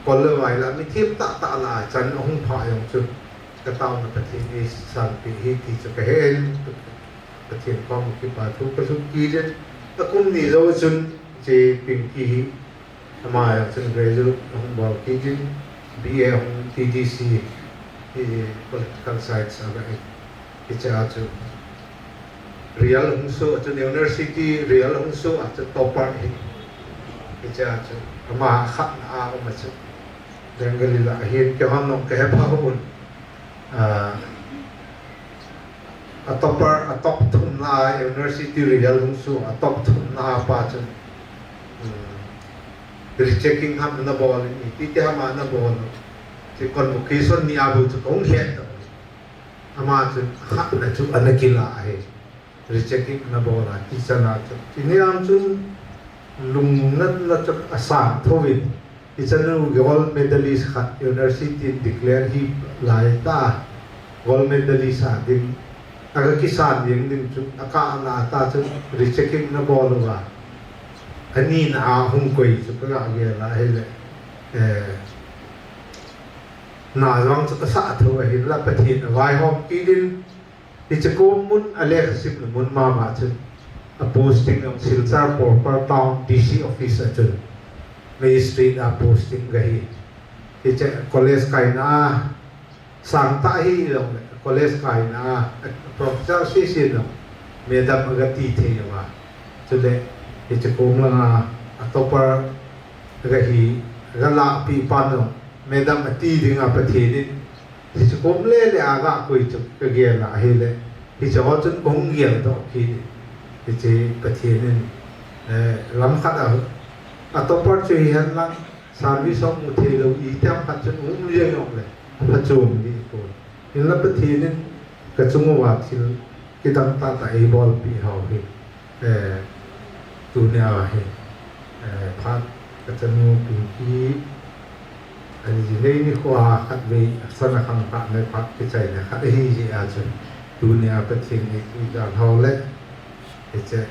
kol le vai lah a mi them tahtah lah a chan ahung phah jong chu ka taona Pathen in eisanpeh ahi ti chu ka he in, Pathen koma kipa thu ka lhut kit in, akum ni jou chun hiche Pinky hi ama jong chun graduate ahung bol kit in, B A ahung T D C hi Political Science a lah in, hichea chu result hung soh a chun university result hung soh a chu topper ahi, hichea chu ama khatna a um a chu Bengali lah a hin keihon jong ka hepha un, ah, a topper, a top thumna a university result hung soh a top thumna a pa chun, um, rechecking ham ana bol in, iti ti ham ana bol, hiche convocation ni a bou chu kahung het doh. Ama chun khatna chu ana kilah ahi. Rechecking ana bol a, ti chan a chu, ti ni a chun lungnatna chu asang thouvin, Hichanu gold medalist khat university in declare hi lai ta, gold medalist a ding, aga kisan ding ding chu, akah la ta chu, rechecking na bol uva. Ani na a hung koi chu, kaga gel a hile. Eh, na jong chu kasah tho ahi la, Pathen avaihom kit in, Hiche kom mun a lekha simna mun mama chun, a posting jong Silchar proper town D C office a chun, magistrate a posting kahi. Hiche college kaina a, sangtah hijongle, college kaina a, professor sese jong, madam aga ti thei uva. Chule, hiche kom langa, a topper kahi, aga lahpeh pan jong, madam ati dinga Pathen in, Hiche kom le le a ga koi chu kagel a ahile. Hiche ho chun kahung geldoh kit. Hiche Pathen in, eh, lam khat a, a topper chu hihen lang, service hung mu thei lou, itiham khat chun um jeng jongle, aphachom ding pon. Hinla Pathen in kachung uva thil kidang tahtah eibolpeh hou hi. Eh, tunia hi, eh, phat kachanu Pinky, ani ji nei nikho a khatvei, sana khangthah nei phat kichaina khat ahi jeh a chun, tunia Pathen in eipui dan ho le, hiche,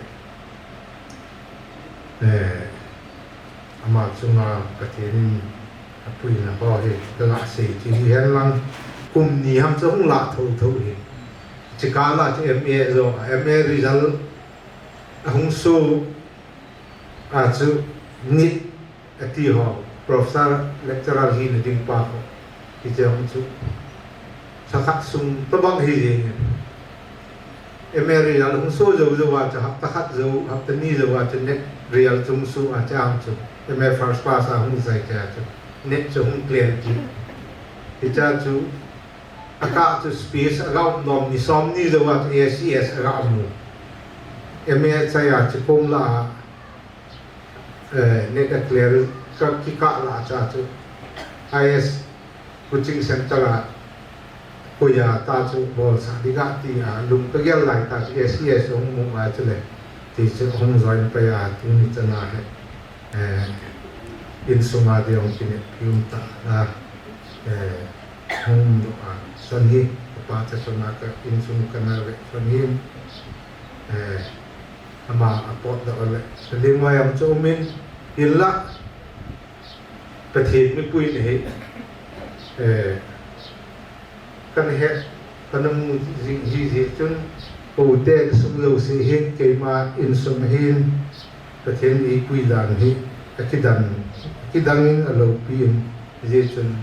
eh, ama chunga Pathen in apuina ho hi, kaga sei chu hihen lang, kum ni ham chu hung lah thotho hi. Chikala chu M A jo, M A result ahung so a chu NEET ati ho, professor lecturer hina ding pa ho. Hiche hung chu lha khat sung tobang hi jeng in. M A result hung so jou jou a chu, hapta khat jou, hapta ni jou a chu NEET result chung so a chu ahung chu. M A first class a hung jai chu a chu. NEET chu hung clear kit. Hiche chu Akah chu space aga um nom, ni som ni jou a chu A C S aga um u. M A chai a chu kom la a, eh, NEET a clear ka kikah la cha chu I S coaching center a koiya ta chu bolsa ding a ti a lung kagel lai ta chu A C S hung mu a chu le ti chu hung join pai a tuni chan a hi. Eh, insunga ding hung kineppi um ta a, eh, hung doh a, son hi, kapa cha son a ka insung kana ve son hi, eh, ama apot doh le, ka lim vai am chu um in, hinla, Pathen mipui nahi, eh, Kana he, kana mu jing hi jeh chun, kote kasung jouse hin, keima insung hin, Pathen eipui dan hi, akidang, akidang in alopi in, hijeh chun,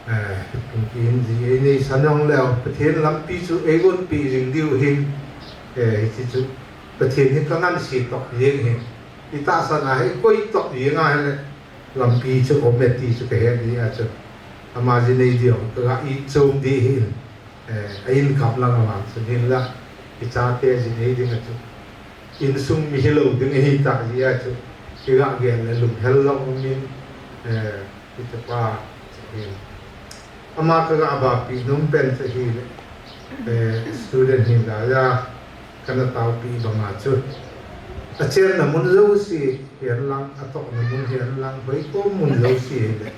eh, Pinky in ji einei san jong leu, Pathen lampi chu eigonpi jing diu hin, eh, hiche chu, Pathen hi kanganse toh jeng hin, itahsan a hi koi toh jeng ahile, lampi chu um e ti chu kahet jeh a chu. Ama ji nei diu, kaga it chom ding hin, eh, a income lang ama chu hinla, ichate ji nei ding a chu. Insung mi hilou ding ahi ta jeh a chu. Kiga gel le lunghel jong um in, eh, hiche pa chu hin. Ama kaga bapi nom pen chu hile, eh, student hin la ja, kana taopi banga chu. Achenna mun jouse hin lang, atohna mun hin lang, hoikom mun jouse hile.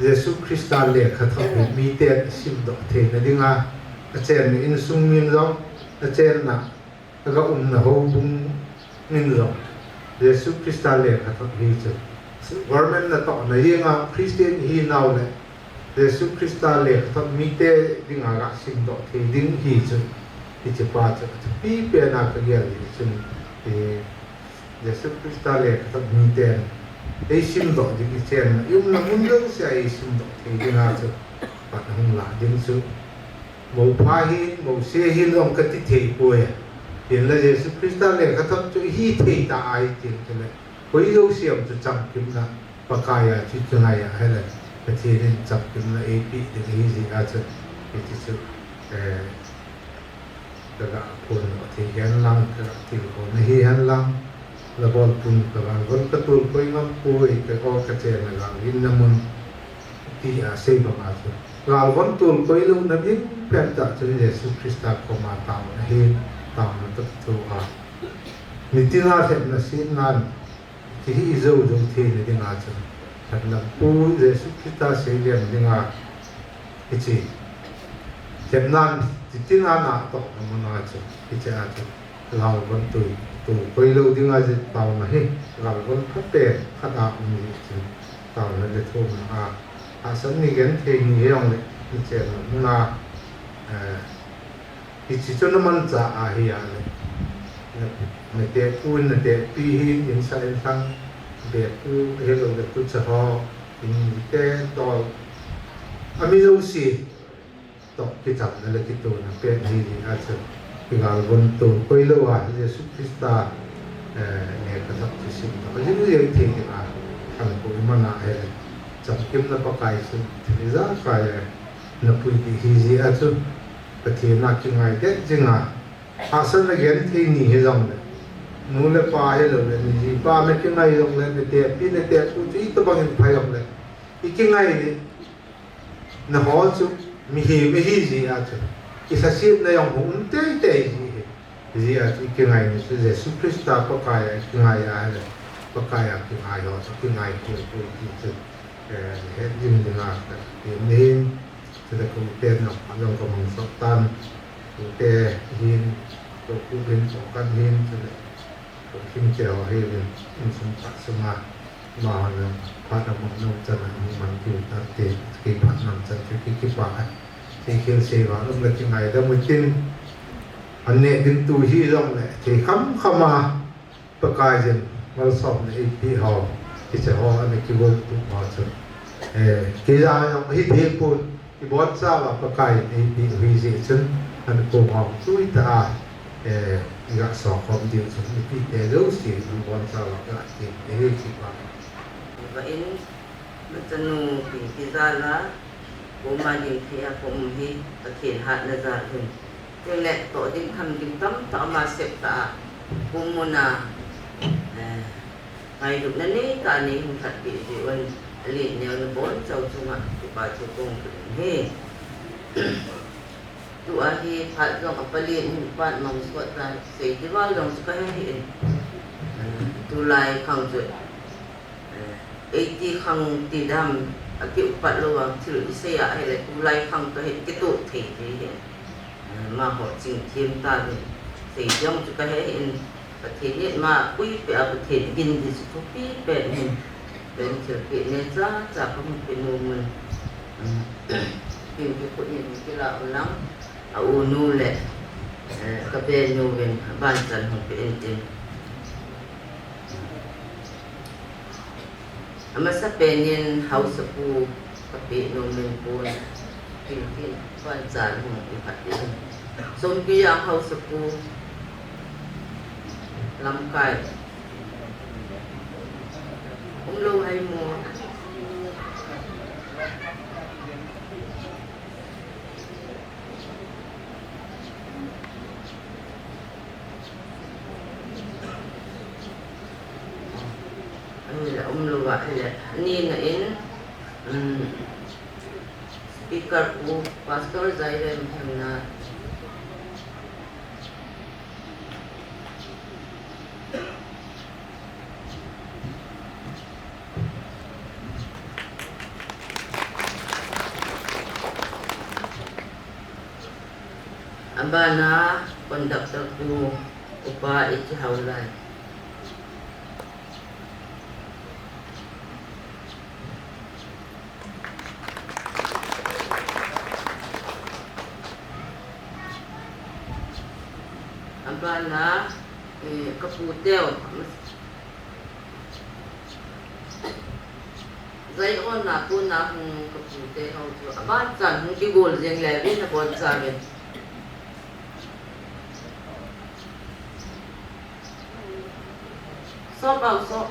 Jesu Christa lekhathot hi miten asimdoh theina dinga, achenna insung min jong, achenna aga umna houbung min jong, Jesu Christa lekhathot hi chu, government natohna jenga Christian hinau le, Jesu Christa lekhathot mite dinga ga simdoh thei ding hi chu, hiche pa chu, athupi pen a kagel hi chun, eh, Jesu Christa lekhathot miten, eisimdoh ding ichenna, iumna mun jouse a eisimdoh thei dinga chu, pan ahung la ding chu, Mopha hin, Mose hin jong kati thei poi. Hinla Jesu Christa lekhathot chu hithei ta ahi tin chule. Koi jouse am chu chamkimna Pakai a chu kingai a hile. Pathen in chamkimna eipeh ding ahi jeh a chu. Hiti chu, eh, kaga phondoh thei hen lang, kaga tilkhouna hi hen lang. Labol pun kaga von katol koi ngam poi, keiho kachenna gal hinna mun. Tia sei banga chu. Galvon tolkoi louna ding pen tah chu Jesu Christa koma taona hi, taona toh kithoa. Nitina lhepna setnan, kihi jou jou theina dinga chu. Thanlam Pu Jesu Christa seilem dinga, hiche, themnan, titina natohna muna chu, hiche a chu, galvon tu, tu koi lou dinga jeh taona hi, galvon phapen khat a um ji chu, taona le thumna a, hahsatna genthei ni hijongle, nichenna muna, eh, Hiche chu namanchah ahi a le. Na, natepu, natepi hi, insa inlhang, bepu, ahilouleh tucha ho, in te tol. Ami jouse toh kichamna le kitona pen ahi jeh a chu. Kigalvon to koi lou a, Jesu Christa, eh, neh kajah thusim toh. Ajing jeng thei ding a, khankho iman a ahile. Chamkimna Pakai chu, thil ijakai a, napui ding ahi jeh a chu. Pathen a kingai det jing a, hahsatna genthei ni hijongle, nu le pa hilouleh, naji pa nakingai jongle, natepi, natepu chu itobang in pha jongle, ikingai ding, nangho chu mihem ihi jeh a chu, ilhasetna jong hung um teitei ji hi, jeh a chu ikingai ding chu Jesu Christa Pakai a ikingai a ahile, Pakai a kingai ho chu kingai kul kul ti chu, eh, het jing ding a, ka ti nahin, Chule kote nangho jong kamang sah tan. Kote hin, kote hin, kote hin, chule kote hin che ho hin, insung phat sunga, amahon jong phat amang nom chan a, amang kiu tante, kiphat nom chan chu ki, kipah a. Thilse va lom le kingaidam utin, an neh ding tu hijongle, thei kham kham a, Pakaiyin malsomna eipeh ho, hiche ho ana kigong tup ho chu. Eh, keija jong hi thei pon, ibonchauva Pakaiyin eipeh u hijeh chun, ana kong ho tuitah a, eh, iga sokhom diu chun, mipite jouse, ibonchauva kati, eh, kipa. Tua in, nachanu Pinky jal a, koma ding thei a ka um hi, Pathen hatna jal hin. Chule toh ding tham ding tamtah ama sep ta a, kum mun a, eh, ngailutna neitah a nei hung lhatpeh jeh un, alen neo nabonchau chunga, kipa thu kong khen ahi. Tua hi phat jong apalen in phat mang sot ta, sei ti val jong chu kahe hih in. Eh, tulai khang chu, eh, eighty khang ti dam, akiupat lou a, thil isei a ahile, tulai khang toh hi kitoh thei thei hi. Eh, amaho chingthiem ta hi, sei jong chu kahe hih in, Pathen in ama puipeh a, Pathen gin ding chu thupi pen ahi. Pen thilpeh neocha cha kamu peh nom un. Pen kikhut in kila u lang, a unu le, eh, ka benu vin abanchan hung peh in tin. Amasapen in haosapu kapeh nom in pon, tin tin, abanchan hung iphat in. Sompi a haosapu lamkai. Umlou hai mo. Ani la umlou va, ani la, ani na in, um, speaker pu, Pastor Jairem Hemna. Abana conductor pu, Upa Iti Haolai. Abana, eh, kapu teu. Zai on na pu na hung kapu te ho chu. Abanchan hung kigol jeng le vin aboncha vin. Sop au sop.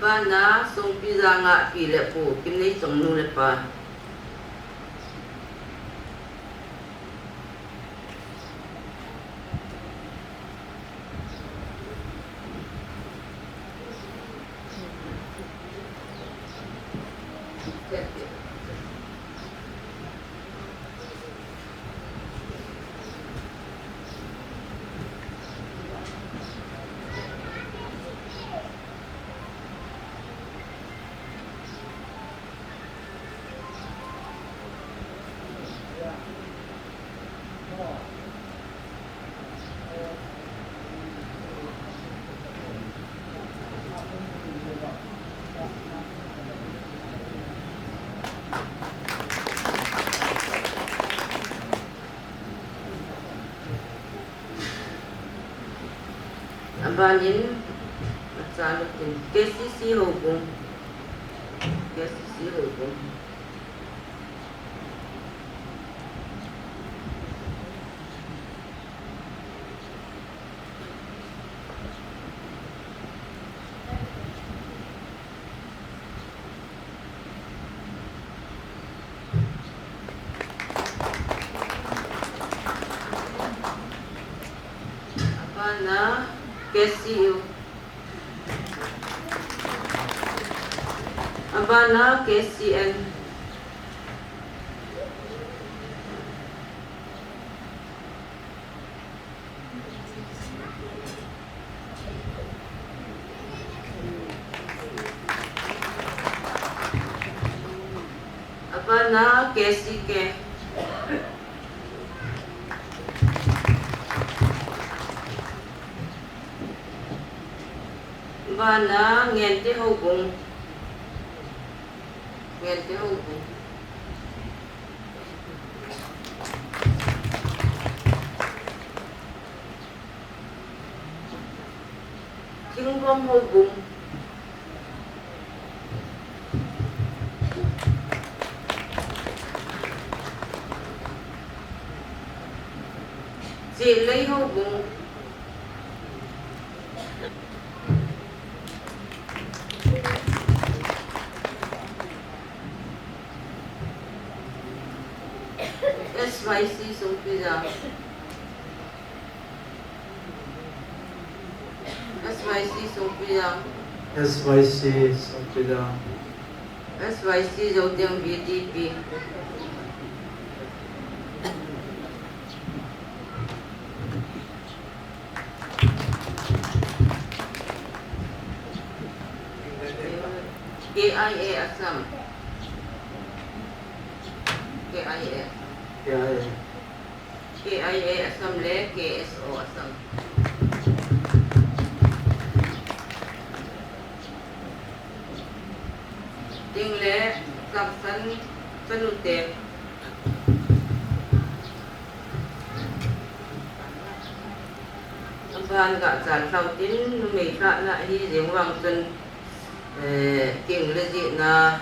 Abana Songpi Janga pi le pu, Kimneichong nu le pa. Abanin, achalutin, K C C Houbung. K C C Houbung. Abana K C U. Abana K C N. Abana K C K. Abana Ngente Houbung. Ngente Houbung. Thingbom Houbung. Chelei Houbung. S Y C Songpijang. S Y C Songpijang. S Y C Songpijang. S Y C Zoteng V D P. K I A Assam. K I A. K I A. K I A Assam le K S O Assam. Ding le Changsan Chanute. Aban gah chan lhau tin numei lhahna ahi jeng vang chun, eh, king le jihna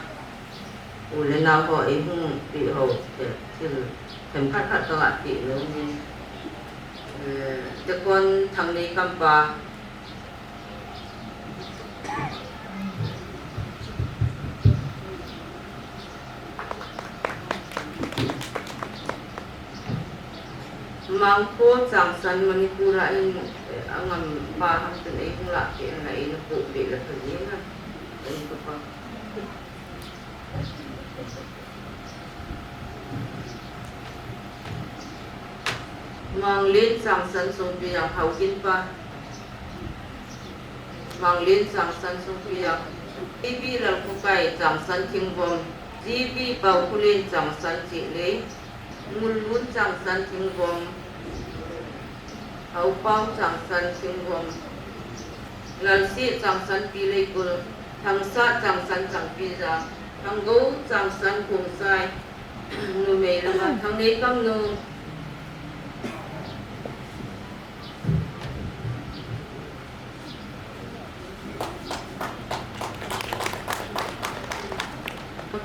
u le nao ho eihung peh ho, eh, thil themkhat khat kagah peh nom in, eh, Tekon Thangneikampa. Mangkho Changsan Manipur a in, eh, angampa ham chun eihung lah peh in, eina poh peh le pha jeng a. Eina poh pa. Manglen Changsan Songpijang Haoginpa. Manglen Changsan Songpijang. G B Lalkhokai Changsan Thingbom. G B Paokholen Changsan Chelei. Ngulun Changsan Thingbom. Haopao Changsan Thingbom. Lalsih Changsan Pileikul. Thangsat Changsan Changpijang. Thanggou Changsan Khongsai. Numei lama Thangneikamnu.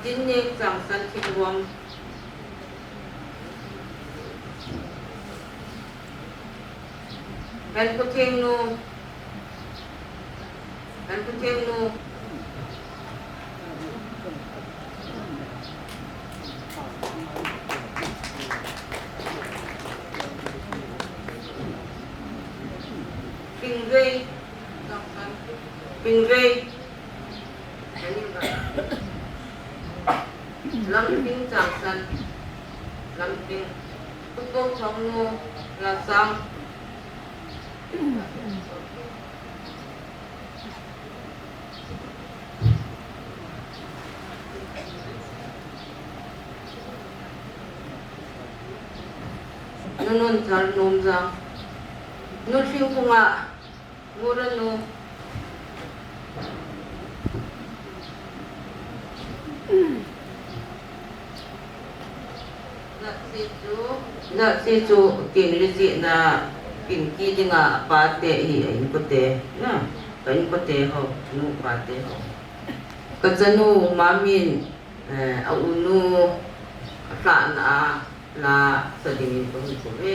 Tingneng Changsan Thingbom. Henkhothengnu. Henkhothengnu. Pingvei, Pingvei, Lamting Changsan, Lamting, Tupo Chongnu, Lasang. Nunun Thar Nomjang, Nu Thingphunga, Nguranu. Jahsi chu, Jahsi chu Kinglei jihna Pinki dinga apa te hi a inkote, na, ka inkote ho, nu pa te ho. Ka chanu Mamin, eh, a unu, a hlahna a, la sa dingin ka hung ko ve.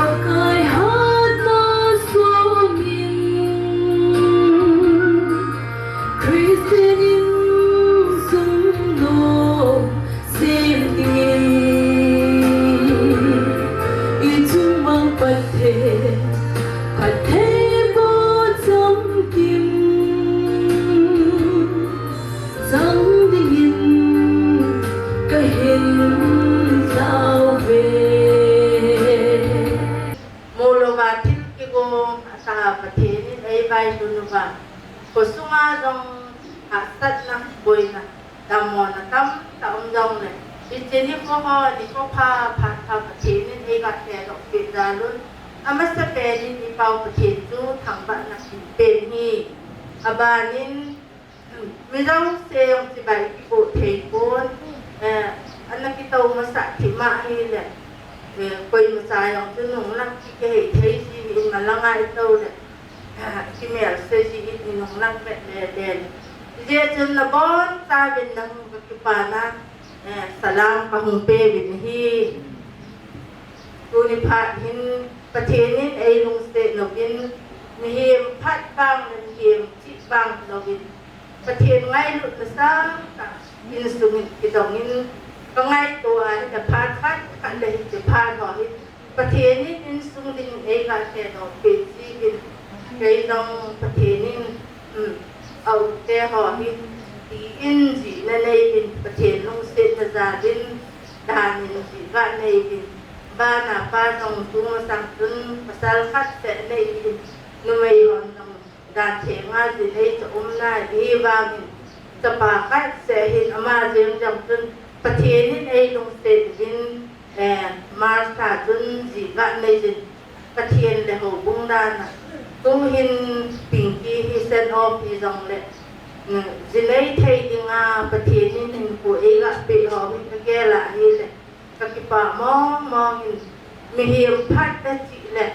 Pakai hatna songin Christian insung lo sem dingin i chung mang Pathen, Pathen bo cham kim. Chang dingin ka hin tao ve. Mulouva thil kigong a tah Pathen in ei vailhun uva, khosunga jong hahsatna, boina, dammona tamtah um jongle, hiche nikho ho, nikho pha, phat pha Pathen in ei ga tedoh peh jal un. Amasapen in i Pau Pathen chu thangvahna kipe in ahi. Abanin, mi jouse jong chibai kipoh thei pon, eh, ana kitou masat thim ahile, eh, koimacha jong chu nunglang kikehei thei ji in, malanga i tou le, eh, kimel se ji in i nunglang vet le le. Hijeh chun nabonchauvin nahung kakipana, eh, salam kahung pe uvin ahi. Tuni phat hin Pathen in ei lungset louvin, mihem phat bang le mihem chih bang louvin, Pathen ngailutna sangtah insung in kidongin, ka ngaito a hile phat khat khat le hiche phat ho hi Pathen in insung dingin ei ga tedoh peh ji uvin, kei jong Pathen in, um, a u te ho hi ti in jihna nei uvin, Pathen lungsetna jal in, dan in jih ga nei uvin, vana Pa jong tu masang chun pasal khat seh nei uvin, numei hon jong dan thenga jin ei cha um nai, hivangin chapa khat seh hin ama jeng jong chun Pathen in ei lungset uvin, eh, March lha chun jih ga nei jin, Pathen le houbung dan a. Tu hin Pinki hi send off hi jongle, mm, ji nei thei dinga Pathen in hinkho ei ga peh ho hi ka gel a hile, ka kipah mong mong in, mihem phat a chih le,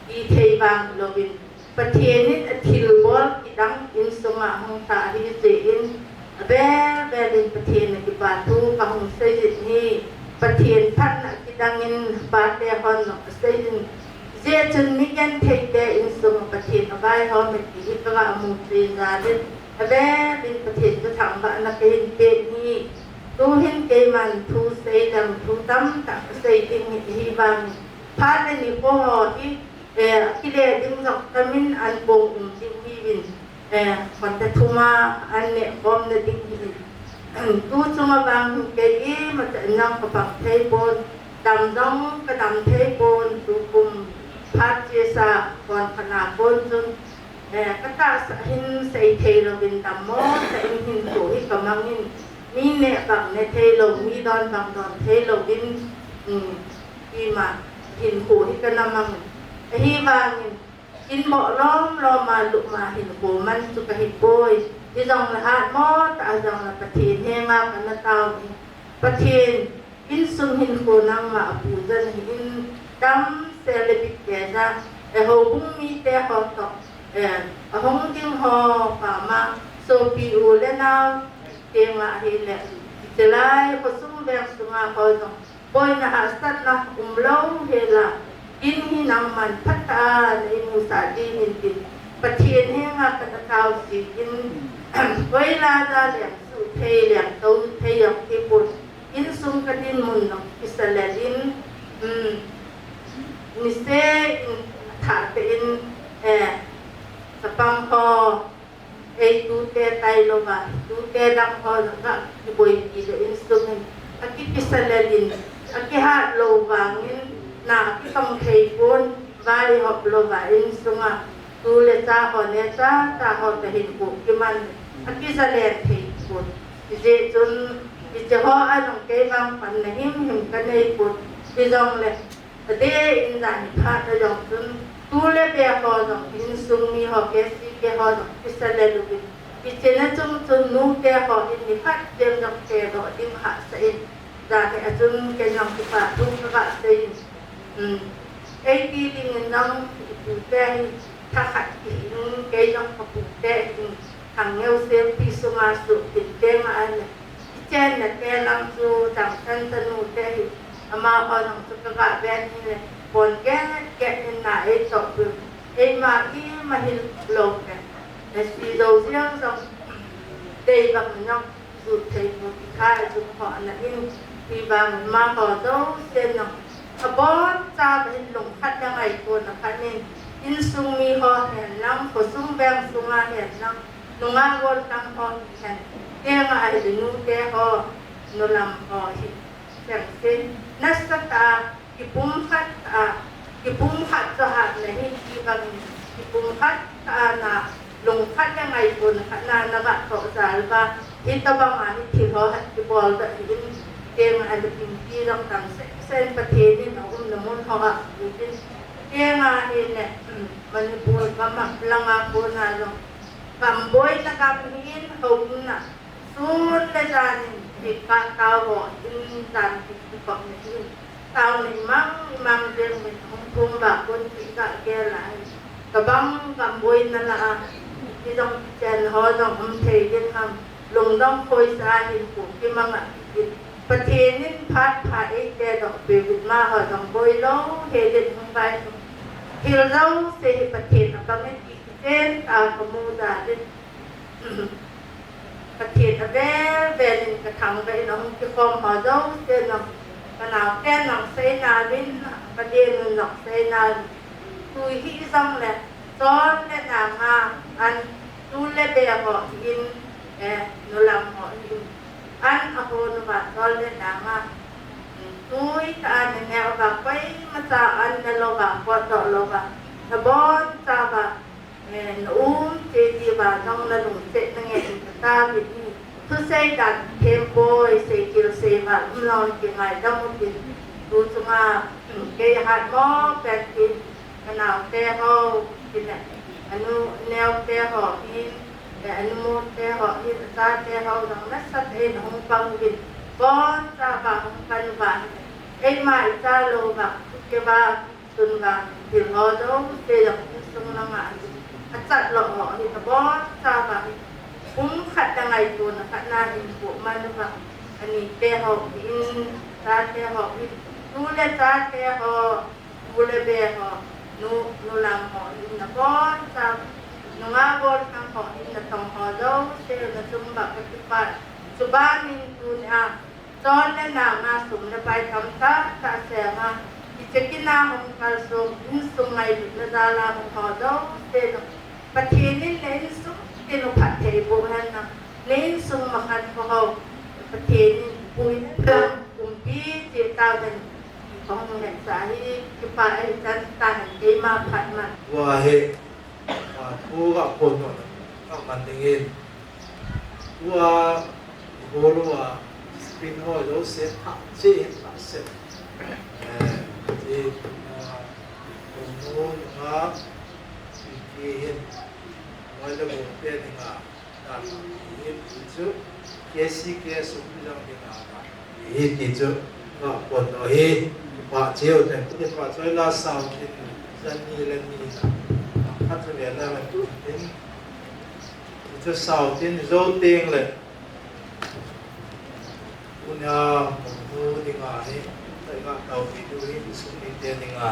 ti thei vang louvin, Pathen in a thilbol kidang insunga hung tha ahi jeh in, avel vel in Pathen a kipa thu kahung sei jin ahi. Pathen phatna kidang in pate hon jong asei jin. Hijeh chun mi genthei te insung Pathen avaihom e ti hi ka ga mu chen jal in, avel in Pathen chu thangvahna kahin pe in ahi. Tu hin keiman thu sei dang thu tamtah kasei ding ahi, hivangin phat le nikho ho hi, eh, akile ding jong tamin an pong um ding ahiuvin, eh, khonta thum a an neh khomna ding ahiuvin. Tu chunga vang hin kei imacha in jong ka pang thei pon, dam jong ka dam thei pon, tukum phat chesa khon khat na kon chun, eh, ka tahsa hin sei thei louvin dammo tah in hinkho hi ka mang in, mi neh bang ne thei lou, mi don bang don thei louvin, um, ima hinkho hi kana mang. Ahivangin, in boh lom lom a lum a hinkho man chu kahi poi. Hijongle hatmo tah a jongle Pathen henga kana tao in. Pathen, insung hinkho nangma a puidoh in, damsel le bit keija, eh, houbung mite ho toh, eh, ahung ding ho pama, sopi u le nao, tenga ahile, chulai khosung veng sunga ho jong, boina hahsatna umlou hela, in hi nangman phatah a neimusah dingin tin, Pathen henga kana tao jin, hoilai a leng suh thei, leng to thei jong kipon, insung kadinmun jong kisalel in, um, niseh in, athah tah in, eh, chapang ho, ei tute tailouva, tute dang ho jong kakiboipi le insung in, akikisalel in, akihat lou vangin, na akitong thei pon, vai hop louva insunga, tu le cha ho, neocha cha ho toh hinkho kiman, akijalen thei pon. Hijeh chun, hiche ho a jong kei vang panna himhim kanei pon. Hijongle, adeh in jan hi phat a jong chun, tu le be ho jong, insung mi ho, K C K ho jong, kisalel uvin. Hiche na chung chun, nute ho in nikhat jem jong chedoh ding hahsa in, jan hi a chun kei jong kipa thu kaga sei in. Um, eiti dingin jong, ipute hi thakhat kihin, kei jong kapute hin, Thangngeo selpi sunga suh kit tenga ahile, ichenna te lang chu Changsan chanu te hi, amaho jong chu kaga ven hile, pon get get in na eitoh peh, eima ima hilou pen, nasi jou jeng jong, dei bang jong, jut thei pon, ikhai jung ho ana in, hivang amaho jouse jong, abonchauva hin lungkhat le ngaitona khat in, insung mi ho hen lang, khosung veng sunga hen lang, nungah goltang ho hihen, tenga ahile nute ho, nulam ho hi, chengse, nasatah a, kipumkhat a, kipumkhat chu hatna hi, hivangin, kipumkhat a na, lungkhat le ngaitona khat na, naga toh jal uva, hitobanga hi thil ho hi kibol doh in, tenga ahile Pinpi jong tam sehseh in, Pathen in aumna mun hoa apuiyin, tenga ahile, Manipur gam a langa kona jong, gam boina gam hin, houbung na, sun le jan in, hikah tao ho in, jan hi kipah na hin, taona imang imang jeng in, hung thum uva kon ti kagel a hi, tobang gam boina lah a, hijong kichen ho jong um thei ding ham, lungdong khoisa a hinkho kimang a, Pathen in phat pha eitedoh peh uvin, amaho jong boi lou hel in hung vai, thil jouse hi Pathen apang e ti kichen tah a kamu jal in, Pathen avel vel in kathangvah in ahung kikhom ho jouse jong, kanaoten jong seina uvin, kaden un jong seina uvin, tu hi jongle, chol le nanga, an tu le be ho hin, eh, nulam ho hin, an ahon uva chol le nanga, tui tah a naneo uva, koimacha an nelouva, potdoh louva, nabonchauva, eh, naum cheh diuva jong nalungset nange in kataovin ahi. Thusei dan thempoi, sei gil sei val umlou in kingaidam utin, tu chunga, kei hatmo pen tin, kanaote ho, tin le, anu neote ho hin, le anumote ho hin, achate ho jong nasatah in ahung pang uvin, bonchauva hung pan uva, eima icha louva, keu va, tun vang, thil ho jouse jong insung langa hi, achat lou ho hi, abonchauva hi, pumkhat le ngaitona khat na hinkho man uva, anite ho hin, chate ho hin, tu le chate ho, tu le be ho, nu, nulam ho hin, nabonchauva, nungah goltang ho hin, natong ho jouse, nachung uva kakipah, chubanin tunia, chol le nanga sum le pai tamtah tah sema, hiche kin a hung kalsong, insung ngailutna jal a hung ho jouse jong, Pathen in na insung tin u phattheiboh hen lang, na insung makhan ho ho, Pathen in pui hen lang, kumpi cheh tauhen, ti kahung hetsah hi, kipah e, chan tahen keima phat man. Tua hi, a, thu ga phondoh na, ka man dingin, tua, hol uva, screen ho jouse, pha, che, pha, se. Eh, che, a, hung nu, Nga, ki hin, moi le gong pe dinga, dan hi, chu, K C K sum jong dinga, hi ti chu, nga pon no hi, pa cheu te, ti pa choi la sau tin, jan ni le ni na, khat chu ve la la tin, chu sau tin, zo teng le, Tunia, mu dinga hi, taiga taupi diu hi, insung mite dinga.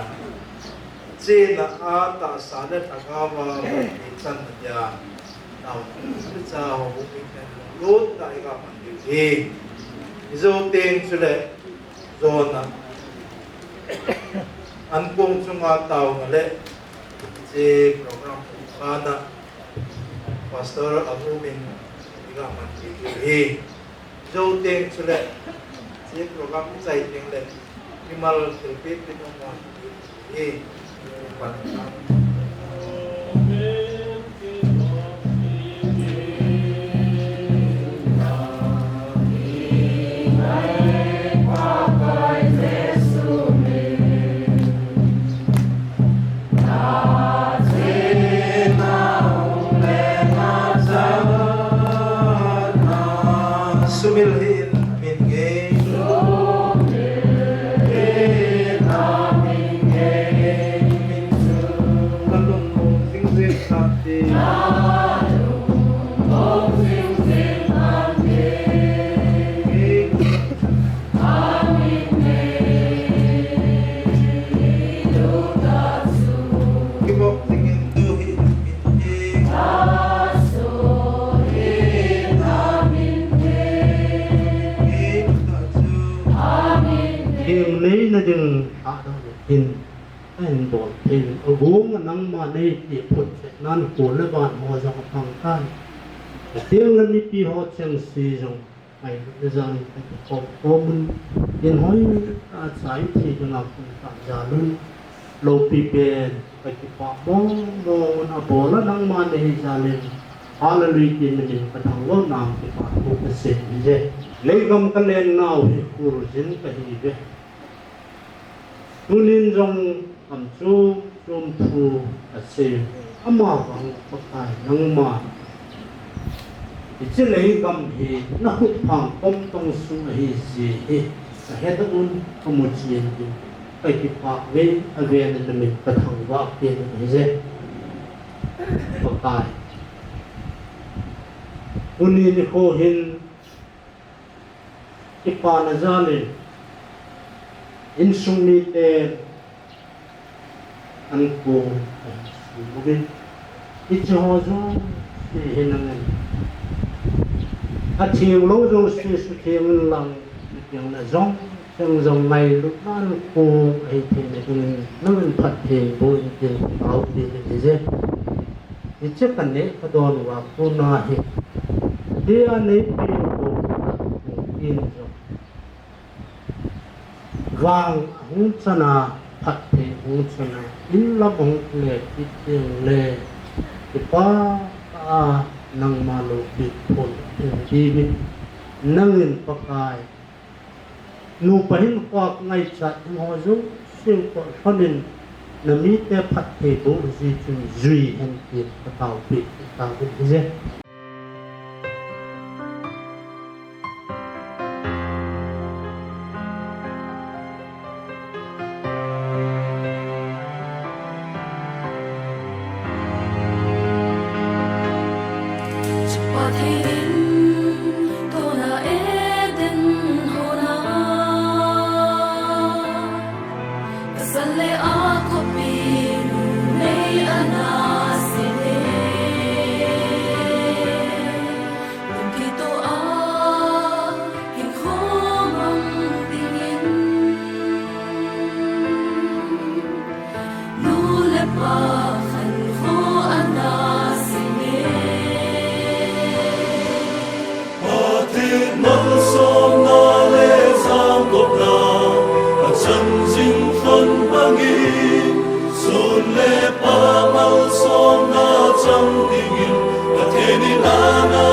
Chena a tahsa le lhagao a, ichan na dia. Tau, cha ho, lut taiga man diu hi. Ijo teng chule, jona. Ankong chunga tau nga le, che program khana. Pastor Abu min iga man ti hi. Zo teng chule, che program chai teng le, mimal thilpeh peh nung man ti hi. Pan Sumil hih in, amen nge. Kalung mong jing jing tante. Theng neina ding a dong in, a hin bol thei, a gung a nangma nei ti phut che nan ko le van ho jong a pang tan. A theng le mipi ho cheng si jong. Ai, le jan, ai, ko, ko mun, in hoi, a chai thi ding a kun ta jalun, lopi pen, ka kipah mong mong, a bol a nangma nei jalin, hallelujah, tin min ka thangvah nang kipah thu ka sei hi je. Leigam ka leng nau hi, Khurjin ka hi ve. Tunin jong kam chom chom thu asei, ama vang Pakai nangma. Hiche leigam hi na khut phang kom tong sung ahi jeh hi, ka het un ka mu chen ding. Ka kipah ve, a ven na min ka thangvah pen ahi je. Pakai. Tuni nikho hin Kipana jalin, insung mite an ko, an sumugin. Hiche ho jouse hi nangin. Atheng lou jouse sutheng in lang, atheng na jong, theng jong ngailutna an ko, ahi thei na dingin, nangin phatthei boh in tin, taopi in hije. Hiche ka neh ka don uva kona hi. Tia neipen u tin jong. Vang ahung chana, phatthei ahung chana, in lam ahung le kit ding le. Kipa a nangma loupi phon ding dingin. Nangin Pakai. Nupa hinkho a ngaichat ding ho jouse toh lhonin, na mite phatthei boh ji chun jui hen tin ka taopi, ka taopi hije. Nu le pa khankho ana seiye. Pathen malsomna le jangopna, achan jing lhon bangin, sun le pha malsomna chang dingin, Pathen in ana